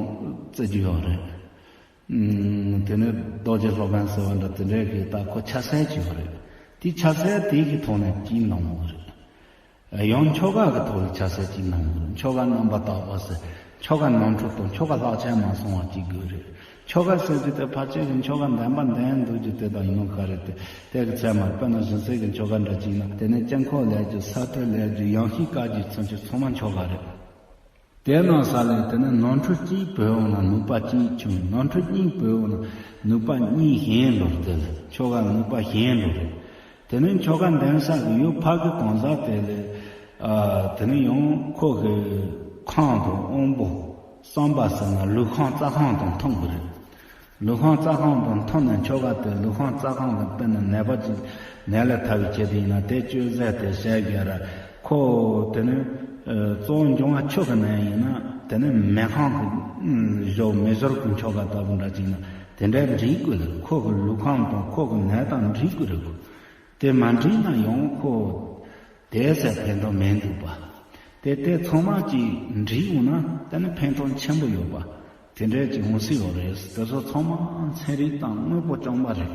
བརྩི་རྒྱུ་ཡོད་རེད། དེ་ནས་རྡོ་རྗེ་སློབ་དཔོན་ཟེར་བ་འདྲ་དེ་འདྲའི་གི་ད་ཁོ་ཆ་ཚད་ཅིག་ཡོད་རེད། དེ་ཆ་ཚད་དེ་གི་ཐོག་ནས་གཅིག་གནང་བ་རེད། ཡང་ཆོ་ག་གི་ཐོག་ལ་ཆ་ཚད་གཅིག་གནང་བ་རེད། ཆོ་ག་རྣམ་པར་དག་པ་ཟེར། ཆོ་ག་ནོར་འཁྲུལ་དང་ཆོ་ག་ལྷག་ཆད་མ་སོང་བ་གཅིག་དགོས་རེད། ཆོ་ག་ཟེར་རྒྱུ་དེ་ཕལ་ཆེར་གི་ཆོ་ག་འདོན་པ་འདོན་འདུག་རྒྱུ་དེ་དང་ཡིན་ནོ་ག་རེད་དེ། དེ་གི་ཚད་མར་དཔེར་ན་གཞན་སེལ་གི་ཆོ་ག་འདྲ་གཅིག་ན་དེ་ནས་དཀྱིལ་འཁོར་ལས་རྒྱུ་ས་ཐོབ་ལས་རྒྱུ་ཡང་ཤེས་བཀའ་བརྒྱུད་ཚུན་ཆད་ཚང་མ་ཆོ་ག་རེད། དེ་ནང་ས་ལས་དེ་ནས་ནོར་འཁྲུལ་གཅིག་བུད་འོང་ན་ནུས་པ་གཅིག་ཆུང་། ནོར་འཁྲུལ་གཉིས་བུད་འོང་ན་ནུས་པ་གཉིས་ཞན་འགྲོ་རེད། དེ་ལ་ཆོ་ག་ནུས་པ་ཞན་འགྲོ་རེད། དེ་ནས་ཆོ་ག་འདོན་ས་གི་ཡུལ་ཕ་གི་གང་ཟག་དེ་ལས་ཨ་དེ་ནས་ཡང་ཁོ་གི་ཁམས་དང་དབང་པོ་བསམ་པ་ཟེར་ན་ལུས་ཁམས་རྩ་ཁམས་དང་མཐུན་གི་རེད། ལུས་ཁམས་རྩ་ཁམས་དང་མཐུན་ནས་ཆོ་ག་དེ་ལུས་ཁམས་རྩ་ཁམས་དང་བསྟུན་ནས་ནད་པ་ཅིག་ནད་ལས་ཐར་བའི་ཆེད་དུ་ཡིན་ན་དེ་བཅོས་ཟས་དེ་བྱས་རྒྱུ་ར། ཁོ་དེ་ནས་གཙོ་བོ་འབྱུང་བ་ཆུ་གི་ནད་ཡིན་ན་དེ་ནས་མེ་ཁམས་ཀྱི་ཞོ་མེ་ཞོར་གྱི་ཆོ་ག་ལྟ་བུ་འདྲ་ཅིག་ན་དེ་འདྲ་འགྲིག་དགོས་ལ། ཁོ་གི་ལུས་ཁམས་དང་ཁོ་གི་ནད་དང་འགྲིག་དགོས་རེད། ཁོ་དེ་མ་འགྲིག་ན་ཡང་ཁོ་དེ་ཟས་ཕན་ཐོགས་མེད་འདུག་པ། དེ་དེ་ཚང་མ་གཅིག་འགྲིག་འོང་ན་དེ་ནི་ཕན་ཐོགས་ཆེན་པོ་ཡོད་པ་དེ་འདྲ་ཅིག་འོང་སྲིད་ཡོད་རེད། དེ་ཚོ་ཚང་མ་ཚན་རིག་དང་དངོས་པོ་རྐྱང་པ་རེད།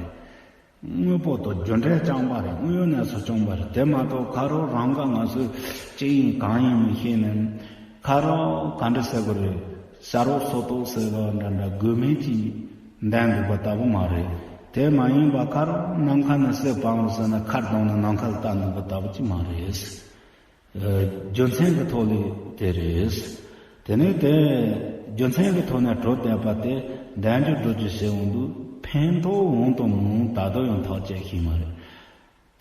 དངོས་པོ་དང་རྒྱུ་འབྲས་རྐྱང་པ་རེད། དངོས་ཡོད་གནས་ཚུལ་རྐྱང་པ་རེད། དེ་མ་གཏོགས་ཁ་རོག་རང་ག་ང་ཚོས་ཅི་ཡིན་གང་ཡིན་མི་ཤེས་ནས་ཁ་རོག་ག་འདྲ་ཟེར་དགོས་རེད། བྱ་རོག་སོ་ཏོག་ཟེར་བ་འདྲ་འདྲ་དགོས་མེད་ཀྱི་འདོན་འདུག་པ་ལྟ་བུ་མ་རེད། དེ་མ་ཡིན་པ་ཁ་རོག་ནམ་མཁའ་ནས་གསེར་སྤང་རོགས་ཟེར་ན་ཁ་གདངས་ནས་ནམ་མཁའ་ལ་བལྟ་འདུག་པ་ལྟ་བུ་ཅིག་མ་རེད། རྒྱུ་མཚན་གྱི་ཐོག་ལས་དེ་རེད། དེ་ནས་དེ་རྒྱུ་མཚན་གྱི་ཐོག་ནས་གྲུབ་བསྡད་པ་དེ་འདོན་རྒྱུ་སྒྲུབ་རྒྱུ་ཞེས་འོང་དུས་ཕན་ཐོགས་འོང་དང་མི་འོང་ད་དུང་ཡང་ཐག་བཅད་ཤེས་མ་རེད།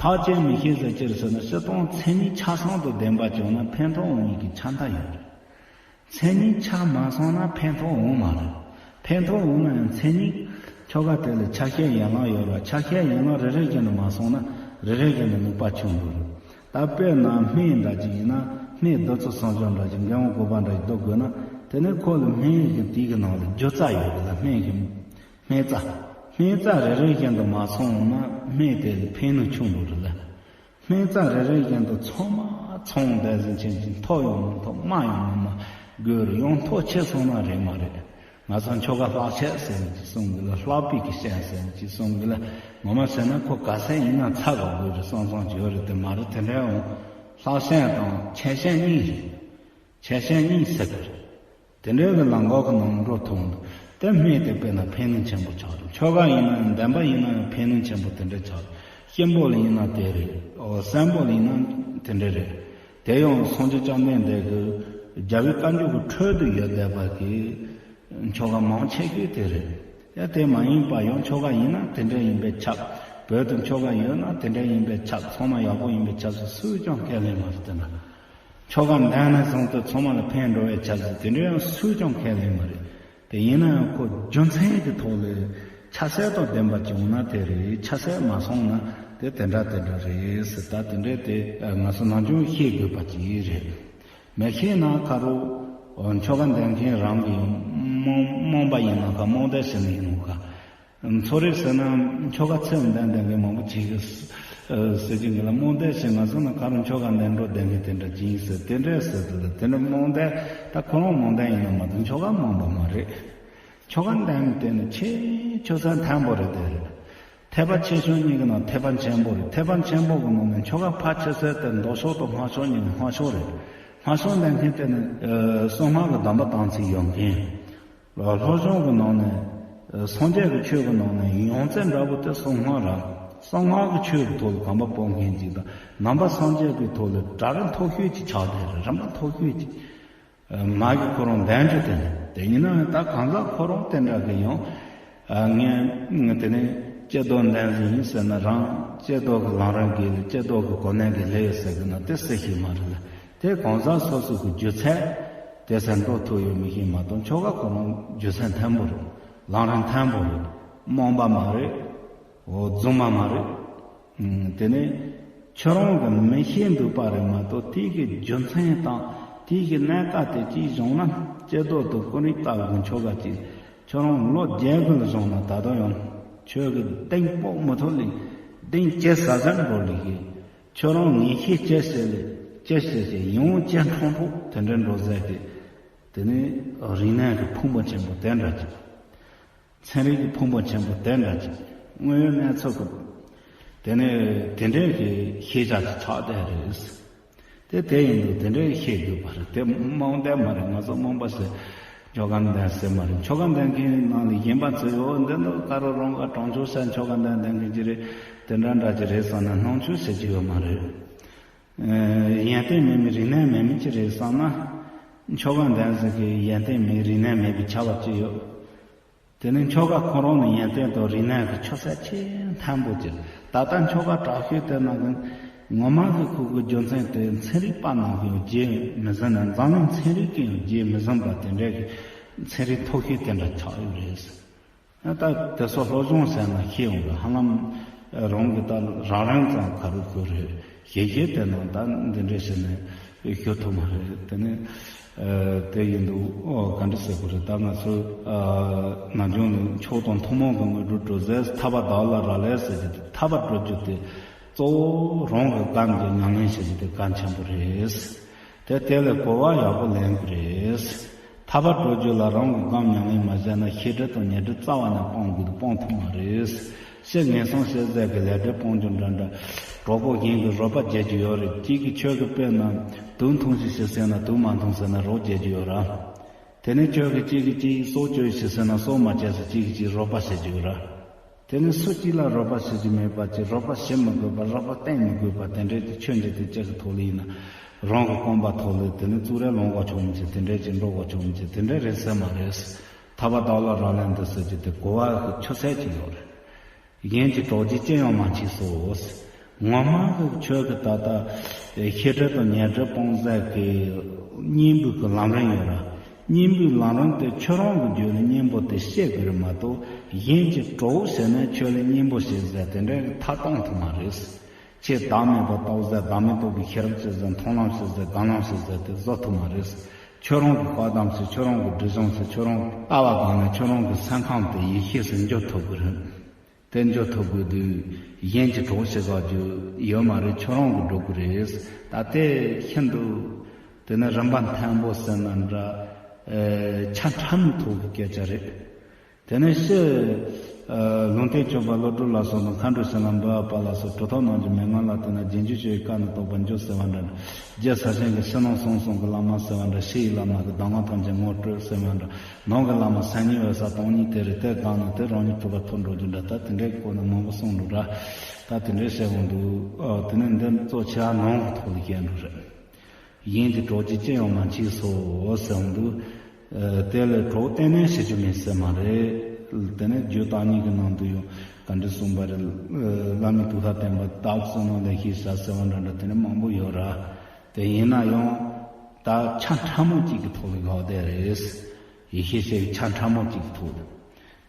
ཐག་བཅད་མི་ཤེས་ཟེར་ཅི་རེད་ཟེར་ན་སྤྱིར་བཏང་མཚན་ཉིད་ཆ་ཚང་དུ་ལྡན་པ་བྱུང་ན་ཕན་ཐོགས་འོང་ཡས་ཀྱི་ཆ་མཐའ་ཡོད་རེད། མཚན་ཉིད་ཆ་མ་ཚང་ན་ཕན་ཐོགས་འོང་མ་རེད། ཕན་ཐོགས་འོང་ན་ཡང་མཚན་ཉིད་ཆོ་ག་དེ་ལ་ཆ་ཤས་ཡན་ལག་ཡོད་རེད། ཆ་ཤས་ཡན་ལག་རེ་རེ་བཞིན་དུ་མ་སོང་ན་རེ་རེ་བཞིན་དུ་ནུས་པ་ཆུང་འགྲོ་རེད། ད་དཔེར་ན་སྨན་འདྲ་ཅིག་ཡིན་ན་སྨན་བདུད་རྩི་ཟངས་ལྕགས་འདྲ་ཅིག་མགོན་པོ་གོ་པ་འདྲ་ཅིག་བཏུབ་དགོས་ན་དེ་ནས་ཁོ་ལ་སྨན་གྱི་དུས་ཀྱི་ནང་ལ་རྒྱུ་རྩ་ཡོད་རེད་ལ། སྨན་གྱི་སྨན་རྩ་སྨན་རྩ་རེ་རེ་བཞིན་དུ་མ་སོང་ན་སྨན་དེ་ལ་ཕན་ནུས་ཆུང་འགྲོ་རེད་ལ། སྨན་རྩ་རེ་རེ་བཞིན་དུ་ཚང་མ་ཚང་བསྡད་ཟིན་ཕྱིན་ཅི་མཐོ་ཡང་མི་མཐོ་དམའ་ཡང་མི་དམའ་དགོས་རེད། ཡང་མཐོ་ཆེ་སོང་ན་རེད་མ་རེད། ང་ཚོ་ཆོ་ག་ལྷག་ཆད་ཟེར་ནས་ཅིག་གསུང་གི་ལ། ལྷག་པའི་གི་ཤན་ཟེར་ནས་ཅིག་གསུང་གི་ལ། ངོ་མ་བྱས་ན་ཁོ་ག་ཚད་ཡིན་ན་ཚ་ག་དགོས་རེད་བསམ་བསམ་བྱས་ཡོད་རེད། དེ་མ་རེད། དེ་འདྲའི་འོང་ལྷག་ཤན་དང་ཆད་ཤན་གཉིས་རེད། ཆད་ཤན་གཉིས་ཟེར་གི་རེད། དེ་འདྲའི་གི་ལམ་ཁ་གི་ནང་འགྲོ་ཐུབ་འདུག་དེ་སྨན་དེ་དཔེར་ན་ཕན་ནུས་ཆེན་པོ་ཆགས་རེད། ཆོ་ག་ཡིན་ན་ཡང་འདོན་པ་ཡིན་ན་ཡང་ཕན་ནུས་ཆེན་པོ་དེ་འདྲ་ཆགས་རེད། གཤིན་པོ་ལ་ཡིན་ན་དེ་རེད། ཨོ་གསོན་པོ་ལ་ཡིན་ན་དེ་འདྲ་རེད། དེ་ཡང་སངས་རྒྱས་བཅོམ་ལྡན་འདས་ཀྱི་རྒྱལ་བའི་བཀའ་འགྱུར་གྱི་ཁྲོད་དུ་ཡོད་བསྡད་པ་གི་ཆོ་ག་མང་ཆེ་ཤོས་དེ་རེད། ཡ་དེ་མ་ཡིན་པ་ཡང་ཆོ་ག་ཡིན་ན་དེ་འདྲ་ཡིན་པས་ཁྱབ། བོད་དུ་ཆོ་ག་ཡོད་ན་དེ་འདྲ་ཡིན་པས་ཁྱབ། ཚང་མ་ཡག་པོ་ཡིན་པས་ཁྱབ་ཟེར་སུས་ཀྱང་ཁས་ལེན་མ་རེད། དེ་ན་ཆོ་ག་འདོན་ནས་བཟུང་སྟེ་ཚང་མ་ལ་ཕན་འགྲོ་བའི་ཆ་ཟེར་དེ་འདྲ་ཡང་སུས་ཀྱང་ཁས་ལེན་མ་རེད། དེ་ཡིན་ན་ཡང་ཁོ་རྒྱུ་མཚན་གྱི་ཐོག་ལས་ཆ་ཚད་དང་ལྡན་པ་བྱུང་ན་དེ་རེད། ཆ་ཚད་མ་སོང་ན་དེ་དེ་འདྲ་དེ་འདྲ་རེད་ཟེར། ད་དེ་འདྲ་དེ་ང་ཚོ་ནམ་རྒྱུན་ཤེས་དགོས་པ་ཅིག་རེད། མི་ཤེས་ན་ཁ་རོག་ ཨོ། ཆོ་ག་འདོན་མཁན་རང་གི་ཡང་རྨོངས་རྨོངས་པ་ཡིན་ནམ་ག་རྨོངས་དད་ཟེར་ནི་ཡིན་ནམ་ག་ཚོ་རེ་ཟེར་ན་ཆོ་ག་ཚེ་འདོན་འདོན་མཁན་མང་པོ་ཅིག་གིས་ཟེར་གྱི་འདུག་ལ། རྨོངས་དད་ཟེར་ང་ཚོ་ནང་ཁ་རུ་ཆོ་ག་འདོན་འགྲོ་འདོན་མཁན་དེ་འདྲ་ཅིག་ཡིན་ཟེར་དེ་འདྲ་ཟེར་འདུག་ལ། དེ་འདྲ་རྨོངས་དད་ད་ཁོ་རང་རྨོངས་དད་ཡིན་ན་མ་གཏོགས་ཆོ་ག་རྨོངས་པ་མ་རེད། ཆོ་ག་འདོན་དེ་ནི་ཆེས་ཆོ་ཚན་མཐོན་པོ་རེད་དེ་རེད། ཐེག་པ་ཆེ་ཆུང་གཉིས་ཀྱི་ནང་ཐེག་པ་ཆེན་པོ་རེད། ཐེག་པ་ཆེན་པོ་གི་ནང་ནས་ཆོ་ག་ཕལ་ཆེ་ཤོས་དེ་མདོ་ཕྱོགས་དང་སྔགས་ཕྱོགས་གཉིས་ནས་སྔགས་ཕྱོགས་རེད། སྔགས་ཕྱོགས་འདོན་མཁན་དེ་ནི་གསང་སྔགས་ཀྱི་སྡོམ་པ་བཏང་ཚུལ་ཡོད་མཁན། སློབ་སྦྱོང་གི་ནང་ནས་སངས་རྒྱས་ཀྱི་ཆོས་ཀྱི་ནང་ནས་ཡོངས་རྫོགས་འདྲ་པོ་དེ་གསང་སྔགས་རེད། གསང་སྔགས་ཀྱི་ཆོས་ཀྱི་ཐོག་ལ་གོམ་པ་སྤོ་མཁན་ཅིག་དང་ནང་པ་སངས་རྒྱས་ཀྱི་ཐོག་ལ་གྲལ་རིམ་མཐོ་ཤོས་ཅིག་ཆགས་བསྡད་རེད། རིམ་པ་མཐོ་ཤོས་ཅིག་མ་གི་ཁོ་རང་འདོན་རྒྱུ་དེ་ནི་དེ་ཡིན་ན་ད་གང་ཟག་ཁོ་རང་དེ་འདྲ་གི་ཡང་ངས་དེ་ནི་ཅི་ལྟར་འདོན་ཟིན་ཡིན་ཟེར་ན་རང་ཅི་ལྟར་གི་ལམ་རིམ་གྱི་ལས་ཅི་ལྟར་གི་གོ་གནས་ཀྱི་ལས་ཡོད་ཟེར་གི་ན་དེ་སྲིད་ཞིག་མ་རེད་ལ། དེ་གང་ཟག་སོ་སོ་གི་རྒྱུ་ཚད་དེ་སེམས་འགྲོ་ཐུབ་ཡོད་མི་ཤེས་མ་གཏོགས་ཆོ་ག་ཁོ་རང་རྒྱུ་ཚད་མཐོན་པོ་རེད། ལམ་རིམ་མཐོན་པོ་རེད། རྨོངས་པ་མ་རེད། འོ་རྫུན་མ་མ་རེད། དེ་ནས་ཁྱོད་རང་གི་མི་ཤེས་འདུག་པ་རེད་མ་གཏོགས་དེའི་གི་རྒྱུ་མཚན་དང་དེའི་གི་གནད་འགག་དེ་ཅིག་བྱུང་ན་སྐྱེ་རྡོ་དང་ཀུན་རིག་ལྟ་བུ་ཆོ་ག་ཅིག་ཁྱོད་རང་ལོ་བརྒྱད་དགུ་ལ་བྱུང་ན་ད་དུང་ཡང་ཁྱོད་ཀྱི་གདེང་སྤོག་མི་ཐུབ་ལ་གདེང་ཇེ་ཟབ་ཟབ་འགྲོ་ལ་གི་ཁྱོད་རང་ངེས་ཤེས་ཇེ་ཆེ་ལ་ཇེ་ཆེ་ཆེ་ཡང་ཇེ་མཐོན་པོ་དེ་འདྲ་འགྲོ་ཟེར་གི། དེ་ནས་རིག་གནས་ཀྱི་ཕུང་པོ་ཆེན་པོ་དེ་འདྲ་ཅིག་ཚན་རིག་གི་ཕུང་པོ་ཆེན་པོ་དེ་འདྲ་ཅིག་དངོས་ཡོད་གནས་ཚུལ་གྱི། དེ་ནས་དེ་འདྲའི་གི་ཤེས་བྱ་ཅིག་ཆགས་བསྡད་རེད། དེ་དེ་ཡིན་དུས་དེ་འདྲའི་ཤེས་དགོས་པ་རེད། དེ་རྨོངས་དད་མ་རེད། ང་ཚོ་རྨོངས་པ་ཟེར་ཆོ་ག་འདོན་ཟེར་མ་རེད། ཆོ་ག་འདོན་མཁན་ནང་ལ་གཞན་པ་ཚོས་ཡོད་འདི་འདུག་ཀ་རོ་རོང་ག་གྲོང་ཆོག་ཟེར་ཆོ་ག་འདོན་འདོན་མཁན་ཅིག་རེད། དེ་འདྲ་འདྲ་ཅིག་རེད་བསམ་ན་སྣང་ཆུང་བྱེད་ཀྱི་ཡོད་མ་རེད། ཡོན་ཏན་མེད་མི་རིག་གནས་མེད་མི་ཅིག་རེད་བསམ་ན་ཆོ་ག་འདོན་ཟེར་གི་ཡོན་ཏན་མེད་རིག་གནས་མེད་པའི་ཆ་བ་ཅིག་ཡོད། དེ་ནི་ཆོ་ག་ཁོ་རང་ནི་ཡོན་ཏན་དང་རིག་གནས་ཀྱི་ཆུ་ཚད་ཆེས་མཐོན་པོ་ཅིག་ད་ལྟ་ཆོ་ག་དྲག་ཤོས་དེ་ནང་གི་ངོ་མ་གི་ཁོ་གི་རྒྱུ་མཚན་དེ་ཚན་རིག་པ་ནང་གི་ཡང་རྗེས་མི་ཟིན་ན་འཛམ་གླིང་ཚན་རིག་གི་ཡང་རྗེས་མི་ཟིན་པ་དེ་འདྲའི་གི་ཚན་རིག་མཐོ་ཤོས་དེ་འདྲ་ཆགས་ཡོད་རེད། ད་དེ་ཚོ་སློབ་སྦྱོང་ཟེར་ན་ཤེས་ཡོང་གི་ཧ་ལམ་རང་གི་ད་རང་རང་ཙམ་ག་རུ་དགོས་རེད། གཞན་གཞན་དེ་ནང་ད་འདི་འདྲ་བྱས་ནས་ཞུ་ཐུབ་མ་རེད། དེ་ནི་དེ་ཡིན་དུས་ཨོ་ག་འདྲ་ཟེར་དགོས་རེད། ད་ང་ཚོ་ནམ་རྒྱུན་ནས་མཆོག་དང་ཐུན་མོང་གི་དངོས་གྲུབ་སྒྲུབ་ཟེར་ཐར་པ་བདག་ལ་རག་ལས་ཟེར་གྱི་འདུག་ཐར་པ་སྒྲུབ་རྒྱུ་དེ་གཙོ་བོ་རང་གི་སྒོམ་གྱི་ཉམས་ལེན་བྱེད་རྒྱུ་དེ་གལ་ཆེན་པོ་རེད། དེ་དེ་ལས་གོ་བ་ཡག་པོ་ལེན་དགོས་རེད། ཐར་པ་སྒྲུབ་རྒྱུ་ལ་རང་གི་སྒོམ་ཉམས་ལེན་མ་བྱས་ན་ཤེས་སྒྲིབ་དང་ཉོན་སྒྲིབ་རྩ་བ་ནས་སྤོང་དགོས་འདུག་སྤོང་ཐུབ་མ་རེད། ཕྱི་ངན་སོང་ཕྱི་ཟད་ཀྱི་ལས་སྒྲིབ་སྤོང་རྒྱུ་འདྲ་འདྲ། གྲོགས་པོ་གཞན་གྱིས་རོགས་པ་བྱེད་རྒྱུ་ཡོད་རེད། གཅིག་གིས་ཁྱོད་ཀྱི་དཔེར་ན་དུག་འཐུང་ཞིག་ཞིག་ཟེར་ན་དུག་མ་འཐུང་ཟེར་ན་རོགས་བྱེད་རྒྱུ་ཡོད་ར། དེ་ནས་ཁྱོད་ཀྱིས་གཅིག་གིས་གཅིག་སྲོག་གཅོད་ཞིག་ཟེར་ན་སྲོག་མ་བཅད་ཟེར་གཅིག་གིས་གཅིག་རོགས་པ་བྱེད་རྒྱུ་ཡོད་ར། དེ་ནི་སུ་གཅིག་ལ་རོགས་པ་བྱེད་རྒྱུ་མེད་པ་ཅིག་རོགས་པ་བྱེད་མི་དགོས་པ་རོགས་པ་བསྟེན་མི་དགོས་པ་དེ་འདྲའི་གི་ཆོས་འདི་དེ་གཅིག་གི་ཐོག་ལ་ཡིན་ན་རང་གི་སྐོམ་པ་ཐོག་ལ་དེ་ནི་གཙུག་རེ་ལོང་བ་ཆོག་མི་ཅིག་དེ་འདྲའི་ཅིག་འགྲོ་བ་ཆོག་མི་ཅིག་དེ་འདྲའི་རེད་ཟེར་མ་རེད། ཐར་པ་བདག་ལ་རག་ལས་འདི་ཟེར་རྒྱུ་དེ་གོ་བ་གི་ཆུ་ཚད་ཅིག་ཡོད་རེད། གཞན་གྱི་གྲོགས་ཀྱིས་ཅི་ཡང་མ་མཆིས་སོ། ངོ་མ་གི་ཁྱོད་ཀྱི་ད་ལྟ་ཤེས་སྒྲིབ་དང་ཉོན་སྒྲིབ་སྤོང་ཟེར་གི་གཉེན་པོའི་གི་ལམ་རིམ་ཡོད་ར། གཉེན་པོའི་ལམ་རིམ་དེ་ཁྱོད་རང་གི་རྒྱུད་ལ་གཉེན་པོ་དེ་སྐྱེ་དགོས་རེད་མ་གཏོགས་གཞན་གྱི་གྲོགས་ཟེར་ནས་ཁྱོད་ལ་གཉེན་པོ་བྱེད་ཟེར་དེ་འདྲའི་མཐའ་གཏོང་ཐུབ་མ་རེད། ཆེས་བདག་མེད་པ་རྟོགས་ཟེར་བདག་མེད་རྟོགས་པའི་ཤེས་རབ་ཅིག་ཟེར་མཐོང་ལམ་ཞིག་ཟེར་སྒོམ་ལམ་ཞིག་ཟེར་དེ་བཟོ་ཐུབ་མ་རེད། ཁྱོད་རང་གི་བཀའ་གདམས་ཞིག་ཁྱོད་རང་གི་སྒྲིབ་སྦྱོང་ཞིག་ཁྱོད་རང་གི་ལྟ་བ་སྒང་ནས་ཁྱོད་རང་གི་སེམས་ཁམས་དེ་ཡེ་ཤེས་སུ་འགྱུར་ཐུབ་དགོས་རེད། དེ་འགྱུར་ཐུབ་དགོས་དུས་གཞན་གྱི་གྲོགས་བྱེད་དགོས་རྒྱུ་ཡོད་མ་རེད། ཁྱོད་རང་གིས་འགྲོ་དགོས་རེད། ད་ལྟའི་ཤིན་ཏུ་དེ་ནི་རིམ་པ་མཐོན་པོ་ཟེར་ན་འདྲ། ཨེ། ཆ་ཕྲ་མོའི་ཐོག་གི་སྐད་ཆ་རེད། དེ་ནས་ཕྱི་ཨ་ལུང་བསྟན་སྐྱོབ་པ་བློ་གྲོས་ལ་སོགས་དང་མཁའ་འགྲོ་ཞིང་ལ་འབུལ་བ་པ་ལ་སོགས་གྲུབ་ཐོབ་རྣམས་ཀྱི་མན་ངག་ལ་བརྟེན་ནས་རྗེས་འཇུག་ཆོས་ཀྱི་བཀའ་ནི་རྟོགས་པར་འགྱུར་ཟེར་བ་འདྲ། རྗེ་ས་ཆེན་གྱི་ཕྱི་ནང་གསང་གསུམ་གྱི་བླ་མ་ཟེར་བ་འདྲ། ཕྱི་ཡི་བླ་མ་གི་གདམས་ངག་ཐམས་ཅད་ངོ་སྤྲོད་ཟེར་བ་འདྲ། ནང་གི་བླ་མ་སེམས་ཉིད་འོད་གསལ་སྟོང་ཉིད་དེ་རེད། དེ་གང་ན་དེ་རང་ཉིད་གྲུབ་པ་ཐོབ་འགྲོ་རྒྱུ་འདྲ། ད་དེ་འདྲའི་སྐོར་ནས་མང་པོ་གསུངས་འདུག་ར། ད་དེ་འདྲའི་བཤད་འོང་འདུག་ཨ་དེ་ནས་འདི་གཙོ་ཆེ་བ་ནང་གི་ཐོག་ལ་བཤད་འདུག་རེད། གཞན་གྱི་གྲོགས་ཀྱིས་ཅི་ཡང་མ་མཆིས་སོ་ཟེར་འོང་དུས། ཨ་དེ་ལས་གྲོགས་བསྟེན་ནས་བྱེད་རྒྱུ་མེད་ཟེར་མ་རེད། དེ་ནས་རྒྱུད་བརྟག་གཉིས་ཀྱི་ནང་དུ་ཡང་ག་འདྲ་གསུངས་པ་རེད། ཨ་བླ་མའི་ཐུགས་ཁ་བསྟན་པ་བདག་བསོད་ནམས་ལས་ཤེས་བྱ་ཟེར་བ་འདྲ་འདྲ་དེ་ནས་མང་པོ་ཡོད་ར། དེ་ཡིན་ན་ཡང་ད་ཆ་ཕྲ་མོ་གཅིག་གི་ཐོག་ལ་བཞག་བསྡད་རེད། ཡེ་ཤེས་ཞེས་ཆ་ཕྲ་མོ་གཅིག་གི་ཐོག་ལ།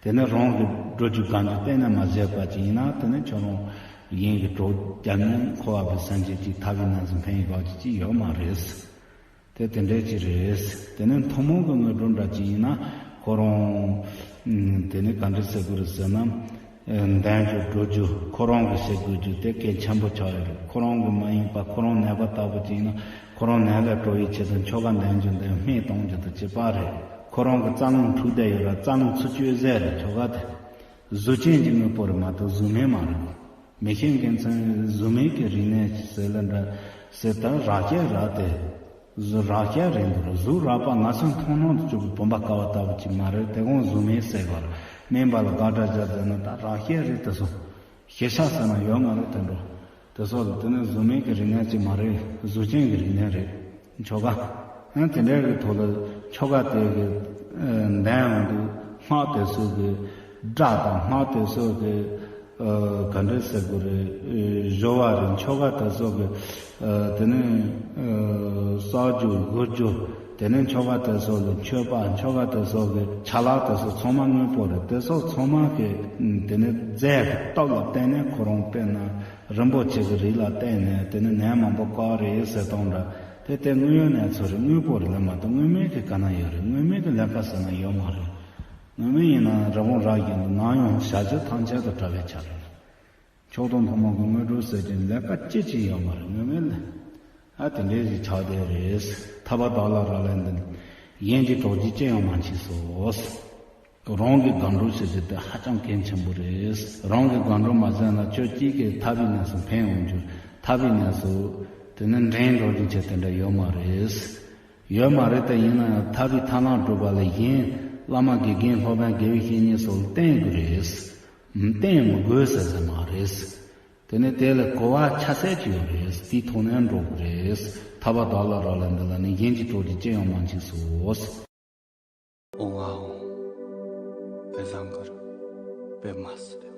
དེ་ནས་རང་གི་འགྲོ་རྒྱུ་གང་གི་གཏན་ནས་མ་བྱས་པ་ཅིག་ཡིན་ན་དེ་ནས་ཁྱོད་རང་གཞན་གྱི་གྲོགས་རྒྱབ་ནས་འཁོར་བ་པའི་སེམས་ཅན་གཅིག་ཐར་པའི་གནས་སུ་འཕེན་ཡི་ག་ཅིག་ཅིག་ཡོད་མ་རེད། དེ་དེ་འདྲས་ཅིག་རེད། དེ་ནས་ཐུན་མོང་གི་དངོས་གྲུབ་འདྲ་ཅིག་ཡིན་ན་ཁོ་རང་། ཨ། དེ་ནས་ག་འདྲ་ཟེར་དགོས་རེད་ཟེར་ན། ཨ། འདོན་རྒྱུ་སྒྲུབ་རྒྱུ་ཁོ་རང་གི་བྱེད་དགོས་རྒྱུ་དེ་གལ་ཆེན་པོ་ཆགས་ཡོད་རེད། ཁོ་རང་གི་མ་ཡིན་པ་ཁོ་རང་ནད་པ་ལྟ་བུ་ཅིག་ཡིན་ན་ཁོ་རང་ནད་ལས་སྒྲོལ་བའི་ཆེད་དུ་ཆོ་ག་འདོན་རྒྱུ་འདི་སྨན་གཏོང་རྒྱུ་དང་གཅིག་པ་རེད། ཁོ་རང་གི་རྩ་རླུང་འཁྲུགས་བསྡད་ཡོད་ར་རྩ་རླུང་ཚུར་གཅོད་ཟེར་རེད། ཆོ་ག་དེ་གཟུགས་ཅན་གྱི་དངོས་པོ་རེད་མ་གཏོགས་གཟུགས་མེད་མ་རེད། མི་ཤེས་མཁན་ཚོས་གཟུགས་མེད་ཀྱི་རིག་གནས་ཟེར་ལ་འདྲ་ཟེར། ད་རགས་རྒྱས་རགས་དེ། གཟུགས་རགས་རྒྱས་རེད་འདུག་གཟུགས་རགས་པ་ང་ཚོས་མཐོང་སྣང་དུ་བཅུག་པའི་བུམ་པ་ཀ་བ་ལྟ་བུ་ཅིག་མ་རེད། དེ་གོང་གཟུགས་མེད་ཟེར་བར་སྨན་པ་ལ་དགག་སྒྲ་བརྒྱབ་ཟེར་ན་ད་རགས་རྒྱས་རེད། དེ་སོང་ཞེ་ས་ཟེར་ན་ཡོད་མ་རེད། དེ་འགྲོ། དེ་སོགས་ལ་དེ་ནི་གཟུགས་མེད་ཀྱི་རིག་གནས་ཅིག་མ་རེད། གཟུགས་ཅན་གྱི་རིག་གནས་རེད། ཆོ་ག་ཨ་དེ་འདྲའི་གི་ཐོག་ལ་ཆོ་ག་དེ་གི་ཨ་འདོན་འོང་དུས་སྔགས་དེ་ཚོ་གི་སྒྲ་དང་སྔགས་དེ་ཚོ་གི་ཨ་ག་འདྲ་ཟེར་དགོས་རེད། ཨ་སྦྱོར་བ་རེད། ཆོ་ག་དེ་ཚོ་གི་ཨ་དེ་ནི་ཨ་བསག་རྒྱུ་དགོས་རྒྱུ། དེ་ནི་ཆོ་ག་དེ་ཚོ་གི་མཆོད་པ། ཆོ་ག་དེ་ཚོ་གི་ཆ་ལག་དེ་ཚོ་ཚང་མ་དངོས་པོ་རེད། དེ་ཚོ་ཚང་མ་གི་དེ་ནི་རྫས་ཀྱི་སྟོབས་ལ་བརྟེན་ནས་ཁོ་རང་དཔེར་ན། རིན་པོ་ཆེ་གི་རིགས་ལ་བརྟེན་ནས་དེ་ནི་ནད་མང་པོ་བཀག་རེད་ཟེར་སྟངས་འདྲ། དེ་ལྟའི་དངོས་ཡོད་གནས་ཚུལ་རེད། དངོས་པོ་རེད་ལ་མ་གཏོགས་དངོས་མེད་ཀྱི་ག་ན་ཡོད་རེད། དངོས་མེད་ཀྱི་ལས་ཀ་ཟེར་ན་ཡོད་མ་རེད། དངོས་མེད་ཡིན་ན་རི་བོང་རྭ་བཞིན་དུ་ནམ་ཡང་བྱ་རྒྱུ་ཐམས་ཅད་དུ་བྲལ་བའི་ཆ་རེད། མཆོག་ཐུན་ཐུན་མོང་གི་དངོས་གྲུབ་ཟེར་གྱི་ལས་ཀ་ཅི་ཅི་ཡོད་མ་རེད། དངོས་མེད་ལ། ཨ་དེ་འདྲའི་ཞིག་ཆགས་བསྡད་རེད། ཐར་པ་དག་ལ་རག་ལས་འདི་ནི། གཞན་གྱི་གྲོགས་ཀྱིས་ཅི་ཡང་མ་མཆིས་སོ། རང་གི་དགའ་འགྲོ་བྱེད་རྒྱུ་དེ་ཧ་ཅང་གལ་ཆེན་པོ་རེད། རང་གི་དགའ་འགྲོ་མ་བྱས་ན་ཁྱོད་གཅིག་གིས་ཐར་པའི་གནས་སུ་འཕེན་འོང་རྒྱུ། ཐར་པའི་གནས་སུ་དེ་ནི་འདྲེན་འགྲོ་རྒྱུ་བྱེད་དེ་འདྲ་ཡོད་མ་རེད། ཡོད་མ་རེད། དེ་ཡིན་ན་ཡང་ཐར་པའི་ཐབས་ལམ་སྒྲུབ་པ་ལ་གཞན་བླ་མ་དགེ་རྒན་སློབ་དཔོན་དགེ་བའི་བཤེས་གཉེན་སོགས་ལ་བརྟེན་དགོས་རེད། བརྟེན་མི་དགོས་ཟེར་ཟེར་མ་རེད། དེ་ནི་དེ་ལ་གོ་བ་ཆ་ཤས་ཅིག་ཡོད་རེད། དེའི་ཐོག་ནས་འགྲོ་དགོས་རེད། ཐར་པ་དག་ལ་རག་ལས་འདི་ལ་ནི། གཞན་གྱི་གྲོགས་ཀྱིས་ཅི་ཡང་མ་མཆིས་སོ། ཨོང་ཨ་ཨོང་། པད་བཟང་གུ་རུ་པདྨ་སིདྡྷི།